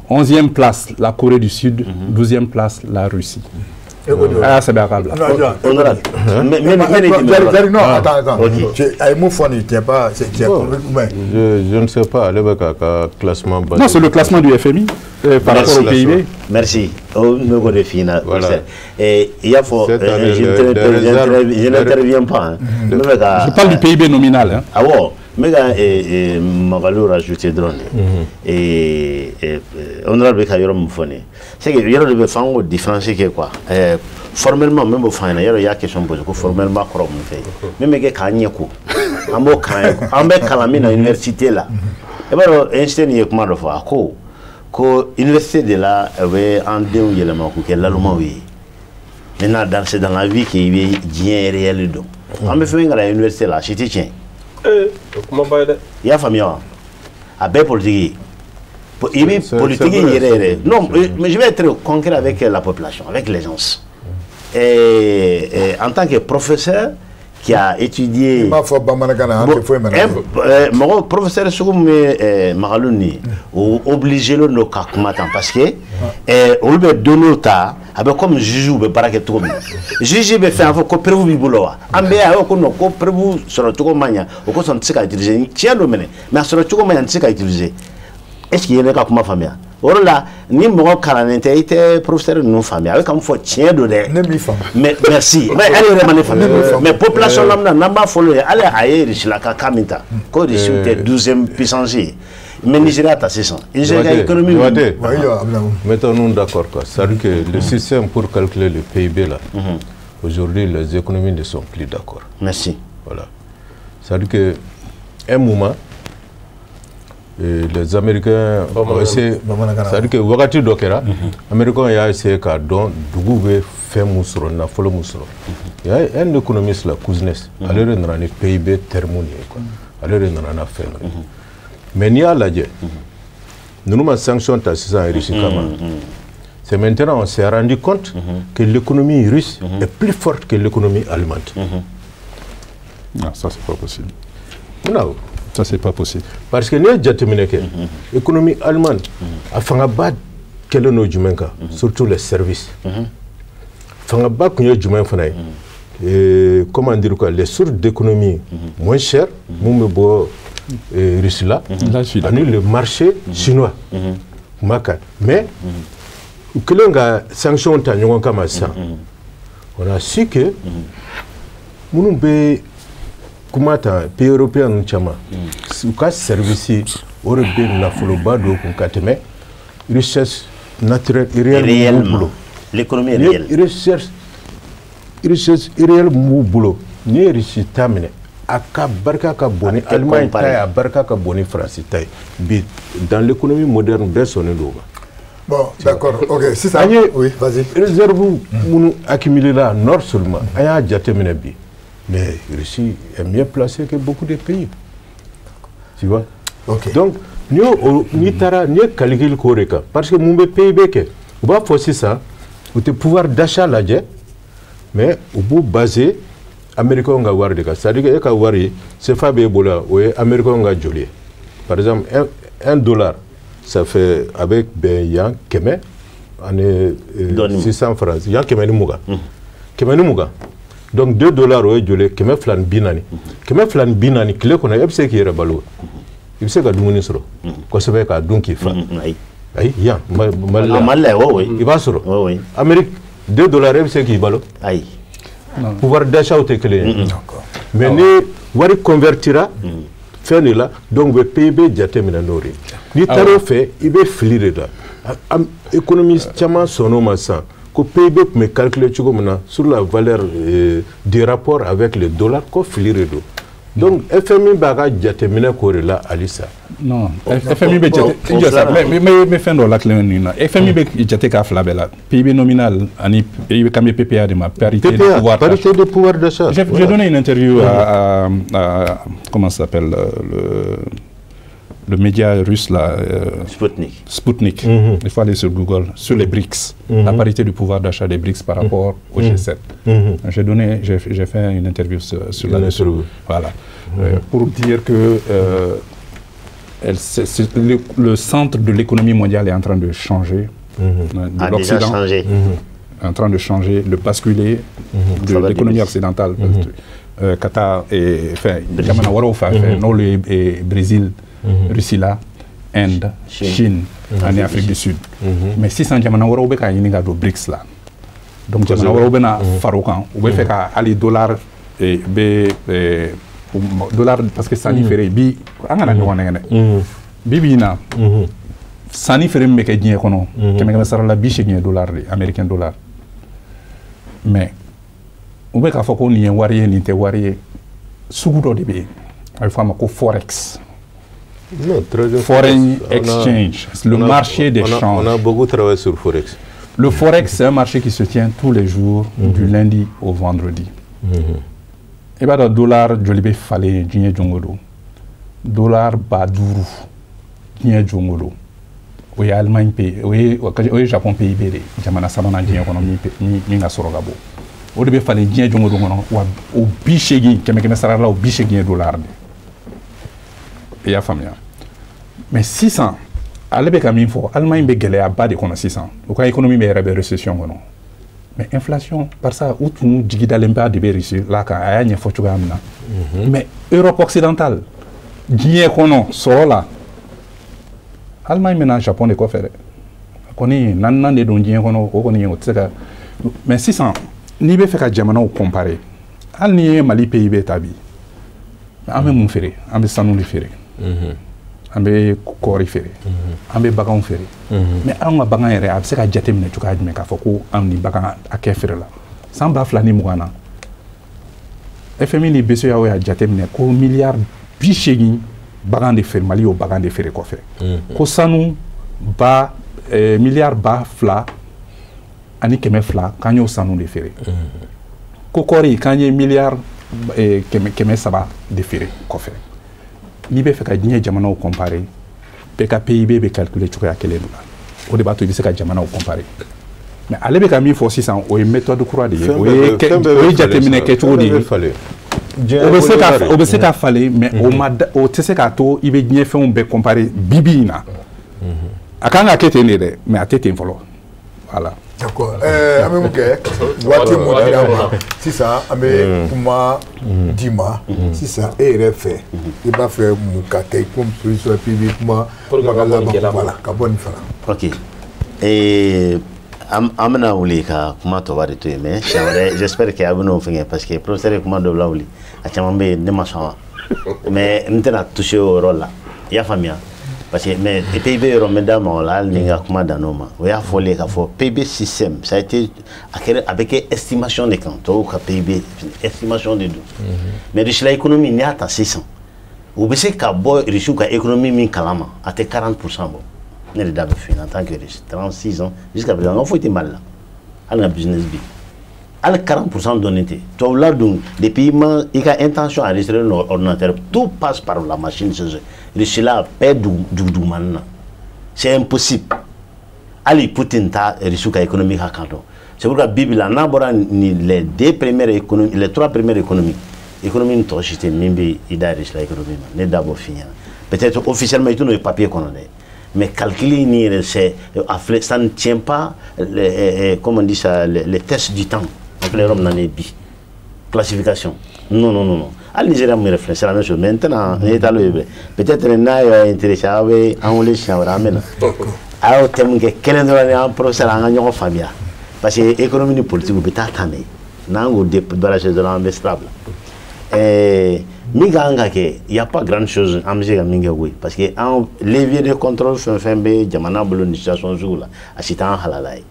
11e place la Corée du Sud, 12e place la Russie. Ah, c'est bien. Non, attends, attends. Pas. Je ne sais pas, le classement. Non, c'est le classement du FMI par rapport au PIB. Merci. Voilà. Et il y a fort. Je n'interviens pas. Je parle du PIB nominal. Ah bon. Mais Magalou rajouté drone et honorable Kayoro Mfone. C'est que il y a des femmes différencier quoi. Formellement même au fin il y a question posée que formellement comme fait. Même que kanyeko. Ambo kan ambe kalami na université là. Et ben Einstein y kuma do fa ko ko université de la we en den yelema ko ke laluma we. Maintenant dans c'est dans la vie qui est bien réel donc. Ambe fait ngala université là, c'est tien. Il y a famille. À belle politique. Politique, non, mais je vais être concret avec la population, avec les gens. Et en tant que professeur qui a étudié. Mon professeur, obligé le parce que on lui donne avec comme juge ou baraque tout juge be fait faut ko prévu bi bolo wa ambe a ko no ko prévu soro tout manya o ko son tsika utiliser tien do mene mais soro tout manya tsika utiliser est-ce qu'il y a ka kuma famia orola ni mo kalanente ite professeur nous famia avec comme faut tien do de mais merci mais elle est vraiment famia mais population lamna namba follow allez ayer la ka kamita ko riche 12e puissance. Mais Nigeria a 600. Nigeria économie. Mettons-nous d'accord. C'est-à-dire que le système pour calculer le PIB, là, aujourd'hui, les économies ne sont plus d'accord. Merci. Voilà. C'est-à-dire qu'à un moment, les Américains ont essayé. C'est-à-dire que Wakati Dokera, les Américains ont essayé qu'à don, Dougoué fait moussoro, Nafolo moussoro. Il y a un économiste là, Kuznets, alors il y a un PIB thermonique. Alors il y a un fait. Mais n'y a la nous nous sanctions à Russie. C'est maintenant on s'est rendu compte que l'économie russe est plus forte que l'économie allemande. Non, ça c'est pas possible. Non. Ça c'est pas possible. Parce que nous avons l'économie allemande a fait un bas surtout les services. Comment dire quoi, les sources d'économie moins chères, Russie là, le marché chinois. Mais, quand sanction on a su que nous comment pays européen nous chama, ou service européen na foloba do kun richesse naturelle réelle, l'économie réelle, richesse réelle mou boulot, ni richesse tamine. Aka barka ka boni Allemagne taille a barka ka boni France taille bi dans l'économie moderne bɛɛ sɔnnen don o ma. Bon, d'accord, ok, c'est ça. Oui, vas-y. Réserve minnu accumulé là nord seulement an y'a jateminɛ bi mais Russie est mieux placée que beaucoup de pays. Tu vois? Ok. Donc n'i taara n'i ye calcul k'o de kan parce que mun bɛ PIB kɛ u b'a fɔ sisan U tɛ pouvoir d'achat lajɛ, mais u b'u baser américain ka wari de kan. C'est à dire que e ka wari CFA b'e bolo, o ye américain ka joli ye? Par exemple, 1 dollar, ça fait a bɛ bɛn yan 100 ani 600 francs, yan 120, 120. Donc 2 dollars, o ye joli ye? 240. 240, tile kɔnɔ e bɛ se k'i yɛrɛ balo, i bɛ se ka dumuni sɔrɔ kosɛbɛ k'a dun k'i fa. Ayi, yan Mali la. Mali la, oui. I b'a sɔrɔ. Amérique, 2 dollars, e bɛ se k'i balo? Ayi. Pouvoir d'achat tɛ kelen ye. Mais ni wari convertira fɛn de la, donc u bɛ PIB jateminɛ n'o de ye. N'i taara o fɛ, i bɛ fili de la. Économiste caman sɔnn'o ma sisan ko PIB tun bɛ calculer cogo min na sur la valeur du rapport avec le dollar, ko fili de don. Donc FMI b'a ka jateminɛ k'o de la halisa. Non, FMI bɛ jate, i jɔ sa, mais n bɛ fɛn dɔ latilen nin na. FMI bɛ jate k'a fila bɛɛ la, PIB nominal ani PIB kan bɛ PPA de ma, parité de pouvoir. Parité de pouvoir d'achat. J'ai donné une interview à comment ça s'appelle, le média russe là. Sputnik. Sputnik. Il faut aller sur Google, sur les BRICS, la parité du pouvoir d'achat des BRICS par rapport au G7. J'ai donné, j'ai fait une interview sur la. Voilà. Pour dire que le centre de l'économie mondiale est en train de changer. De l'Occident changé. En train de changer, de basculer de l'économie occidentale. Qatar et enfin, jamana wɛrɛw fan fɛ, n'olu ye Brésil, Russie la, Inde, Chine ani Afrique du Sud. Mais sisan jamana wɛrɛw bɛ k'a ɲini ka don BRICS la. Donc jamana wɛrɛw bɛna fara o kan, u bɛ fɛ ka hali dollar bɛ dollar, parce que sanni feere bi, an kana ɲɔgɔn nɛgɛn dɛ. Bi bi in na, sanni feere min bɛ kɛ diɲɛ kɔnɔ, kɛmɛ kɛmɛ sara la, 80 ye dollar de, américain dollar. Mais u bɛ k'a fɔ ko nin ye wari ye, nin tɛ wari ye. Sugu dɔ de bɛ yen, a bɛ fɔ a ma ko forex. Non, foreign exchange, le marché des changes. On a beaucoup travaillé sur forex. Le forex, c'est un marché qui se tient tous les jours, du lundi au vendredi. I b'a dɔn dollar joli bɛ falen diɲɛ don o don? Dollar 5000 diɲɛ don o don. O ye Allemagne pays, o ye Japon PIB de ye, jamana sabanan diɲɛ kɔnɔ min ka sɔrɔ ka bon. O de bɛ falen diɲɛ don o don kɔnɔ, wa o 80, kɛmɛ kɛmɛ sara la, o 80 ye dollar de ye. I y'a faamuya? Mais sisan ale bɛ ka min fɔ, Allemagne bɛ gɛlɛyaba de kɔnɔ sisan, u ka économie bɛ yɛrɛ bɛ récession kɔnɔ. Mais inflation, barisa u tun jigi dalen ba de bɛ Russie la kan, a y'a ɲɛfɔ cogoya min na. Mais Europe occidentale, diɲɛ kɔnɔ sɔrɔ la, Allemagne bɛna Japon de kɔfɛ dɛ. A kɔni naaninan de don diɲɛ kɔnɔ, o kɔni o tɛ se ka. Mais sisan n'i bɛ fɛ ka jamanaw comparer, hali n'i ye Mali PIB ta bi, an bɛ mun feere? An bɛ sanu de feere, an bɛ kɔɔri feere, an bɛ baganw feere. Mais anw ka bagan yɛrɛ, a bɛ se ka jateminɛ cogoya jumɛn k'a fɔ ko anw ni bagan hakɛ feere la? San 2020 na, FMI ni BCEAO y'a jateminɛ ko miliyari 80 bagan de feere, Mali y'o bagan de feere kɔfɛ. Ko sanu ba miliyari 2100, k'an y'o sanu de feere. Ko kɔɔri, k'an ye miliyari 300 de feere kɔfɛ. N'i bɛ fɛ ka diɲɛ jamanaw comparer, bɛɛ ka PIB bɛ calculer cogoya kelen de la. O de b'a to i bɛ se ka jamanaw comparer. Mais ale bɛ ka min fɔ sisan, o ye méthode kura de ye, o ye jateminɛ kɛcogo de ye. O bɛ se ka falen, mais o ma, o tɛ se k'a to i bɛ diɲɛ fɛnw bɛɛ comparer bi bi in na. A kan ka kɛ ten de dɛ, mais a tɛ ten fɔlɔ, voilà. D'accord, an bɛ mun kɛ? Waati mun dira ma sisan, an bɛ kuma d'i ma sisan. E yɛrɛ fɛ, i b'a fɛ mun ka kɛ comme solution? Puis i bɛ kuma kumakan laban, voilà, ka bɔ nin fana. Ok, an bɛna wuli ka kuma tɔba de to yen, mais siɲɛ wɛrɛ, j'espère que a bɛn'o fɛngɛ, parce que professeur ye kuma dɔ lawuli, a caman bɛ yen ne ma sɔn ma, mais n tɛna toucher o yɔrɔ la, i y'a faamuya? Parce que mais PIB yɔrɔ n bɛ da ma o la, hali ni n ka kuma dan n'o ma. O y'a fɔlen k'a fɔ PIB système, ça a été a kɛra, a bɛ kɛ estimation de kan. Tubabuw ka PIB, estimation de don. Mais Russie la économie, n'i y'a ta sisan, u bɛ se ka bɔ Russie ka économie min kalama, a tɛ 40% bɔ. Ne de da bɛ f'i ɲɛna en tant que Russe, 36 ans jusqu'à présent, n ka foyi tɛ Mali la, hali n ka business bi, hali 40% dɔnnen tɛ. Tubabula dun, depuis i ma i ka intention enregistrée dans ordinateur, tout passe par la machine chez eux. Russie la bɛɛ dugu dugumani na, c'est impossible. Hali Poutine ta Russie ka économie ka kan dɔn. C'est pourquoi bi la n'a bɔra ni les deux premières économies, les trois premières économies, économie ni tɔ si tɛ min bɛ i da Russie la économie ma. Ne da b'o f'i ɲɛna, peut-être officiellement i t'o ye papier kɔnɔ dɛ, mais calcul ni yɛrɛ, c'est a filɛ, ça ne tient pas les, comment on dit ça, les tests du temps. An filɛ yɔrɔ min na nin ye bi classification, non, non, non, non. Hali Nigéria mun yɛrɛ filɛ, c'est la même chose. Mais n tɛna n ye taalo ye bɛ, peut-être n'a y'a intéressé, aw bɛ an wele siɲɛ wɛrɛ, an bɛ na a y'o thème kɛ kelen dɔrɔn ni an professeur, an ka ɲɔgɔn faamuya, parce que économie ni politique u bɛ taa tan de. N'an k'o débarrasser dɔrɔn, an bɛ sira bila. Min ka kan ka kɛ, y a pas grande chose an bɛ se ka min kɛ koyi, parce que an levier de contrôle fɛn fɛn bɛ jamana bolo nin situation sugu la, a si t'an halala ye.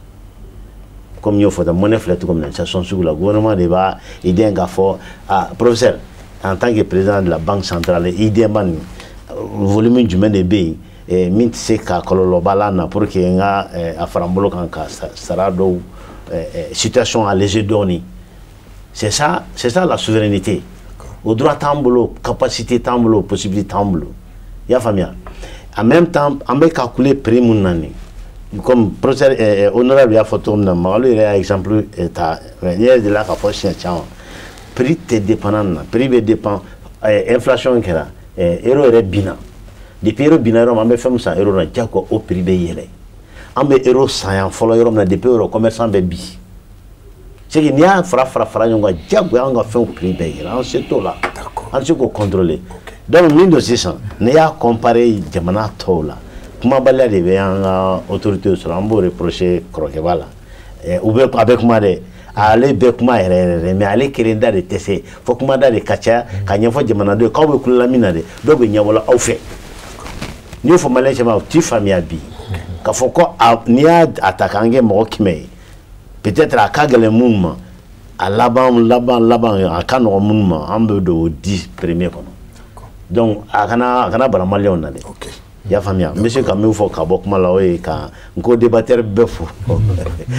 Comme n y'o fɔ tan, monnaie filɛ cogo min na, situation sugu la, gouvernement de b'a i den k'a fɔ: ah professeur, en tant que président de la Banque centrale, i den ba nin volume jumɛn de bɛ yen min tɛ se ka kɔlɔlɔba la na pour que n ka a fara n bolo kan ka sara dɔw situation alléger dɔɔni. C'est ça, c'est ça la souveraineté. O droit t'an bolo, capacité t'an bolo, possibilité t'an bolo, i y'a faamuya. En même temps, an bɛ calculer prix mun na nin, comme professeur honorable y'a fɔ cogo min na, Magalu yɛrɛ y'a exemple ta, n yɛrɛ delila k'a fɔ siɲɛ caman, prix tɛ dépend na, prix bɛ dépend inflation kɛra, euro yɛrɛ binna. Depuis euro binna yɔrɔ min, an bɛ fɛn min san euro la, diyagoya o prix bɛ yɛlɛ. An bɛ euro san yan fɔlɔ yɔrɔ min na, depuis euro commerçant bɛ bi, c'est que n'i y'a fara fara fara ɲɔgɔn kan, diyagoya an ka fɛnw prix bɛ yɛlɛ. An se t'o la, an tɛ se k'o contrôler. Donc min don sisan, n'i y'a comparer jamana tɔw la, kumabaliya de bɛ an ka autorité sɔrɔ. An b'o reprocher kɔrɔkɛba la. U bɛ a bɛ kuma dɛ, ale bɛ kuma yɛrɛ yɛrɛ dɛ, mais ale kelen da de tɛ se fo kuma da de ka ca ka ɲɛfɔ jamanadenw ye k'aw bɛ kulola min na dɛ, dɔw bɛ ɲɛbɔla aw fɛ. N'i y'o fɔ maliyɛn caman, u t'i faamuya bi k'a fɔ ko n'i y'a ta k'an kɛ mɔgɔ 100 ye, peut-être a ka gɛlɛn minnu ma, a laban laban laban a ka nɔgɔn minnu ma, an bɛ don o 10 premier kɔnɔ. Donc a kana bana maliyɛnw na dɛ, i y'a faamuya. N bɛ se ka min fɔ ka bɔ kuma la, o ye ka n ko débatteur bɛɛ fo.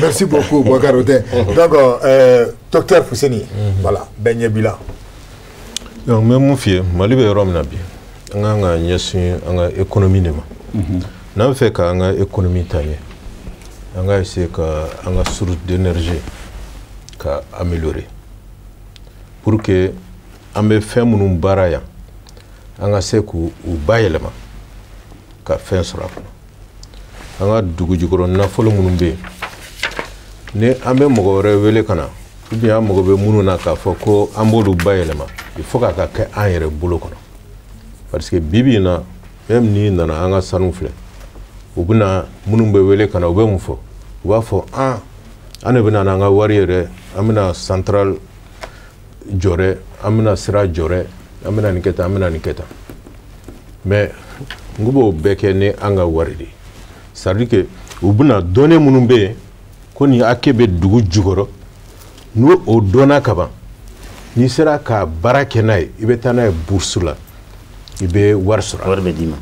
Merci beaucoup, Boubacar Otin. Donc docteur Fousseni, voilà, bɛɛ ɲɛ b'i la. Donc n bɛ mun f'i ye, Mali bɛ yɔrɔ min na bi, an kan ka ɲɛsin an ka économie de ma. N'an bɛ fɛ k'an ka économie taa ɲɛ, an ka essayer ka an ka source d'énergie ka améliorer pour que an bɛ fɛn minnu baara yan, an ka se k'u bayɛlɛma ka fɛn sɔrɔ a kɔnɔ. An ka dugu jukɔrɔ nafolo minnu bɛ yen, ni an bɛ mɔgɔ wɛrɛ wele ka na ou bien an mago bɛ minnu na k'a fɔ ko an b'olu bayɛlɛma, il faut k'a ka kɛ an yɛrɛ bolo kɔnɔ, parce que bi bi in na, même n'i nana an ka sanu filɛ, u bɛna minnu bɛ wele ka na, u bɛ mun fɔ? U b'a fɔ an de bɛna n'an ka wari yɛrɛ, an bɛna centrale jɔ dɛ, an bɛna sira jɔ dɛ, an bɛna nin kɛ tan, an bɛna nin kɛ tan. Mais n ko b'o bɛɛ kɛ ni an ka wari de ye. C'est à dire que u bɛna dɔnni minnu bɛ yen ko nin hakɛ bɛ dugu jukɔrɔ, n'o o dɔnna kaban, n'i sera ka baara kɛ n'a ye, i bɛ taa n'a ye bourse la, i bɛ wari sɔrɔ. Wari bɛ d'i ma.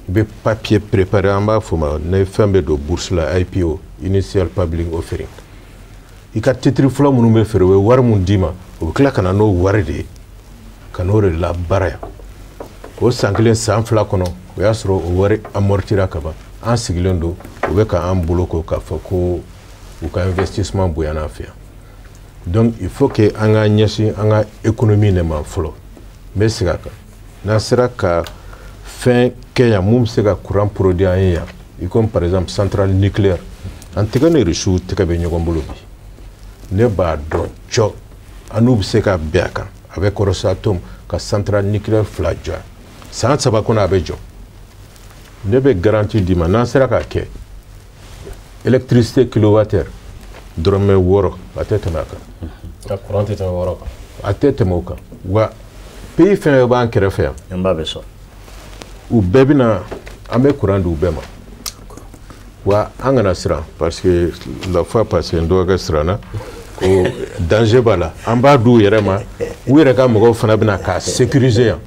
I bɛ papier préparer, an b'a fɔ o ma ni fɛn bɛ don bourse la, IPO, initial public offering. I ka titre fɔlɔ minnu bɛ feere, u bɛ wari mun d'i ma, u bɛ tila ka na n'o wari de ye ka n'o de labaara yan. O san kelen, san 2 kɔnɔ, o y'a sɔrɔ o wari amortira ka ban. An sigilen don, u bɛ k'an bolo ko k'a fɔ ko u ka investissement bonyana an fɛ yan. Donc il faut que an ka ɲɛsin an ka économie de ma fɔlɔ. N bɛ segin a kan, n'an sera ka fɛn kɛ yan mun bɛ se ka courant produit an ye yan, i comme par exemple centrale nucléaire, an tɛgɛ ni Rusiw tɛgɛ bɛ ɲɔgɔn bolo bi, ne b'a dɔn cɔ an n'u bɛ se ka bɛn a kan avec Rosatom ka centrale nucléaire 2 jɔ yan, san 3 kɔnɔ a bɛ jɔ. Ne bɛ garantie d'i ma, n'an sera k'a kɛ, électricité kilowattheure dɔrɔmɛ 6, a tɛ tɛmɛ a kan. A courant tɛ tɛmɛ 6 kan. A tɛ tɛmɛ o kan. Wa pays fɛn fɛn b'an kɛrɛfɛ yan, n b'a bɛ sɔrɔ. U bɛɛ bɛna, an bɛ courant di u bɛɛ ma. Wa an kana siran, parce que la fois passée n dɔgɔkɛ siranna ko danger b'a la. An b'a d'u yɛrɛ ma, u yɛrɛ ka mɔgɔw fana bɛna k'a sécuriser yan.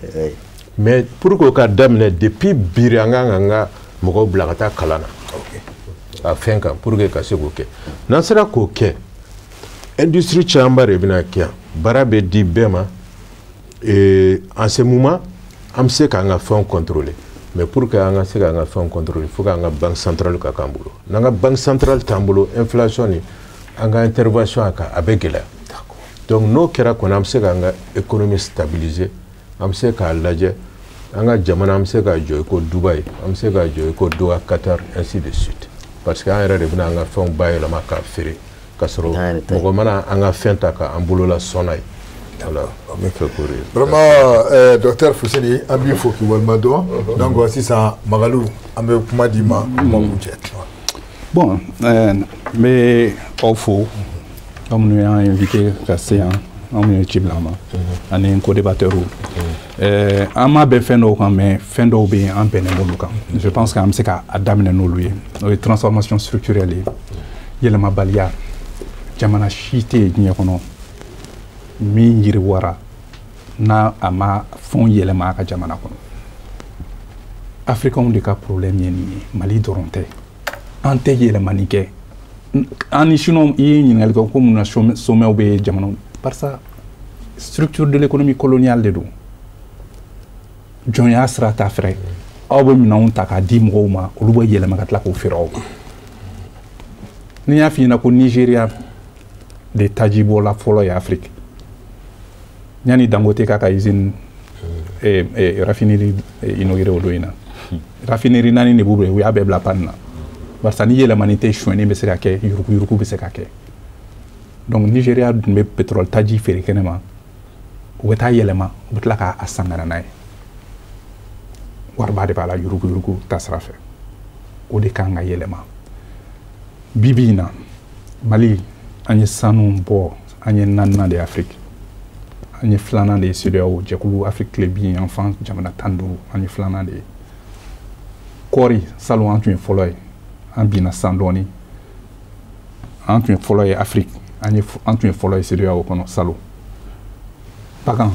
Mais pour que o ka daminɛ, depuis biri an kan k'an ka mɔgɔw bila ka taa kalan na a fɛn kan pour que ka se k'o kɛ. N'an sera k'o kɛ, industrie camanba de bɛna kɛ yan, baara bɛ di bɛɛ ma. Et en ce moment, an bɛ se k'an ka fɛnw contrôler. Mais pour que an ka se k'an ka fɛnw contrôler, il faut k'an ka banque centrale ka k'an bolo. N'an ka banque centrale t'an bolo, inflation ni An ka intervention a kan, a bɛ gɛlɛya. Donc n'o kɛra kɔni, an bɛ se k'an ka économie stabiliser, an bɛ se k'a lajɛ an ka jamana, an bɛ se k'a jɔ i ko Dubaï, an bɛ se k'a jɔ i ko Doha, Qatar, ainsi de suite, parce que an yɛrɛ de bɛna an ka fɛnw bayɛlɛma k'a feere k'a sɔrɔ mɔgɔ mana an ka fɛn ta k'an bolola sɔn n'a ye. Voilà, an bɛ fɛ k'o de. Vraiment, docteur Fuseni, an b'i fo k'i walima dɔn. Donc sisan, Magalu, an bɛ kuma d'i ma, kuma kuncɛ. Bon, n bɛ aw fo, aw minnu y'an invité ka se yan, anw minnu ye ci bila an ma, ani n co-débateurs. An ma bɛn fɛn dɔw kan, mais fɛn dɔw bɛ yen, an bɛnnen b'olu kan. Je pense qu'an bɛ se k'a daminɛ n'olu ye. O ye transformation structurelle ye, yɛlɛmabaliya. Jamana si tɛ yen diɲɛ kɔnɔ min yiriwara n'a a ma fɛnw yɛlɛma a ka jamana kɔnɔ. Africains de ka problème ye nin ye, Mali dɔrɔn tɛ. An tɛ yɛlɛmani kɛ. An ni Chinois, i ye ɲininkali kɛ ko mun na sommet bɛ jamanaw, barisa structure de l'économie coloniale de don, jɔnya sira t'a fɛ. Aw bɛ minɛnw ta k'a di mɔgɔw ma, olu bɛ yɛlɛma ka tila k'o feere aw ma. Ni y'a f'i ɲɛna ko Nigéria de tajibɔla fɔlɔ ye Afrique, yanni Dangote k'a ka usine raffinerie inauguré, o don in na, raffinerie naani de b'u bolo, u y'a bɛɛ bila panne na, barisa ni yɛlɛmani tɛ, sonyɛni bɛ se ka kɛ, yuruguyurugu bɛ se ka kɛ. Donc Nigéria dun bɛ pétrole taji feere kɛnɛ ma, u bɛ taa yɛlɛma, u bɛ tila k'a san ka na n'a ye, wariba de b'a la yuruguyurugu ta sira fɛ. O de kan ka yɛlɛma. Bi bi in na, Mali, an ye sanu bɔ, an ye naaninan de ye Afrique, an ye filanan de ye CEDEAO jɛkulu Afrique tilebin yanfan jamana 15, an ye filanan de ye. Kɔɔri, salon an tun ye fɔlɔ ye, an binna san dɔɔni. An tun ye fɔlɔ ye Afrique, an tun ye fɔlɔ ye CEDEAO kɔnɔ salon. Bagan,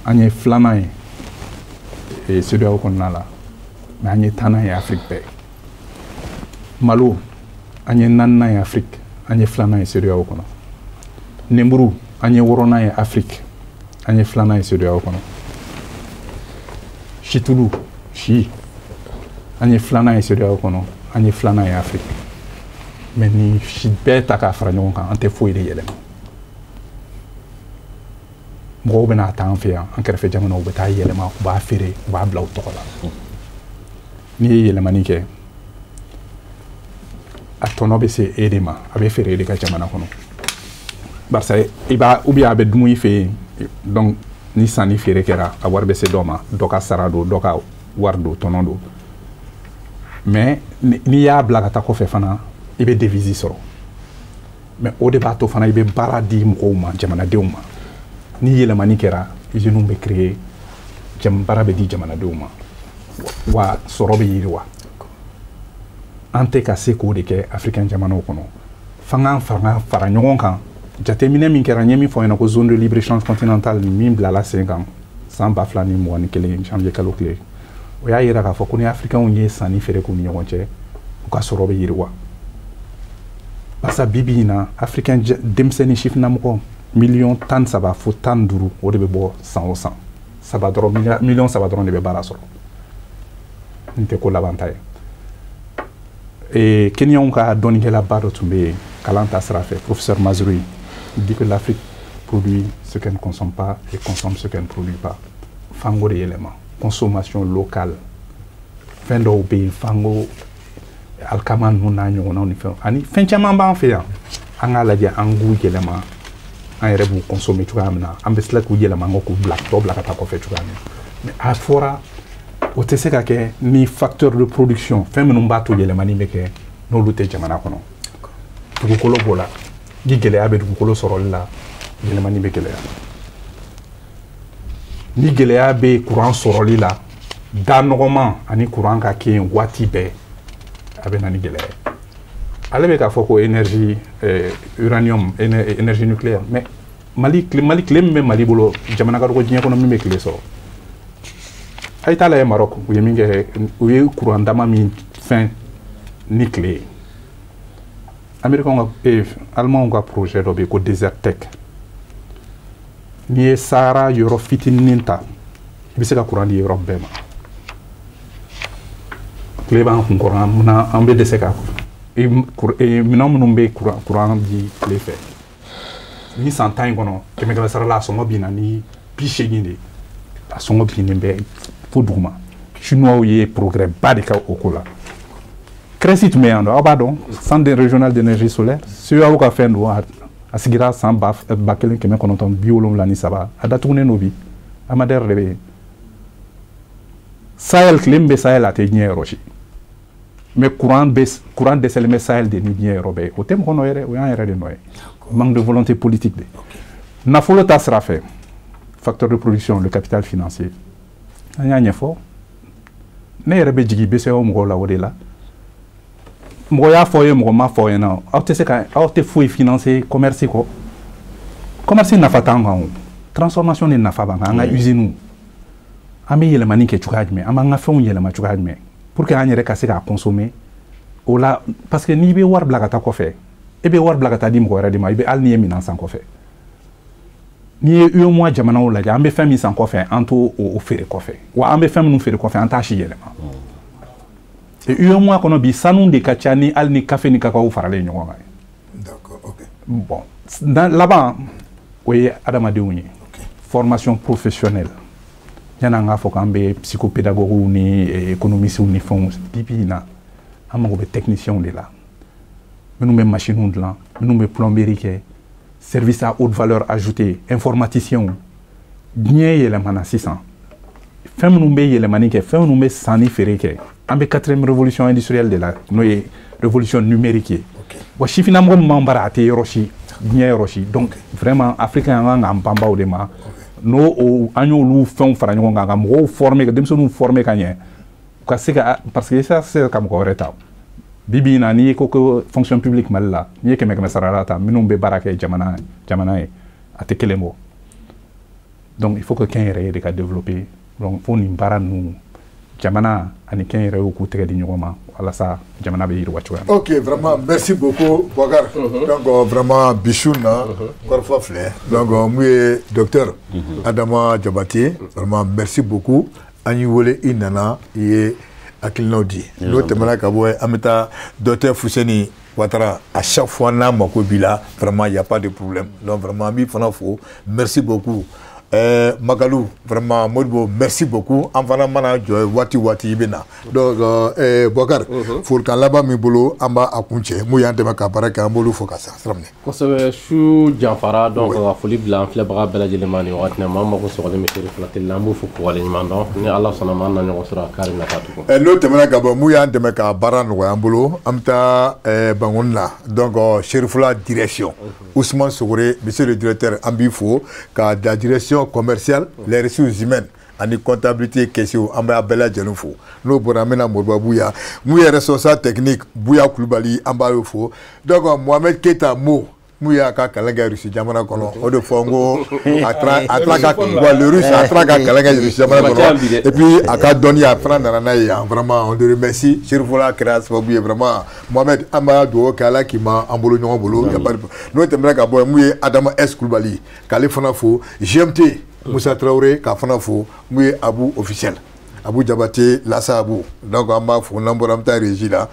an ye filanan ye CEDEAO kɔnɔna la, mais an ye tannan ye Afrique bɛɛ. Malo, an ye naaninan ye Afrique, an ye filanan ye CEDEAO kɔnɔ. Nemuru, an ye wɔɔrɔnan ye Afrique, an ye filanan ye CEDEAO kɔnɔ. Situlu si, an ye filanan ye CEDEAO kɔnɔ, an ye filanan ye Afrique. Mais nin si bɛɛ ta k'a fara ɲɔgɔn kan, an tɛ foyi de yɛlɛma. Mɔgɔw bɛna ta an fɛ yan, an kɛrɛfɛ jamanaw bɛ taa yɛlɛma, u b'a feere, u b'a bila u tɔgɔ la. N'i ye yɛlɛmani kɛ, a tɔnɔ bɛ se e de ma, a bɛ feere e de ka jamana kɔnɔ, barisa i b'a ou bien a bɛ dumuni fɛ yen. Donc ni sanni feere kɛra, a wari bɛ se dɔ ma, dɔ ka sara don, dɔ ka wari don, tɔnɔ don. Mais n'i y'a bila ka taa kɔfɛ fana, i bɛ devise sɔrɔ. Mais o de b'a to fana i bɛ baara di mɔgɔw ma, jamanadenw ma. Ni yɛlɛmani kɛra, usines bɛ créer, baara bɛ di jamanadenw ma, wa sɔrɔ bɛ yiriwa. An tɛ ka se k'o de kɛ africain jamanaw kɔnɔ. F'an k'an fanga fara ɲɔgɔn kan. Jateminɛ min kɛra, n ye min fɔ ɲɛna ko zone de libre échange continentale ni min bilala sen kan san 2021 janvier kalo tile, o y'a yira k'a fɔ ko ni africainw ye sanni feere k'u ni ɲɔgɔn cɛ, u ka sɔrɔ bɛ yiriwa. Barisa bi bi in na, africain denmisɛnnin sifinnamɔgɔ miliyɔn 13 fo 15, o de bɛ bɔ san o san. Saba dɔrɔn, miliyɔn 3 dɔrɔn de bɛ baara sɔrɔ. Nin tɛ ko laban ta ye. Kenyaw ka dɔnnikɛlaba dɔ tun bɛ yen kalan ta sira fɛ, professeur Mazrui, il dit que l'Afrique produit ce qu'elle ne consomme pas et consomme ce qu'elle ne produit pas. F'an k'o de yɛlɛma, consommation locale. Fɛn dɔw bɛ yen, fango alikama ninnu n'a ɲɔgɔnnaw ni fɛnw ani fɛn caman b'an fɛ yan, an k'a lajɛ an k'u yɛlɛma, an yɛrɛ b'u consommer cogoya min na, an bɛ tila k'u yɛlɛma, an k'u bila tɔ bila ka taa kɔfɛ cogoya min na. Mais a fɔra o tɛ se ka kɛ ni facteur de production, fɛn minnu b'a to yɛlɛmani bɛ kɛ, n'olu tɛ jamana kɔnɔ. Dugukolo b'o la, ni gɛlɛya bɛ dugukolo sɔrɔli la, yɛlɛmani bɛ gɛlɛya. Ni gɛlɛya bɛ courant sɔrɔli la, da nɔgɔman ani courant ka kɛ yen waati bɛɛ, a bɛ na ni gɛlɛya ye. Ale bɛ k'a fɔ ko énergie uranium, énergie nucléaire, mais Mali, Mali tile min bɛ Mali bolo, jamana ka dɔgɔ diɲɛ kɔnɔ min bɛ tile sɔrɔ. A ye taa lajɛ Maroc, u ye min kɛ, u ye courant dama min fɛn ni tile ye. Américains ka, Allemands ka projet dɔ bɛ yen ko Desertec. N'i ye Sahara yɔrɔ fitinin ta, i bɛ se ka courant di yɔrɔ bɛɛ ma. Tile b'an kun kɔrɔ, mun na an bɛ dɛsɛ k'a Minɛn minnu bɛ courant di tile fɛ ni san 10 in kɔnɔ 100 sara la a sɔngɔ binna ni 80 de a sɔngɔ binnen bɛ fo duguma. Chinois ye progrès ba de kɛ o ko la. CRESI tun bɛ yan nɔ, aw b'a dɔn, Centre régional d'énergie solaire, CEAO ka fɛn don, a sigira san 1973, a datugunen don bi, Amader de bɛ yen. Sahel, tile min bɛ Sahel, a tɛ diɲɛ yɔrɔ si. Mais courant dɛsɛlen bɛ Sahel de ni diɲɛ yɔrɔ bɛɛ ye. O tɛ mɔgɔ nɔ ye dɛ, o y'an yɛrɛ de nɔ ye. Manque de volonté politique de. Nafolo ta sira fɛ, facteur de production, le capital financier. An y'a ɲɛfɔ. Ne yɛrɛ bɛ jigin BCEAO mɔgɔw la o de la. Mɔgɔ y'a fɔ ye, mɔgɔ ma fɔ ɲɛna, aw tɛ se ka, aw tɛ foyi financer commerce kɔ. Commerce nafa t'an kan o. Transformation de nafa b'an kan, an ka usines. An bɛ yɛlɛmani kɛ cogoya jumɛn? An b'an ka fɛnw yɛlɛma cogoya jumɛn? Pour que an yɛrɛ ka se k'a consommer o la, parce que n'i bɛ wari bila ka taa kɔfɛ, e bɛ wari bila ka taa di mɔgɔ wɛrɛ de ma, i bɛ hali n'i ye minɛn san kɔfɛ. N'i ye UEMOA jamanaw lajɛ, an bɛ fɛn min san kɔfɛ, an t'o o feere kɔfɛ, wa an bɛ fɛn minnu feere kɔfɛ, an t'a si yɛlɛma. Et UEMOA kɔnɔ bi, sanu de ka ca ni hali ni kafe ni kakao faralen ɲɔgɔn kan. D'accord, ok. Bon, laban o ye adamadenw ye. Formation professionnelle. Yanni an k'a fɔ k'an bɛ psychopédagogues ni économistes ni fɛnw, bi bi in na an mago bɛ techniciens de la, minnu bɛ machines dilan, minnu bɛ plomberie kɛ, service à haute valeur ajoutée, informaticiens. Diɲɛ yɛlɛmana sisan, fɛn minnu bɛ yɛlɛmani kɛ, fɛn minnu bɛ sanni feere kɛ, an bɛ 4e révolution industrielle de la, n'o ye révolution numérique ye. Wa sifinnamɔgɔ min b'an bara, a tɛ yɔrɔ si, diɲɛ yɔrɔ si. Donc vraiment, africain, an kan k'an banba o de ma. N'o o an y'olu fɛnw fara ɲɔgɔn kan ka mɔgɔw former, ka denmisɛnninw former ka ɲɛ, u ka se ka, parce que ça se ka mɔgɔ wɛrɛ ta. Bi bi in na, n'i ko ko fonction publique Mali la, n'i ye 100 sara la ta, minnu bɛ baara kɛ jamana ye, a tɛ kelen bɔ. Donc il faut que kɛnyɛrɛye de ka développer. Donc fo nin baara ninnu, jamana ani kɛnyɛrɛyew k'u tɛgɛ di ɲɔgɔn ma walasa jamana bɛ yiriwa cogoya min. Ok, vraiment, merci beaucoup, Boubacar. Donc, vraiment, Bichou na, kɔrɔfɔ filɛ. Donc, mun ye docteur Adama Diabaté, vraiment, merci beaucoup. An y'i wele, i nana, i ye hakilinaw di. N'o tɛmɛna ka bɔ yen, an bɛ taa docteur Fuseni Ouattara. À chaque fois n'a mako b'i la, vraiment, il y a pas de problème. Donc, vraiment, an b'i fana fo. Merci beaucoup. Magalou, vraiment, Modibo, merci beaucoup. An fana mana jɔ waati waati i bɛ na. Donc, Boubacar, folikan laban min bolo, an b'a a kun cɛ. Mun y'an dɛmɛ ka baara kɛ, an b'olu fo ka sa sira minɛ. Kosɛbɛ, su janfara. Donc ka foli bila an filɛbaga bɛɛ lajɛlen ma nin wagati in na. Maa mako sɔgɔlen bɛ Seri Fila teli la, an b'u fo k'u waleɲuman dɔn. Ni Ala sɔnna ma, an na ɲɔgɔn sɔrɔ a kari nata tugun. N'o tɛmɛna ka bɔ, mun y'an dɛmɛ ka baara nɔgɔya an bolo, an bɛ taa Bankoni la. Donc, Serifula direction, Ousmane Sogore, monsieur le directeur, an b'i fo ka da direction commerciale, les ressources humaines ani comptabilité caissier, an b'a bɛɛ lajɛlen fo. N'o bɔra, an bɛna Moriba Buya, mun ye responsable technique, Buya Kulubali, an b'a fo. Donc Mohamed Keita Mo, mun y'a ka kalan kɛ Russie jamana kɔnɔ, o de fɔ n ko a taara ka wa le Russe, a taara ka kalan kɛ Russie jamana kɔnɔ, et puis a ka dɔnniya a fana nana n'a ye yan. Vraiment, on te remercie. Serifola kɛra sababu ye. Vraiment, Mohamed, an b'a dugawu kɛ Ala k'i ma an bolo ɲɔgɔn bolo. N'o tɛmɛna ka bɔ yen, mun ye Adama S Kulubali, k'ale fana fo, GMT Musa Traoré k'a fana fo, mun ye Abu officiel, Abu Jabate Lasa Abu, donc an b'a fo. N'an bɔra, an bɛ taa régie la,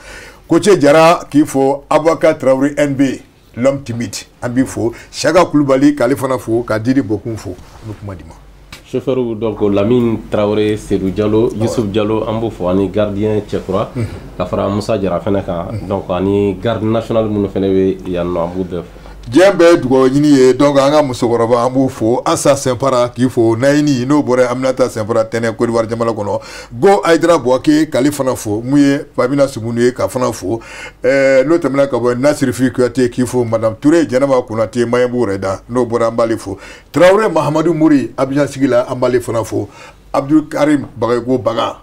Koce Jara k'i fo, Abubakar Traoré NB, l'homme timide, an b'i fo, Saka Kulubali k'ale fana fo, ka Didi Bokun fo. An bɛ kuma di ma. Chauffeur, donc Lamine Traoré, Seydou Diallo, Youssouf Diallo, an b'o fo, ani gardien Cɛkura ka fara Musa Jara fɛnɛ kan, donc ani garde national minnu fɛnɛ bɛ yan nɔ, an b'u bɛɛ fo. Diɲɛ bɛɛ ye dugawu ɲini ye. Donc an ka musokɔrɔba, an b'o fo, Asa Sɛnpara k'i fo, Nayini, n'o bɔra Aminata Sɛnpara Tɛnɛ Côte d'Ivoire jamana kɔnɔ, Go Ayidara Buwake k'ale fana fo, mun ye Babina Sumunu ye k'a fana fo. N'o tɛmɛna ka bɔ, Nasirifi Kuyate k'i fo, Madame Touré Jɛnɛba Konate Maɲanbugu yɛrɛ da, n'o bɔra, an b'ale fo, Traoré Mahamadu Mori Abidjan sigi la, an b'ale fana fo, Abdul Karim Bagayoko Baga,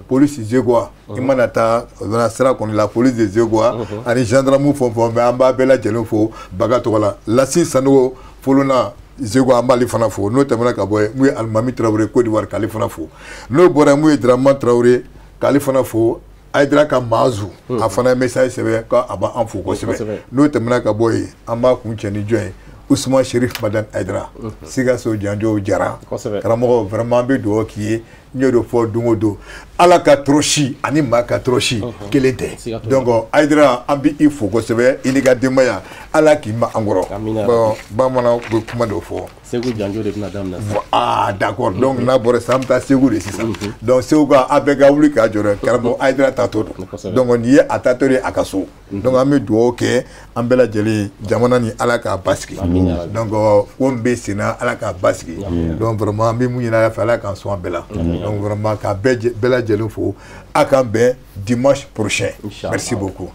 police Zegoa, i mana taa sira kɔni la, police de Zegoa ani gendarme fɛn fɛn bɛ, an b'a bɛɛ lajɛlen fo Baga tɔgɔ la. Lasine Sanogo Folona Zegoa, an b'ale fana fo. N'o tɛmɛna ka bɔ yen, mun ye Alimami Traoré Côte d'Ivoire k'ale fana fo. N'o bɔra, mun ye Dramane Traoré k'ale fana fo, Ayidara ka Maazu, a fana ye message sɛbɛn k'a b'an fo kosɛbɛ. N'o tɛmɛna ka bɔ yen, an b'a kun cɛ ni jɔn ye, Ousmane Chérif Madane Aïdara, Sikaso Janjo Jara, karamɔgɔ, vraiment an bɛ dugawu k'i ye. N y'o de fɔ don o don, Ala ka tɔɔrɔsi ani maa ka tɔɔrɔsi kelen tɛ. Donc Hayidara, an bɛ i fo kosɛbɛ, i n'i ka denbaya, Ala k'i ma an kɔrɔ. Bon, bamananw bɛ kuma dɔ fɔ. Segu janjo de bɛna daminɛ sisan. Ah d'accord, donc n'a bɔra sisan, an bɛ taa Segu de sisan. Donc Segu ka a bɛɛ ka wuli k'a jɔ dɛ, karamɔgɔ Hayidara taatɔ don. Donc nin ye a taatɔ de a ka so. Donc an bɛ dugawu kɛ an bɛɛ lajɛlen, jamana ni Ala k'a basigi. Donc ko min bɛ sen na, Ala k'a basigi. Donc vraiment an bɛ mun ɲini Ala fɛ, Ala k'an sɔn a bɛɛ la. Donc vraiment k'a bɛɛ lajɛlen fo, a k'an bɛn dimanche prochain. Merci beaucoup.